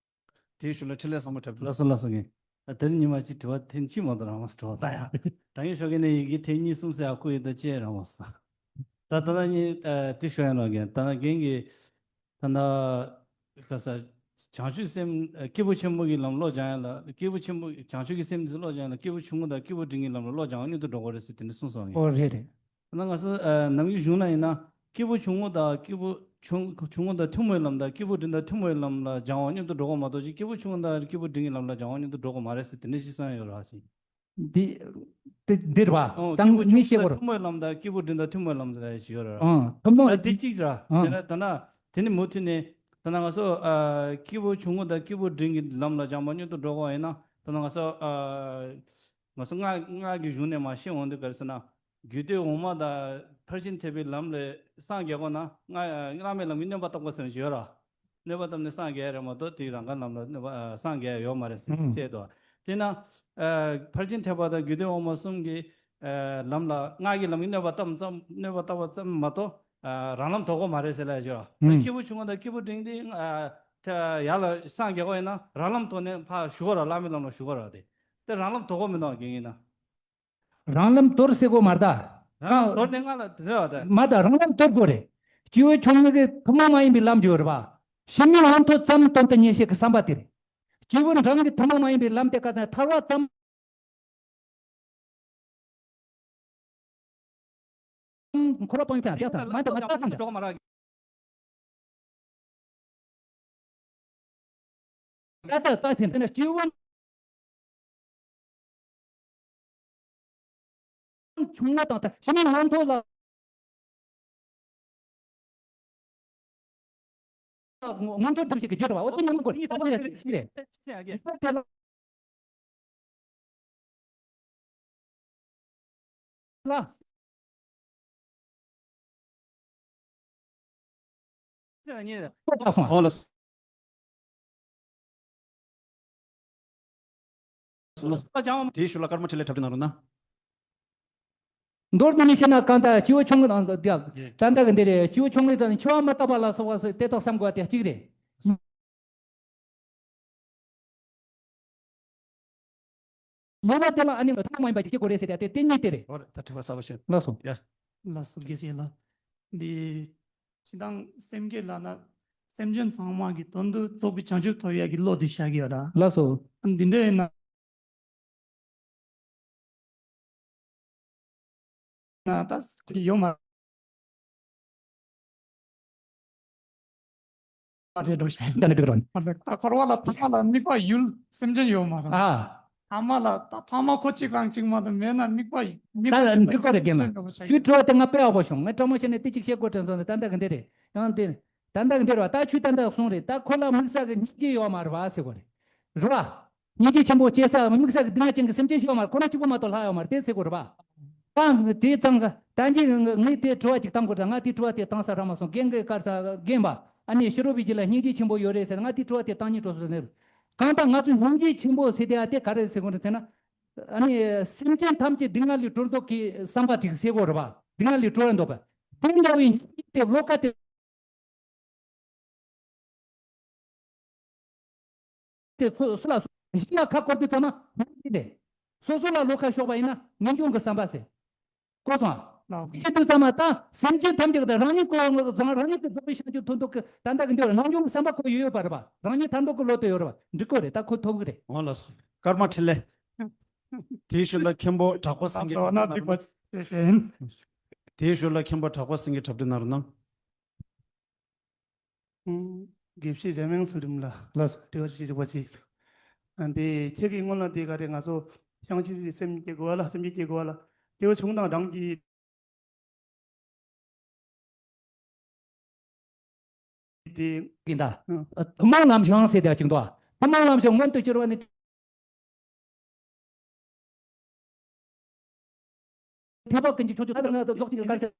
དེའི་ཞུ་ལ་འཕྲིན་ལས་བཟང་པོ་གྲ་སྒྲིག་ལགས་སོ་ལགས་སོ་རྒན། ཨ་དེ་རིང་ཉི་མ་གཅིག་དྲི་བ་ཐེངས་གཅིག་མ་གཏོགས་རང་མ་དྲི་བ་ད་ཡང་། ད་ངས་ཞོགས་ཀས་ནས་ཡི་གེ་ཐེངས་གཉིས་གསུམ་ཟེར་ཨ་ཁུ་ཡི་ད་ཅེས་རང་མ་ས། ད་ད་ལྟ་ངས་ཨ་དེ་ཞུ་ཡ་ལ་རྒན། ད་ལྟ་རྒན་གྱིས་ད་ལྟ་ག་ས་བྱང་ཆུབ་སེམས་ཨ་སྐྱེས་བུ་ཆེན་པོ་གི་ལམ་བློ་སྦྱང་ཡ་ལ། སྐྱེས་བུ་ཆེན་པོ་བྱང་ཆུབ་ཀྱི་སེམས་དེ་བློ་སྦྱང་ཡ་ལ་སྐྱེས་བུ་ཆུང་ངུ་དང་སྐྱེས་བུ་འབྲིང་གི་ལམ་ལ་བློ་སྦྱང་བ་མཉམ་དུ་འགྲོ་དགོས་རེད་ཟེར་དེ་འདྲ་གསུངས་སོང་ངས། ཨོ་རེད་རེད། ད་ང་ཚོ་ཨ་ནམ་རྒྱུན་གཞུང་ན་ཡིན་ན་སྐྱེས་བུ་ཆུང་ངུ་དང་སྐྱེས་བུ་ཆུང་ཆུང་ངུ་དང་ཐུན་མོང་བའི་ལམ་དང་སྐྱེས་བུ་འབྲིང་དང་ཐུན་མོང་བའི་ལམ་ལ་སྦྱང་བ་མཉམ་དུ་འགྲོ་དགོས་མ་གཏོགས་ཅིག་སྐྱེས་བུ་ཆུང་ངུ་དང་སྐྱེས་བུ་འབྲིང་གི་ལམ་ལ་སྦྱང་བ་མཉམ་དུ་འགྲོ་དགོས་མ་རེད་ཟེར་དེ་འདྲ་ཞིག་གསུངས་ཡོད་རེད་བ་ཅིག་འདི་འདི་འདིར་བ་ཨོ་ད་སྐྱེས་བུ་ངས་ཆུང་ངུ་ཤེས་དང་གོ་ར། ཐུན་མོང་བའི་ལམ་དང་སྐྱེས་བུ་འབྲིང་དང་ཐུན་མོང་བའི་ལམ་ཟེར་ཡ་ཞིག་ཡོད་རེད། ཨང་ཐུན་མོང་ཨ་འདི་གཅིག་ར། ཨང་དེ་ན་ད་ན་དེ་ནི་མུ་མཐུད་ནས་ད་ན་ང་ཚོ་ཨ་སྐྱེས་བུ་ཆུང་ངུ་དང་སྐྱེས་བུ་འབྲིང་གི་ལམ་ལ་སྦྱངས་པ་མཉམ་དུ་འགྲོ་དགོས་ཡིན་ན་ད་ན་ང་ཚོ་ཨ་ང་ཚོ་སྔགས་སྔགས་ཀྱི་གཞུང་ནས་མར་ཤེས་འོང་དུས་ག་རེ་ཟེར་ན། རྒྱུད་སྡེ་འོག་མ་དང་ཕར་ཕྱིན་ཐེག་པའི་ལམ་ལས་སངས་རྒྱས་དགོས་ན་སྔགས་སྔགས་མེད་ལམ་གྱི་སྣོན་པ་བཏབ་དགོས་ཟེར་ཞིག་ཡོད་ར། སྣོན་པ་བཏབ་ནས་སངས་རྒྱས་རེད་མ་གཏོགས་དེའི་རང་དགར་ལམ་ལ་སྣོན་པ་ཨ་སངས་རྒྱས་ཡོད་མ་རེད་ཟེར་ཨང་བཤད་དོ། དེས་ན་ཨ་ཕར་ཕྱིན་ཐེག་པ་དང་རྒྱུད་སྡེ་འོག་མ་གསུམ་གྱི་ཨ་ལམ་ལ་སྔགས་ཀྱི་ལམ་གྱི་སྣོན་པ་བཏབ་ཙམ་སྣོན་པ་བཏབ་པ་ཙམ་མ་གཏོགས་ ཨ་རང་ལམ་དོར་དགོས་མ་རེད་ཟེར་ལབ་ཡ་ཅིག་ར། ཨུམ། སྐྱེས་བུ་ཆུང་ངུ་དང་སྐྱེས་བུ་འབྲིང་འདི་ཨ་ད་ཡར་ལ་སངས་རྒྱས་དགོས་ཡིན་ན་རང་ལམ་དོར་ནས་ཕར་ཞུ་དགོས་ར། བླ་མའི་ལམ་ལ་ཞུ་དགོས་ར། དེ་དེ་རང་ལམ་དོར་དགོས་མི་འདུག་ག་རྒན་ཡིན་ན། རང་ལམ་དོར་ཟེར་དགོས་མ་རེད་ད། རང་ལམ་དོར་ནས་སྔ་ལ་རེད་བ་ད། མ་ད་རང་ལམ་དོར་དགོས་རེད། སྐྱེས་བུ་ཆུང་ངུ་གི་ཐུན་མོང་མ་ཡིན་པའི་ལམ་ཡོད་རེད་བ། ཕྱི་མའི་མངོན་མཐོ་ཙམ་དོན་དུ་གཉེར་བྱེད་ཀྱི་བསམ་པ་དེ་རེད། སྐྱེས་བུ་འབྲིང་གི་ཐུན་མོང་མ་ཡིན་པའི་ལམ་དེ་ག་ཚོད་ཐར་བ་ཙམ། འཁོར་བ་སྤངས་ཀྱང་ཀྱང་དང་མ་དང་མ་དང་ཙམ་ཀྱང་། ད་ལྟ་ལྟ་ཚེ་འདི་ནི་སྐྱེས་བུ་ཆུང་ངུ་དང་ད་ཕྱི་མའི་མངོན་མཐོ་ལ། མངོན་མཐོ་སྒྲུབ་བྱེད་ཀྱི་རྒྱུ་རེད་བ། འོ་དེ་ཉམས་དགོས་རེད། ད་དེ་རེད། ལ། ཨོ་ལ། དེའི་ཞུ་ལ་སྐར་མ་ཕྲིན་ལས་འཁྲབ་སྟོན་གནང་རོགས་གནང་། མདོར་བསྡུས་ནས་བཤད་ན་གང་ལྟར་སྐྱེས་བུ་ཆུང་ངུ་དང་ད་ལྟ་གི་འདི་རེད། སྐྱེས་བུ་ཆུང་ངུ་དང་འཆི་བ་མི་རྟག་པ་ལ་སོགས་པ་སོགས་དེ་དག་བསམ་དགོས་པ་དེ་གཅིག་རེད། ལོ་མ་དེ་ལ་ཨ་ནི་ཐོག་མ་ཡིན་པ་ཅིག་སྐྱེ་དགོས་རེད་ཟེར་ཏེ་དེ་གཉིས་དེ་རེད། ཨོ་རེད། ད་དྲི་བ་གསར་པ་ཞིག་ལགས་སོ། ཡ། ལགས་སོ། དགེ་བཤེས་ལགས། འདི་སྤྱིར་བཏང་སེམས་བསྐྱེད་ལབ་ན་སེམས་ཅན་ཚང་མ་གི་དོན་དུ་རྫོགས་པའི་བྱང་ཆུབ་ཐོབ་ཡ་གི་བློ་དེ་བཞག་གི་ཡོད་ར། ལགས་སོ། འདི་འདྲ་ཡིན་ན། ན་ད་ཡོད་མ་རེད་འགྲོ་ཤག་ད་ནི་འགྲིག་རོགས། ད་འཁོར་བ་ལ་ཐ་མ་ལ་དམིགས་པ་ཡུལ་སེམས་ཅན་ཡོད་མ་རེད། ཨ། ཐ་མ་ལ་ད་ཐ་མ་ཁོ་གཅིག་རང་གཅིག་མ་གཏོགས་མེད་ན་དམིགས་པ་ད་འགྲིག་གི་རེད། རྒན་ལགས་ཁྱོད་དྲི་བ་དེ་ང་དཔེ་ཡག་པོ་བྱུང་། ངས་སྤྲང་མོ་བྱས་ནས་དེ་གཅིག་བཤད་དགོས་དྲན་སོང་ནས། ད་ལྟ་གི་འདི་རེད། ཡང་དེ་ད་ལྟ་གི་འདི་རེད་བ། ད་ཁྱོད་ད་ལྟ་གསུངས་རེད། ད་ཁོ་ལ་དམིགས་བསལ་གྱི་སྙིང་རྗེ་ཡོད་མ་རེད་བ་ཟེར་དགོས་རེད། རེད་བ། སྙིང་རྗེ་ཆེན་པོ་སྐྱེ་ས་དམིགས་བསལ་གྱི་སྡུག་བསྔལ་ཅན་གྱི་སེམས་ཅན་ཞིག་ཡོད་མ་རེད། ཁོ་རང་གཅིག་པོ་མ་གཏོགས་ལྷག་ཡོད་མ་རེད། དེ་ཟེར་དགོས་རེད་བ། ད་དེ་ཙང་གི་ད་གིན་ངས་དེ་དྲི་བ་ཅིག་བཏང་དགོས་རེད། ང་དེ་དྲི་བ་དེ་བཏང་ས་རག་མ་སོང་། རྒན་གྱིས་ག་རེ་ཟེར། རྒན་པ་ཨ་ནི་ཕྱི་རོལ་པའི་རྒྱུད་ལ་སྙིང་རྗེ་ཆེན་པོ་ཡོད་རེད་ཟེར། ང་དེ་དྲི་བ་དེ་བཏང་སྙིང་བྲོ་སོང་ཟེར། གང་ལྟར་ང་ཚོས་སྙིང་རྗེ་ཆེན་པོ་ཟེར་དེ་ཨ་དེ་ག་རེ་ཟེར་དགོས་རེད་ཟེར་ན། ཨ་ནི་སེམས་ཅན་ཐམས་ཅད་སྡུག་བསྔལ་ལས་གྲོལ་འདོད་ཀྱི་བསམ་པ་ཅིག་ཟེར་དགོས་རེད་བ། སྡུག་བསྔལ་ལས་གྲོལ་འདོད་པ། དེ་འདྲ་བའི་སྙིང་རྗེ་དེ་བློ་ཁ་དེ། དེ་སོ་སོ་ལ་སོ་གཞན་ལ་ཁ་སྐོར་དུས་ཙམ་མ་སྙིང་རྗེ་རེད། སོ་སོ་ལ་བློ་ཁ་ཕྱོགས་པ་ཡིན་ན་ངེས་འབྱུང་གི་བསམ་པ་ཟེར། གོ་སོང་ཨ། ལགས། ཅི་དུས་ཙམ་མ་ད་སེམས་ཅན་ཐམས་ཅད་ཀྱི་རང་ཉིད་ཀྱི་བཟང་རང་ཉིད་ཀྱི་རྫོགས་པའི་བྱང་ཆུབ་ཐོབ་འདོད་ཀྱི་ད་ལྟ་གི་འདི་ངེས་འབྱུང་གི་བསམ་པ་ཁོ་ཡོད་ཡོད་པ་རེད་པ། རང་ཉིད་ཐར་འདོད་ཀྱི་བློ་དེ་ཡོད་རེད་པ། འགྲིག་གི་རེད། ད་ཁོ་ཐོབ་གི་རེད། འོ་ལགས་སོ། སྐར་མ་ཕྲིན་ལས། དེའི་ཞོར་ལ་མཁན་པོ་གྲགས་པ་སེང་གེ་ལགས་སོ། ན་འགྲིག་པ་ཞིག་ཡིན། དེའི་ཞོར་ལ་མཁན་པོ་གྲགས་པ་སེང་གེ་འཁྲབ་སྟོན་གནང་རོགས་གནང་། ཨུམ། དགེ་བཤེས་འཇམ་དབྱངས་ཚུལ་ཁྲིམས་ལགས། ལགས་སོ། དྲི་བ་ཞིག་ཞུ་བ་ཅིག་ཨ་འདི་ཁྱེད་ཀྱིས་སྔོན་ལ་འདི་ག་རེ་ང་ཚོ་བྱང་ཆུབ་ཀྱི་སེམས་སྐྱེ་དགོས་པ་ལ་སེམས་བསྐྱེད་སྐྱེ་དགོས་པ་ལ་སྐྱེ་བོ་ཆུང་དང་འབྲིང་གི་དེ་ཡིན་ད། ཨ། ཐུན་མོང་ལམ་བྱང་ཟེར་དེ་ཅིག་འདུག་ཐུན་མོང་ལམ་བྱང་མངོན་དུ་གྱུར་པ་ནི། ཐེག་པ་ཀུན་གྱི་མཆོག་གྱུར་ཐར་ལ་རྫོགས་བྱེད་ཀྱི་གང་ཟག་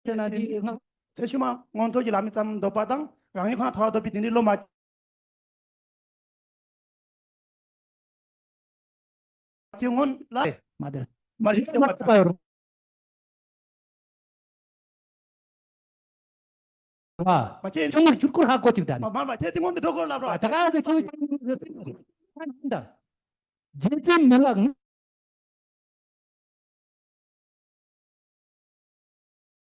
ཟེར་ན་འདི་ང་། ཚེ་ཕྱི་མ་མངོན་མཐོ་གི་ལམ་ཙམ་འདོད་པ་དང་རང་ཉིད་ཁོ་ན་ཐར་བ་འདོད་པའི་དེ་འདྲའི་བློ་མ་སྐྱེ་སྔོན་ལ། མ་དེ། མ་རིག་པ་ཡོད། བ། མ་ཁྱེད། ཆུང་ངུར་ཆུར་ཁུར་ཧ་གོ་ཅིག་ད་ནི། མ་མ་མ་ཁྱེད་དེ་སྔོན་དུ་འགྲོ་དགོས་ལབ་རོགས། ད་ག་ཚོད་ཆུང་ཆུང་ད། རྗེ་བཙུན་མི་ལ་ངས་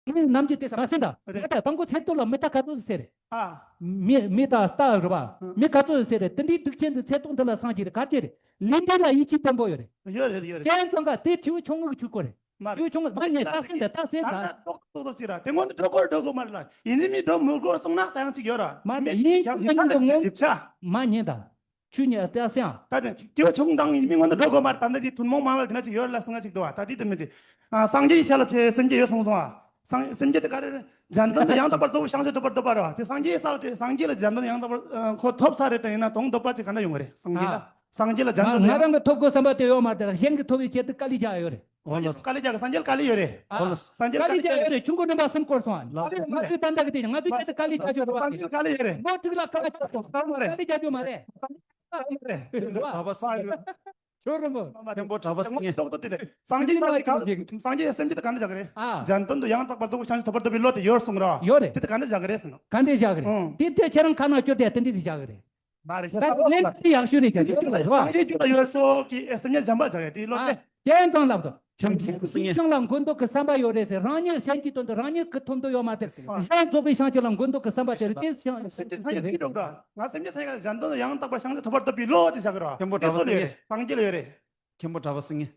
ངས་ནམ་རྒྱུན་དེ་ས་མ་སེམས་ད། རེད། ད་དང་པོ་ཚེ་སྟོད་ལ་མི་ད་ག་ཚོད་ཟེར་རེད། ཨ། མི་མི་ད་ལྟ་རུ་བ། ཨ། མི་ག་ཚོད་ཟེར་རེད། དེ་འདྲའི་སྡུག་ཅན་གྱི་ཚེ་སྟོད་འདི་ལ་སངས་རྒྱས་རེད་ག་ཅེ་རེད། ལས་འབྲས་ལ་ཡིད་ཆེས་བརྟན་པོ་ཡོད་རེད། ཡོད་རེད་ཡོད་རེད། ཅན་ཙང་ག་དེ་ཆུ་ཆུང་ངུ་གི་ཆུ་སྐོར་རེད། མ་རེད། ཆུ་ཆུང་ངུ་མ་ཉེ་ད་སེམས་ད་ད་སེམས་ད། ད་ཏོག་ཏོག་ཏོག་ཅིག་ར་དེ་སྔོན་དུ་འགྲོ་དགོས་འགྲོ་དགོས་མ་རེད་ལ། ཡིན་ནི་མི་འགྲོ་མི་དགོས་གསུང་ན་ད་ཡང་ཅིག་ཡོད་ར། མ་རེད། ཡིན་ཡིན་ཡང་ཡིན་ཡང་ད་ངོ་ཞིབ་ཆ། མ་ཉེ་ད། ཆུ་ཉེ་ད་སེམས། ད་དེ་སྐྱེ་བ་ཆུང་དང་ཡིན་མི་སྔོན་དུ་འགྲོ་དགོས་མ་རེད། ད་ནི་དེ་ཐུན་མོང་མ་ཡིན་པ་དེ་ན་ཅིག་ཡོད་ར་ལ་གསུང་ང་ཅིག་འདུག་བ། ད་དེ་དེ་མི་ཅིག་ཨ། སངས་རྒྱས་ཤ་ལ་ཆེ་སེམས་བསྐྱེད་ཡོད་གསུངས་སོང་ཨ། སངས་སེམས་བསྐྱེད་དེ་ག་རེ་རེད། འཇམ་དོན་དུ་ཡང་དག་པར་རྫོགས་པའི་བྱང་ཆུབ་ཐོབ་པར་འདོད་པ་རེད་བ། དེ་སངས་རྒྱས་ས་ལ་དེ་སངས་རྒྱས་ལ་འཇམ་དོན་ཡང་དག་པར་ཨ། ཁོ་ཐོབ་ཚར་རེད། དེ་ཡིན་ན་དོན་འདོད་པ་ཅིག་ག་འདྲ་ཡོང་གི་རེད། སངས་རྒྱས་ལ་ཨ། སངས་རྒྱས་ལ་འཇམ་ང་དོན་ང་དུ་རང་གི་ཐོབ་དགོས་བསམ་པ་དེ་ཡོད་མ་རེད། གཞན་གྱི་ཐོབ་པའི་ཆེད་དུ་དཀའ་ལས་རྒྱག་ཡོད་རེད། འོ་ལགས། དཀའ་ལས་རྒྱག་གི་སངས་རྒྱས་ལ་དཀའ་ལས་ཡོད་རེད། ཨ། འོ་ལགས། སངས་རྒྱས་ལ་དཀའ་ལས་རྒྱག་ཡོད་རེད། ཆུང་ཀུ་འདྲེན་པ་གསུམ་བསྐོར་སོང་ཨ། ལགས། ང་ཚོས་ད་ལྟ་གི་དེ་ང་ཚོའི་ཆེད་དུ་དཀའ་ལས་རྒྱག་ཆོག་རེད་བ། སངས་རྒྱས་ལ་དཀའ་ལས་ཡོད་རེད། མགོ་ཐུག་ལ་དཀའ་ལས་རྒྱག་སོང་། དཀའ་ལས་རྒྱག་རྒྱུ་མ་རེད། དཀའ་ལས་རྒྱག་རྒྱུ་མ་རེད། རེད་བ། རོ་རོ་མོ། མཐོན་པོ་གྲགས་པ་སེང་གེ། ཏོག་ཏོག་དེ་ལས། སངས་རྒྱས་ཀྱི་གང་། སངས་རྒྱས་སེམས་བསྐྱེད་དེ་ག་འདྲ་བྱ་གི་རེད། ཨ། གཞན་དོན་དུ་ཡང་དག་པར་རྫོགས་པའི་བྱང་ཆུབ་ཐོབ་པར་འདོད་པའི་བློ་དེ་ཡོད་གསུང་ར། ཡོད་རེད། དེ་དེ་ག་འདྲ་བྱ་གི་རེད་གསུང་། ག་འདྲ་བྱ་གི་རེད། ཨང་། དེ་དེ་ཁྱེད་རང་ཁ་ནང་བསྐྱུར་ཏེ་དེ་འདྲ་དེ་བྱ་གི་རེད། མ་རེད། ད་ལན་དེ་ཡག་ཤོས་རེད་ཀྱང་དེ་ལ་རེད་བ། སངས་རྒྱས་རྒྱུད་ལ་ཡོད་སོགས་ཀྱི་སེམས་ཉིད་འཇམ་པ་བྱ་གི་དེའི་བློ་ཨ། དེ། དེ་ཙང་ལབ་དོ། ཁྱིམ་ཚང་སེང་གེ། ཤིང་ལ་མགོ་འདོགས་ཀྱི་བསམ་པ་ཡོད་རེད་ཟེར། རང་ཉིད་གཞན་གྱི་དོན་དུ་རང་ཉིད་ཀྱི་ཐོབ་འདོད་ཡོད་མ་ཟད། གཞན་རྫོགས་པའི་བྱང་ཆུབ་ལ་མགོ་འདོགས་ཀྱི་བསམ་པ་དེ་རེད། དེ་བྱང་སེམས་ཅན་ཐམས་ཅད་ཀྱི་སྒྲོག་འགྲོ། ང་སེམས་ཅན་ཐམས་ཅད་ཀྱི་གཞན་དོན་དུ་ཡང་དག་པར་བྱང་ཆུབ་ཐོབ་པར་འདོད་པའི་བློ་དེ་བྱ་གི་རོ། མཐོན་པོ་དེ་གྲགས་པ་སོ་ལས་སེང་གེ། སངས་རྒྱས་ལ་ཡོད་རེད། མཐོན་པོ་གྲགས་པ་སེང་གེ།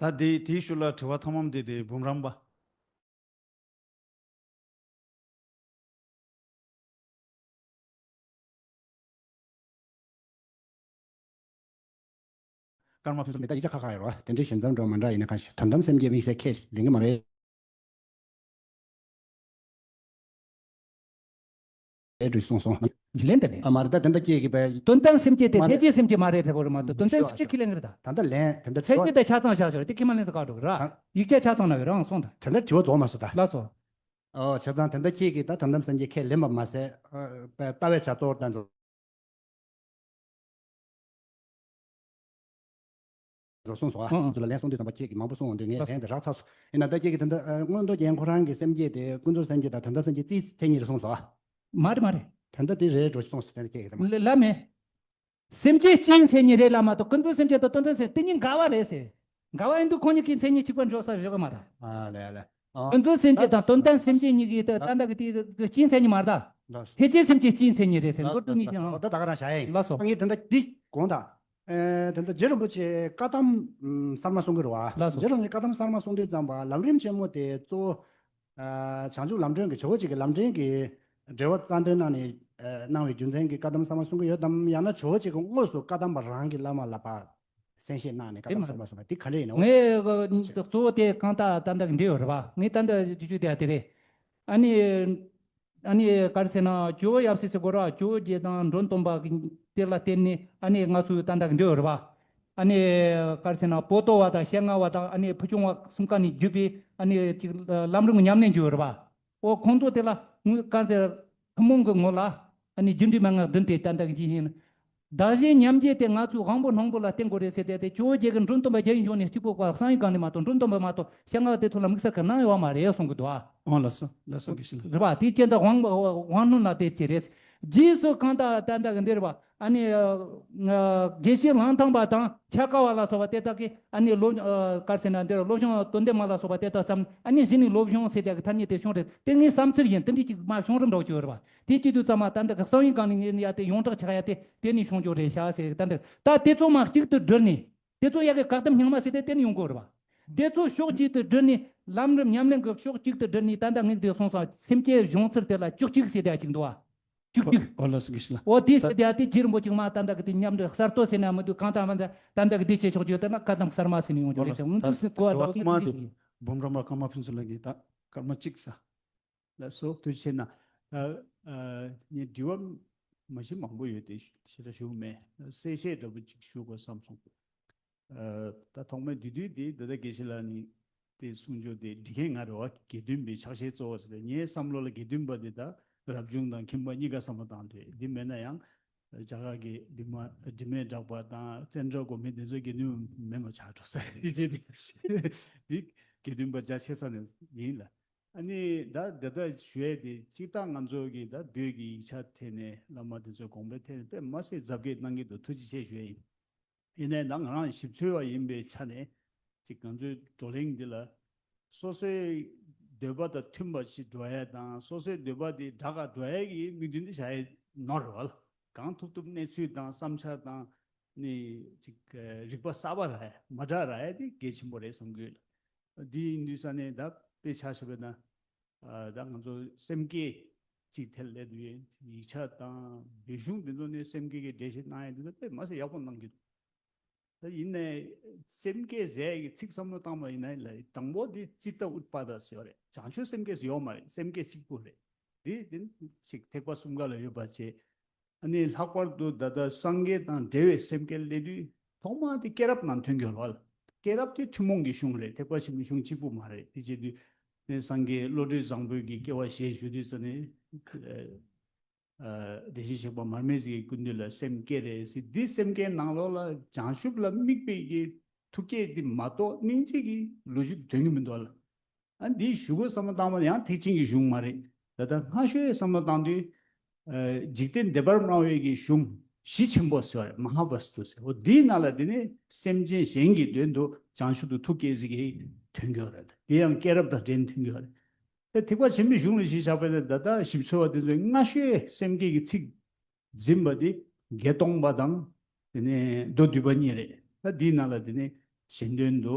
ད་དེ་དེའི་ཤུལ་ལ་དྲི་བ་ཐ་མམ་དེ་དེ་འབུམ་རམས་པ། ཀརྨ་ཕུན་ཚོགས་མི་ད་ཡིག་ཆ་ཁ་ཁ་ཡོད་རོ། དེ་འདྲའི་ཞལ་མཚམས་འགྲོ་མ་འདྲ་ཡིན་ན་གང་ཞིག་དོན་དམ་སེམས་བསྐྱེད་དམིགས་བསལ་ཁས་ལེན་གྱི་མ་རེད། རེད་འགྲོ་གསུངས་སོང་། ལན་དེ་ལས། ཨ་མ་རེད། ད་དེ་འདྲ་སྐྱེས་ཀྱི་པས། དོན་དམ་སེམས་བསྐྱེད་དེ། མ་རེད། ཕལ་ཆེར་སེམས་བསྐྱེད་མ་རེད་ཟེར་བ་རེད་མ་གཏོགས། དོན་དམ་སེམས་བསྐྱེད་ཁས་ལེན་གི་རེད་ད། ད་ལྟ་ལན་དེ་འདྲ་ཕལ་ཆེར་ད་ཆ་ཚང་བཞག་ཞོར་དེ་ཁས་མ་ལེན་ཟེར་བཀག་འགྲོ་གི་ར། ད་ཡིག་ཆ་ཆ་ཚང་ན་གི་རང་སོང་ད། དེ་འདྲ་དྲི་བ་རྫོགས་མ་སོང་ད། ལགས་སོ། ཨོ་བྱས་ཙང་དེ་འདྲ་ཁྱེད་ཀྱིས་ད་དོན་དམ་སེམས་བསྐྱེད་ཁས་ལེན་པ་མ་ཟད། ཨ་པའི་ལྟ་བའི་བྱ་གཙོ་བོར་བསྟན་འགྲོ་གསུངས་སོང་ཨ། ཨང་ཨང་། ཚུར་ལ་ལན་གསུང་དུས་ཙམ་པ་ཁྱེད་ཀྱིས་མང་པོ་གསུངས་འོང་དུས་ངས་ལན་དེ་རག་ཚར་སོང་། ཡིན་ན་ད་ཁྱེད་ཀྱིས་དེ་འདྲ་ཨ་མངོན་རྟོགས་རྒྱན་ཁོ་རང་གི་སེམས་བསྐྱེད་དེ་ཀུན་རྫོབ་སེམས་བསྐྱེད་དང་དོན་དམ་སེམས་བསྐྱེད་རྩིས་མཚན་ཉིད་རེད་གསུངས་སོང་ཨ། མ་རེད་མ་རེད། དོན་དག་དེ་རེད་འགྲོ་གསུངས་སོང་དེ་ཁྱེད་ཀྱིས་ད་མ། ལ་ལ་མེད། སེམས་བསྐྱེད་སྤྱིའི་མཚན་ཉིད་རེད་ལབ་མ་གཏོགས་ཀུན་རྫོབ་སེམས་བསྐྱེད་དང་དོན་དམ་སེམས་དེ་གཉིས་འགལ་བ་རེད་ཟེར། འགལ་བ་ཡིན་དུས་ཁོང་གཉིས་ཀྱི་མཚན་ཉིད་གཅིག་པ་འཇོག་ས་རེད་གི་མ་རེད། ཨ་ལས་ལས། ཨ། ཀུན་རྫོབ་སེམས་བསྐྱེད་དང་དོན་དམ་སེམས་བསྐྱེད་གཉིས་ཀྱི་ད་ད་ལྟ་གི་དེ་སྤྱིའི་མཚན་ཉིད་མ་རེད་ད། ལགས་སོ། ཕལ་ཆེར་སེམས་བསྐྱེད་སྤྱིའི་མཚན་ཉིད་རེད་ཟེར། ལགས་མགོ་སོ་ཀྲུང་ཉིད་ཀྱང་། ལགས་སོ། ད་ད་ག་རང་བྱ་ཡིན། ལགས་སོ། ངས་དེ་འདྲ་འདི་དགོངས་དག་ཨེ་དེ་འདྲ་རྗེ་རིན་པོ་ཆེ་བཀའ་གདམས་ཨམ་གསར་མ་གསུང་གི་རེད་བ། ལགས་སོ། རྗེ་རིན་པོ་ཆེ་བཀའ་གདམས་གསར་མ་གསུང་དུས་ཙམ་པ་ལམ་རིམ་ཆེན་མོ་དེ་གཙོ་བོ་ཨ་བྱང་ཆུབ་ལམ་སྒྲོན་གྱི་ཇོ་བོ་རྗེ་གི་ལམ་འདྲེན་གྱི་འགྲེལ་པ་རྩ་འདོན་གནང་ནས་ཨ་གནང་བའི་རྒྱུ་མཚན་གྱིས་བཀའ་གདམས་གསར་མ་གསུང་གི་ཡོད་དམ། ཡང་ན་ཇོ་བོ་རྗེ་གི་དངོས་སུ་བཀའ་གདམས་པ་རང་གི་བླ་མ་ལ་ཕར་གསན་བཞེས་གནང་ནས་བཀའ་གདམས་གསར་མ་གསུངས་པ་དེ་ག་འདྲ་ཡིན་ནམ། ངས་གཙོ་བོ་དེ་གང་ལྟར་ད་ལྟ་འདྲི་ཡོད་རེད་བ། ངས་ད་ལྟ་ཅི་ཞུ་དེ་དེ་རེད། ཨ་ནི། ཨ་ནི་ག་རེ་ཟེར་ན། ཇོ་བོ་ཡབ་སྲས་ཟེར་དགོས་ར། ཇོ་བོ་རྗེ་དང་འགྲོ་སྟོན་པ་གི་དེ་ལ་བརྟེན་ནས་ཨ་ནི་ང་ཚོའི་ད་ལྟ་གི་འབྲེལ་ཡོད་རེད་པ། ཨ་ནི་ག་རེ་ཟེར་ན། པོ་ཏོ་བ་དང་ཤེ་ང་བ་དང་ཨ་ནི་ཕུ་ཆུང་བ་གསུམ་ཀ་ནས་བརྒྱུད་པའི་ཨ་ནི་ཅིག་ལམ་རིམ་ཉམས་ལེན་བྱས་ཡོད་རེད་པ། ཨོ་ཁོང་ཚོ་དེ་ལ་ངོས་ག་རེ་ཟེར། ཐུན་མོང་གི་ངོ་ལ་ཨ་ནི་རྒྱུ་འབྲས་མན་ངག་བདུན་དེ་ད་ལྟ་གི་ཇི་བཞིན། བདག་གཞན་མཉམ་བརྗེ་དེ་ང་ཚོའི་དབང་པོ་སྣང་པོ་ལ་བརྟེན་དགོས་རེད་ཟེར་ཏེ། དེ་ཇོ་བོ་རྗེ་གིས་འགྲོ་སྟོན་པ་རྒྱལ་བའི་འབྱུང་གནས་གཅིག་པོ་བཀའ་གསང་བའི་སྒང་ནས་མ་གཏོགས། འགྲོ་སྟོན་པ་མ་གཏོགས་ཤེ་ང་བ་དེ་ཚོ་ལ་དམིགས་བསལ་གྱི་གནང་ཡོད་མ་རེད་གསུང་གི་འདུག་ཨ། འོང་ལགས་སོ། ལགས་སོ། དགེ་བཤེས་ལགས། རེད་པ། དེ་སྐྱེ་འདི་དབང་དབང་རྣོན་ལ་དེ་ཅི་རེད། རྗེས་སུ་གང་ལྟར་ད་ལྟ་གི་འདིར་བ་ཨ་ནི། དགེ་བཤེས་གླང་ཐང་པ་དང་འཆད་ཁ་བ་ལ་སོགས་པ་དེ་དག་གིས་ཨ་ནི་ལོ། ག་རེ་ཟེར་ན། འདིར་སློབ་སྦྱོང་དོན་ལྡན་མ་ལ་སོགས་པ་དེ་དག་བརྩམས། ཨ་ནི་གཞི་ནས་སློབ་སྦྱོང་ཟེར་དེ་གི་ཐ་སྙད་དེ་བྱུང་རེད། དེ་ངའི་བསམ་ཚུལ་ཡིན། དེ་འདྲའི་ཅིག་མ་བྱུང་རིམ་འདྲ་བོ་ཅིག་ཡོད་རེད་པ། དེ་བྱེད་དུས་ཙམ་པ་ད་ལྟ་གི་གསང་བའི་སྒང་ནས་ཡ་དེ་ཡོངས་གྲགས་ཆགས་ཡ་དེ་དེ་ནས་བྱུང་རྒྱུ་རེད་ཤག་ཟེར། ད་འདིར་ད་དེ་ཚོ་མ་གཅིག་ཏུ་བསྒྲིལ་ནས། དེ་ཚོ་ཡ་གི་བཀའ་གདམས་རྙིང་མ་ཟེར་དེ་དེ་ནས་ཡོང་གི་ཡོད་རེད་པ། དེ་ཚོ་ཕྱོགས་གཅིག་ཏུ་བསྒྲིལ་ནས། ལམ་རིམ་ཉམས་ལེན་གྱི་ཕྱོགས་གཅིག་ཏུ་བསྒྲིལ་ནས། ད་ལྟ་ངས་དེ་གསུངས་སོང་། སེམས་བསྐྱེད་གཞུང་ཚུལ་དེ་ལ་བཅུ་གཅིག་ཟེར་དེ་ཅིག་འདུག་བ། བཅུ་གཅིག་ཨོ་ལགས་སོ། དགེ་བཤེས་ལགས། འོ་དེ་ཟེར་དེ་ཨ་དེ་རྗེ་རིན་པོ་ཆེ་མ་ད་ལྟ་གི་དེ་མཉམ་འབྲེལ་གསར་གཏོད་ཟེར་ན་མི་འདུག་གང་ལྟར་མ་ད་ད་ལྟ་གི་དེ་བྱེད་ཆོག་རྒྱུ་དེ་ལ་བཀའ་གདམས་གསར་མ་ཟེར་ནས་ཡོང་རྒྱུ་རེད་ཟེར། འོ་འདུག་ཟེར་གོ་བ་ལོག་མ་དེ། འབུམ་རམས་པ་ཀརྨ་ཕུན་ཚོགས་ལགས་ཀྱིས་ད་སྐར་མ་གཅིག་ས། ལགས་སོ། ཐུགས་རྗེ་ཆེ་གནང་། ད་ཨ་ངས་དྲི་བ་མ་གཞི་མང་པོ་ཡོད་དེ་ཞེ་དྲག་ཞུ་གི་མེད། གསལ་བཤད་འདྲ་པོ་ཅིག་ཞུ་དགོས་བསམ་སོང་། ཨ་ད་ཐོག་མའི་བསྡུས་བསྡུས་དེ་ད་ལྟ་དགེ་བཤེས་ལགས་ནས་དེ་གསུང་ཆོས་དེ་འབྲི་མཁན་ང་རེད་བ། དགེ་འདུན་པའི་ཕྱག་བཞེས་གཙོ་བོ་ཟེར་ཏེ། ངའི་བསམ་བློ་ལ་དགེ་འདུན་པ་དེ་ད་རབ་བྱུང་དང་ཁྱིམ་པ་གཉིས་ཀ་བསམ་བློ་བཏང་དུས། འདི་མེད་ན་ཡང་རྒྱ་གར་གྱི་དྲི་མ་དྲི་མེད་གྲགས་པ་དང་ཙནྡྲ་གོ་མི་དེ་ཚོ་དགེ་འདུན་མེད་མ་ཆགས་འགྲོ་ས་རེད། དེ་བྱས་ཏེ་འདི་དགེ་འདུན་པ་རྒྱ་ཆེ་ས་ནས་ཡིན་ལ། ཨ་ནི་ད་ད་ལྟ་ཞུ་ཡས་དེ་གཅིག་ད་ང་ཚོ་གི་ད་བོད་ཀྱི་ཡིག་ཆ་ཐད་ནས་བླ་མ་དེ་ཚོའི་དགོངས་པའི་ཐད་ནས་དཔེ་མ་སྲིད་གཟབ་རྒྱས་གནང་གི་འདུག་ཐུགས་རྗེ་ཆེ་ཞུ་ཡས་ཡིན། ཡིན་ནའི་ད་ང་རང་ཞིབ་འཚོལ་བ་ཡིན་པའི་ཆ་ནས་ཅིག་ང་ཚོའི་བགྲོ་གླེང་འདི་ལ་སོ་སོའི་འདོད་པ་དང་མཐུན་པ་ཞིག་འགྲོ་ཡས་དང་། སོ་སོའི་འདོད་པ་དེ་དགྲ་ཁར་འགྲོ་ཡས་ཀྱི་དམིགས་འདུན་དེ་བྱ་ཡས་ནོར་རེད་བ། གང་ཐུབ་ཐུབ་གནས་ཚུལ་དང་བསམ་འཆར་དང་ནི་ཅིག་རིག་པ་གསར་པ་རག་ཡས་མ་དྲག་རག་ཡས་དེ་གལ་ཆེན་པོ་རེད་བསམ་གི་ཡོད། འདི་ཡིན་དུས་ས་ནས་ད་དཔེ་ཆ་བཞག་པ་ན། ཨ་ད་ང་ཚོ་སེམས་བསྐྱེད་ཅིག་དེ་ལས་དུ་ཡིག་ཆ་དང་བོད་གཞུང་འདི་ཚོ་ནས་སེམས་བསྐྱེད་ཀྱི་འགྲེལ་བཤད་གནང་ཡས་འདི་ཚོ་དཔེ་མ་སྲིད་ཡག་པོ་གནང་གི་འདུག་ད་ཡིན་ནའི་སེམས་བསྐྱེད་ཟེར་ཡས་ཀྱི་ཚིག་བསམ་བློ་བཏང་བ་ཡིན་ན་ལ་དང་པོ་འདི་ཙིཏྟ་ཨུཏྤཱད་ཟེར་བ་རེད། བྱང་ཆུབ་སེམས་བསྐྱེད་ཟེར་ཡོད་མ་རེད། སེམས་བསྐྱེད་གཅིག་པུ་རེད། འདི་འདི་ཅིག་ཐེག་པ་གསུམ་ཀ་ལ་ཡོད་པ་བྱས། ཨ་ནི་ལྷག་པར་དུ་ད་ལྟ་སངས་རྒྱས་དང་འབྲེལ་བའི་སེམས་བསྐྱེད་སླེབས་དུས་ཐོག་མ་དེ་སྐྱེས་རབས་ནང་ཐོན་གྱི་ཡོད་རེད་བ། སྐྱེས་རབས་དེ་ཐུན་མོང་གི་གཞུང་རེད། ཐེག་པ་ཆེན་པོའི་གཞུང་གཅིག་པུ་མ་རེད། དེ་བྱེད་དུས་ནས་སངས་རྒྱས་བློ་གྲོས་བཟང་པོའི་གི་སྐྱེ་བ་ཞེས་ཞུ་དུས་ཙ་ནས། ཨ་བདེ་གཤེགས་གཤེགས་པ་མར་མེ་མཛད་ཀྱི་སྐུ་མདུན་ལ་སེམས་བསྐྱེད་རེད་ཟེར། འདི་སེམས་བསྐྱེད་ནང་ལོགས་ལ་བྱང་ཆུབ་ལ་དམིགས་པའི་གི་ཐུགས་བསྐྱེད་འདི་མ་གཏོགས་སྙིང་རྗེ་གི་ལོ་རྒྱུས་དོན་གྱི་མི་འདུག་ལ། ཨ་འདིའི་གཞུག་གུ་བསམ་བློ་བཏང་བ་ཡང་ཐེག་ཆེན་གྱི་གཞུང་མ་རེད། ད་ལྟ་སྔ་ཤོས་བསམ་བློ་བཏང་དུས། ཨ་འཇིག་རྟེན་བདེ་བར་སྨྲ་བའི་གི་གཞུང་གཞི་ཆེན་པོ་ཟེར་བ་རེད། མ་ཧཱ་བསྟུ་ཟེར། འོ་འདིའི་ནང་ལ་དེ་ནི་སེམས་ཅན་གཞན་གྱི་དོན་དུ་བྱང་ཆུབ་ཏུ་ཐུགས་བསྐྱེད་ཟེར་གི་ཐོན་གྱི་ཡོད་རེད། དེ་ཡང་སྐྱེས་རབས་དང་འབྲེལ་ནས་ཐོན་གྱི་ཡོད་རེད། ད་ཐེག་པ་ཆེན་པོའི་གཞུང་ལ་གཞི་བཞག་པ་ཡིན་ན། ད་ལྟ་ཞིབ་འཚོལ་བ་དེ་ཚོས་སྔ་ཤོས་སེམས་བསྐྱེད་ཀྱི་ཚིག་འཛིན་པ་དེ་བརྒྱད་སྟོང་པ་དང་། དེ་ནས་མདོ་སྡུད་པ་གཉིས་རེད། ད་འདིའི་ནང་ལ་དེ་ནས་གཞན་དོན་དུ་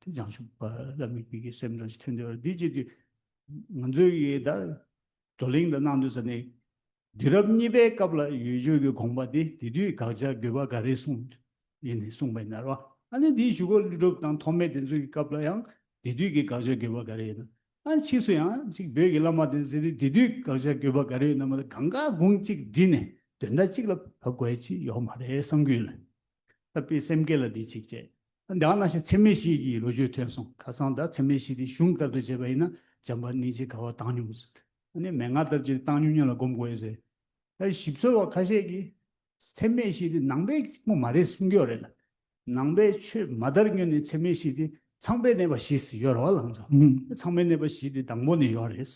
དེ་བྱང་ཆུབ་ལ་དམིགས་པའི་གི་སེམས་རང་ཞིག་ཐོན་དུས། འདི་བྱེད་དུས་ང་ཚོའི་གི་ད་བགྲོ་གླེང་དང་གནང་དུས་ས་ནས། དུས་རབས་གཉིས་པའི་སྐབས་ལ་ཡོད་རྒྱུ་གི་དགོངས་པ་དེ་དེ་དུས་དགག་བྱ་དགོས་པ་ག་རེ་གསུངས་ཡིན་ནས་གསུངས་པ་ཡིན་ན་རོ། ཨ་ནི་དེའི་གཞུག་གུ་ཀླུ་སྒྲུབ་དང་ཐོགས་མེད་དེ་ཚོའི་གི་སྐབས་ལ་ཡང་དེ་དུས་ཀྱི་དགག་བྱ་དགོས་པ་ག་རེ་ཡོད་ན། ཨ་ཕྱིས་སུ་ཡང་ཅིག་བོད་ཀྱི་བླ་མ་དེ་ཚོས་དེ་དུས་དགག་བྱ་དགོས་པ་ག་རེ་ཡོད་ན་མ་གཏོགས་གང་ག་གུང་གཅིག་བསྒྲིལ་ནས་དོན་དག་གཅིག་ལ་བབ་དགོས་ཡ་ཅིག་ཡོད་མ་རེད་བསམ་གྱི་ཡོད་ལ། ད་དཔེ་སེམས་བསྐྱེད་ལ་འདི་གཅིག་བྱས། ད་ནང་བཞིན་ཚད་མེད་བཞི་གི་ལོ་རྒྱུས་ཐོན་སོང་། ཁ་སང་ད་ཚད་མེད་བཞི་དེ་གཞུང་ལྟར་དུ་བྱས་པ་ཡིན་ན་བྱམས་པ་སྙིང་རྗེ་དགའ་བ་བཏང་སྙོམས་ཟེར། ཨ་ནི་མན་ངག་ལྟར་བྱས་བཏང་སྙོམས་ཉིད་ལ་སྒོམ་དགོས་ཟེར། ད་ཞིབ་འཚོལ་བ་ཁ་ཤས་ཀྱིས་ཚད་མེད་བཞི་དེ་ནང་པའི་གཅིག་པོ་མ་རེད་གསུང་གི་ཡོད་རེད་ལ། ནང་པའི་ཆོས་མ་དར་སྔོན་ནས་ཚད་མེད་བཞི་དེ་ཚངས་པས་གནས་པ་བཞི་ཟེར་ཡོད་རེད་བ། ལང་ཚོ་ཨུམ། ཚངས་པས་གནས་པ་བཞི་དེ་དང་པོ་ནས་ཡོད་རེད།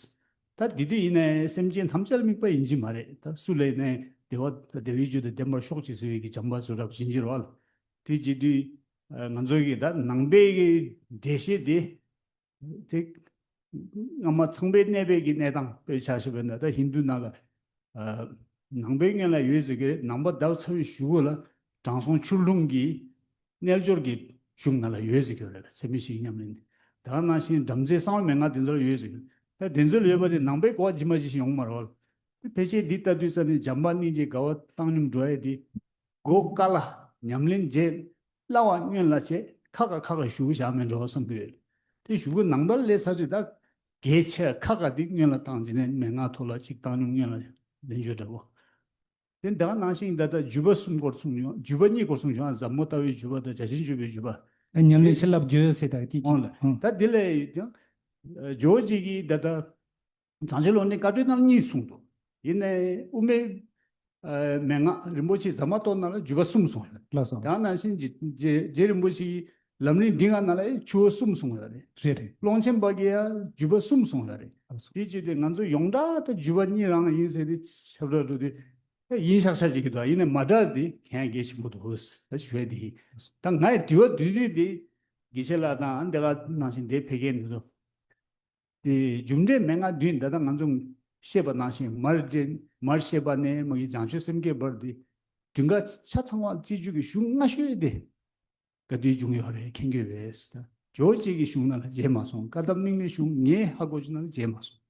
ད་དེ་དུས་ཡིན་ནའི་སེམས་ཅན་ཐམས་ཅད་ལ་དམིགས་པ་ཡིན་གྱི་མ་རེད། ད་སུ་ལ་ཡིན་ནའི་བདེ་བ་བདེ་བའི་རྒྱུ་དང་ལྡན་པར་ཤོག་ཅིག་ཟེར་བའི་གི་བྱམས་པ་ཚོ་རབ་བྱིན་གྱི་རེད་བ། དེ་བྱེད་དུས་ང་ཚོ་གི་ད་ནང་པའི་གི་འགྲེལ་བཤད་དེ། དེ་སྔ་མ་ཚངས་པས་གནས་པའི་གི་གནས་སྟངས་དཔེ་ཆ་བཞག་པ་ཡིན་ན། ད་ཧིན་རྡུ་ནང་ལ་ཨ་ནང་པའི་སྔོན་ལ་ཡོད་ཟེར་གི་རེད། ནང་པ་དར་ཚར་བའི་གཞུག་གུ་ལ་དྲང་སྲོང་ཆུ་ཀླུང་གི་རྣལ་འབྱོར་གྱི་གཞུང་ནང་ལ་ཡོད་ཟེར་གི་རེད། ཚད་མེད་བཞིའི་ཉམས་ལེན་དེ། ད་ག་ནང་བཞིན་བྲམ་ཟེ་གསང་བའི་མན་ངག་དེ་ཚོ་ལ་ཡོད་ཟེར་གི་རེད། ད་དེ་ཚོ་ལ་ཡོད་པ་དེ་ནང་པའི་གོ་བ་ཇི་མ་ཇི་བཞིན་ཡོང་མ་རེད་བ། ཕལ་ཆེར་འདི་ལྟ་དུས་ས་ནས་བྱམས་པ་སྙིང་རྗེ་དགའ་བ་བཏང་སྙོམས་འགྲོ་ཡ་དེ། གོ་དཀའ་ལ། ཉམས་ལེན་བྱེད་སླ་བ་སྔོན་ལ་བྱས། ཁ་ཁ་ཁ་ཁ་གཞུག་གུ་བཞག་མེད་འགྲོ་བསམ་གྱི་ཡོད། དེ་གཞུག་གུ་ནང་པར་སླེབས་ཚར་དུས་ད་གལ་ཆེ་ཁ་ཁ་དེ་སྔོན་ལ་བཏང་བྱས་ནས་མན་ངག་ཐོག་ལ་ཅིག་བཏང་སྙོམས་སྔོན་ལ་ལེན་རྒྱུ་འདྲ་བོ། དེ་ད་ག་ནང་བཞིན་ད་ལྟ་བརྒྱུད་པ་གསུམ་སྐོར་གསུངས་ཡོང་། བརྒྱུད་པ་གཉིས་སྐོར་གསུངས་ཡོང་། ཟབ་མོ་ལྟ་བའི་བརྒྱུད་པ་དང་བརྒྱ་བྱིན་བརྒྱུད་པའི་བརྒྱུད་པ། ཉམས་ལེན་བྱིན་རླབས་བརྒྱུད་ཟེར་ད་གི་ཅིག་འོང་ལ། ཨང་། ད་དེ་ལས་ཀྱང་ཇོ་བོ་རྗེ་གིས་ད་ལྟ། བྱང་ཆུབ་ལམ་རིམ་བཀའ་འགྲོའི་ནང་གཉིས་གསུངས་འདུག་ཡིན་ནའི་དབུ་མའི་ཨ་མན་ངག་རིན་པོ་ཆེ་ཟ་མ་ཏོག་ནང་ལ་བརྒྱུད་པ་གསུམ་གསུངས་ཡོད་རེད། ལགས་སོ། ད་ནང་བཞིན་རྗེ་རྗེ་རྗེ་རིན་པོ་ཆེའི་ལམ་རིམ་འབྲིང་བ་ནང་ལ་ཆུ་བོ་གསུམ་གསུངས་ཡོད་རེད། རེད་རེད། ཀློང་ཆེན་པ་གིས་ཡང་བརྒྱུད་པ་གསུམ་གསུངས་ཡོད་རེད། ལགས་སོ། དེ་བྱས་ཏེ་ང་ཚོ་ཡོངས་གྲགས་ད་བརྒྱུད་པ་གཉིས་རང་ཡིན་ཟེར་ཏེ་ཁྱབ་བསྒྲགས་འགྲོ་དུས་ད་ཡིན་ཤག་ཤག་ཅིག་གི་འདུག་ཡིན་ནའི་མ་འདྲ་དེ་གན་གལ་ཆེན་པོ་འདུག་ད་ཞུ་ཡ་དེ་ཡིན། ད་ངའི་དྲི་བ་བསྡུས་དུས་དེ་དགེ་བཤེས་ལགས་དང་འདི་ག་ནང་བཞིན་དེ་ཕེབས་མཁན་འདུག་དེ་རྒྱུ་འབྲས་མན་ངག་བདུན་ད་ལྟ་ང་ཚོ་བཤད་པ་ནང་བཞིན་མར་འདྲེན་མར་བཤད་པ་ནས་མ་གི་བྱང་ཆུབ་སེམས་བསྐྱེད་བར་དེ་བདུན་ཀ་ཆ་ཚང་བ་སྤྱི་རྒྱུད་ཀྱི་གཞུང་སྔ་ཤོས་དེ་ག་དུས་བྱུང་ཡོད་རེད་མཁྱེན་གྱི་ཡོད་པས། ཇོ་བོ་རྗེ་གི་གཞུང་ནང་ལ་མཇལ་མ་སོང་། བཀའ་གདམས་རྙིང་མའི་གཞུང་ངའི་ཧ་གོ་རྒྱུ་ནང་ལ་མཇལ་མ་སོང་།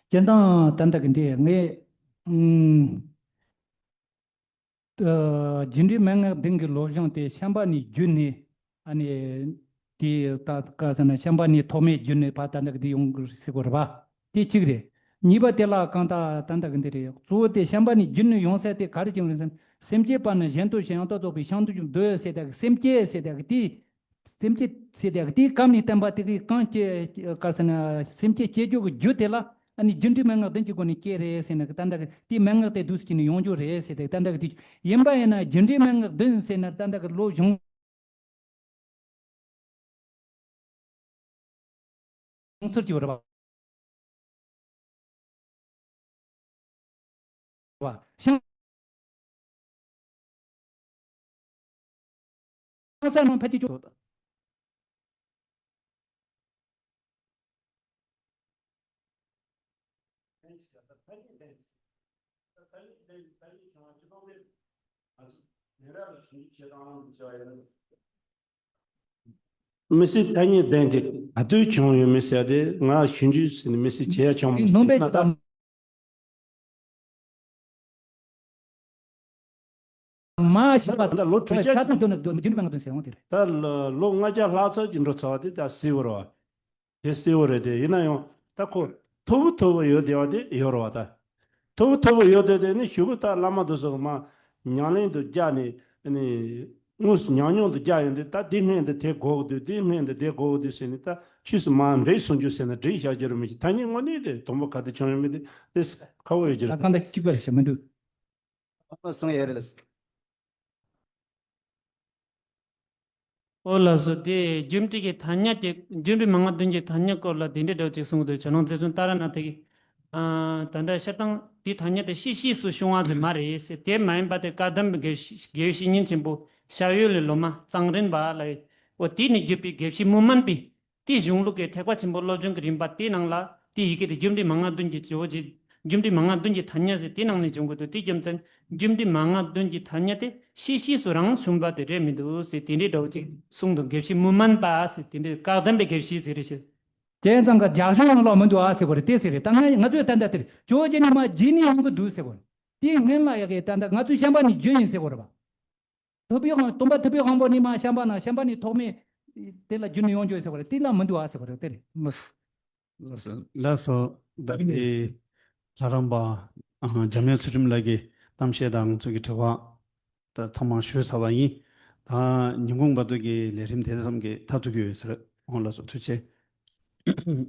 སྤྱིར་བཏང་ད་ལྟ་གི་འདི་ངས་ཨུམ། ཨ་རྒྱུ་འབྲས་མན་ངག་བདུན་གྱི་སློབ་སྦྱོང་དེ་ཤམྦྷ་ནིའི་རྒྱུད་ནས་ཨ་ནི་དེ་ད་ག་ཟེར་ན་ཤམྦྷ་ནིའི་ཐོགས་མེད་རྒྱུད་ནས་ཕར་ད་ལྟ་གི་དེ་ཡོང་གི་ཟེར་གོ་རེད་པ། དེ་གཅིག་རེད། གཉིས་པ་དེ་ལ་གང་ལྟར་ད་ལྟ་གི་འདི་རེད། གཙོ་བོ་དེ་ཤམྦྷ་ནིའི་རྒྱུད་ནས་ཡོང་ས་དེ་ག་རེ་ཅིག་རེད་ཟེར་ན། སེམས་བསྐྱེད་པ་ནི་གཞན་དོན་ཕྱིར་ཡང་དག་རྫོགས་པའི་བྱང་དུ་འཇུག་འདོད་ཟེར་ད་གི་སེམས་བསྐྱེད་ཟེར་ད་གི་དེ། སེམས་བསྐྱེད་ཟེར་དེ་དེའི་སྐབས་ནས་བསྟན་པ་དེ་གི་གང་སྐྱེ་ག་ཟེར་ན་སེམས་བསྐྱེད་སྐྱེ་རྒྱུ་གི་རྒྱུ་དེ་ལ་ཨ་ནི་རྒྱུ་འབྲས་མན་ངག་བདུན་གྱི་སྒོ་ནས་སྐྱེ་རེད་ཟེར་ན་གི་ད་ལྟ་གི་དེའི་མན་ངག་དེ་འདུག་སེ་བྱས་ནས་ཡོང་རྒྱུ་རེད་ཟེར་དེ་ད་ལྟ་གི་དེ་ཡིན་པ་ཡིན་ན་རྒྱུ་འབྲས་མན་ངག་བདུན་ཟེར་ན་ད་ལྟ་གི་བློ་སྦྱོང་ཚུལ་གྱི་རེད་པ། བ། ཤང་ས་ནང་ཕལ་ཆེར་ཅོག་མི་སྲིད་ཐ་སྙད་ལྡན་ཏེ་ག་དུས་བྱུང་ཡོད་མེད་ཟེར་ཏེ་ང་ཞུ་རྒྱུ་ཟེར་ནས་མི་སྲིད་བྱེད་ཡ་བྱུང་མི་སྲིད་ན་ད། མ་ཤི་བ་ད་ལོ་དྲུག་ཅུ་ཆ་ཚང་དུ་ནི་རྒྱུན་མང་དུ་ཟེར་འོང་དེ་རེད། ད་ལོ་ལྔ་བརྒྱ་ལྷག་ཙམ་གྱི་འགྲོ་ཚར་བ་དེ་ད་སྲིད་བོར་བ། དེ་གསལ་བོ་རེད་དེ། ཡིན་ན་ཡང་ད་ཁོ་མཐོ་པོ་མཐོ་པོ་ཡོད་བསྡད་པ་དེ་ཡོད་རེད་བ། ད་མཐོ་པོ་མཐོ་པོ་ཡོད་བསྡད་དེ་ནི་གཞུག་གུ་ད་བླ་མ་དེ་ཚོ་གི་མ་ཉམས་ལེན་དུ་བརྒྱབ་ནས་ནི་ དངོས་སུ་ཉམས་མྱོང་དུ་བརྒྱབ་ཡོང་དུས། ད་དེ་སྔོན་དུ་དེ་གོ་གི་འདུག་དེ་སྔོན་དུ་དེ་གོ་གི་འདུག་ཟེར་ནས། ད་ཕྱིས་སུ་མར་འགྲིག་སོང་རྒྱུ་ཟེར་ན་འགྲིག་བཞག་རྒྱུ་རེད། མི་ཤེས། ཐ་སྙད་དངོས་གནས་དེ་དང་པོ་ག་དུས་བྱུང་ཡོད་མེད་དེ་དེ་ཁག་པོ་ཡོད་རྒྱུ་རེད། ད་གང་ལྟར་གཅིག་པ་རེད་ཤག་མི་འདུག་ཨ་ཕ་གསུང་ཡས་རེད་ལགས། ཨོ་ལགས་སོ། དེ་རྒྱུ་འབྲས་ཀྱི་ཐ་སྙད་དེ། རྒྱུ་འབྲས་མན་ངག་བདུན་གྱི་ཐ་སྙད་སྐོར་ལ་དེ་འདྲའི་འདྲ་བོ་ཅིག་གསུངས་འདུག་ཇོ་ནང་རྗེ་བཙུན་ཏཱ་ར་ནཱ་ཐ་གིས། ཨ། ད་ལྟ་སྤྱིར་བཏང་དེའི་ཐ་སྙད་དེ་ཤེས་བྱས་སུ་བྱུང་བ་ཟིག་མ་རེད་ཟེར། དེ་མ་ཡིན་པ་དེ་བཀའ་གདམས་པའི་དགེ་བཤེས་དགེ་བཤེས་བཤེས་གཉེན་ཆེན་པོ་ཞབས་ཡོལ་ལས་སློབ་མ་གཙང་རིན་པ་ལ། འོ་དེ་ནས་བརྒྱུད་པའི་དགེ་བཤེས་མུ་མན་པའི། དེའི་གཞུང་ལུགས་ཀྱི་ཐེག་པ་ཆེན་པོའི་སློབ་སྦྱོང་གི་རིམ་པ་དེའི་ནང་ལ། དེའི་ཡི་གེ་དེ་རྒྱུ་འབྲས་མན་ངག་བདུན་གྱི་ཇོ་བོ་རྗེ། རྒྱུ་འབྲས་མན་ངག་བདུན་གྱི་ཐ་སྙད་ཟེར་དེའི་ནང་ནས་བྱུང་གི་འདུག་དེའི་རྒྱུ་མཚན། རྒྱུ་འབྲས་མན་ངག་བདུན་གྱི་ཐ་སྙད་དེ་ཤེས་བྱས་སུ་རང་བྱུང་བ་དེ་རེད་མི་འདུག་ཟེར་དེ་འདྲའི་འདྲ་བོ་ཅིག་གསུངས་འདུག་དགེ་བཤེས་མུ་མན་པ་ཟེར་དེ་འདྲའི་བཀའ་གདམས་པའི་དགེ་བཤེས་ཟེར་རེད་ཤག་དེ་ཙང་ཀ་རྒྱ་གཞུང་ནང་ལོགས་མི་འདུག་ཨ་ཟེར་གོ་རེད། དེ་ཟེར་རེད། ད་ང་ང་ཚོས་ད་ལྟ་དེར་ཇོ་བོ་རྗེ་ནས་མར་རྗེས་ནས་ཡོང་གི་འདུག་ཟེར་གོ་རེད། དེའི་སྔོན་ལ་ཡ་གི་ད་ལྟ་ང་ཚོས་བྱམས་པ་ནས་བརྒྱུད་ཡིན་ཟེར་གོ་རེད་པ། ཐུབ་པའི་དབང་། སྟོན་པ་ཐུབ་པའི་དབང་པོ་ནས་མར་བྱམས་པ་ན། བྱམས་པ་ནས་ཐོགས་མེད་དེ་ལ་བརྒྱུད་ནས་ཡོང་རྒྱུ་ཟེར་བ་རེད། དེ་ལ་མི་འདུག་ཨ་ཟེར་བ་རེད། དེ་རེད། མི། ལགས་སོ། ལགས་སོ། ད་དེ་ལྷ་རམས་པ། ཨ། འཇམ་དབྱངས་ཚུལ་ཁྲིམས་ལགས་ཀྱི་གཏམ་བཤད་དང་ང་ཚོ་གི་དྲི་བ་ད་ཚང་མ་ཞུས་ཚར་བ་ཡིན། ད་ཉིན་གུང་བར་དུ་གི་ལས་རིམ་དེ་ཙམ་གྱིས་མཐར་ཐུག་གི་ཡོད་ཟེར། འོང་། ལགས་སོ། ཐུགས་རྗེ་ཆེ།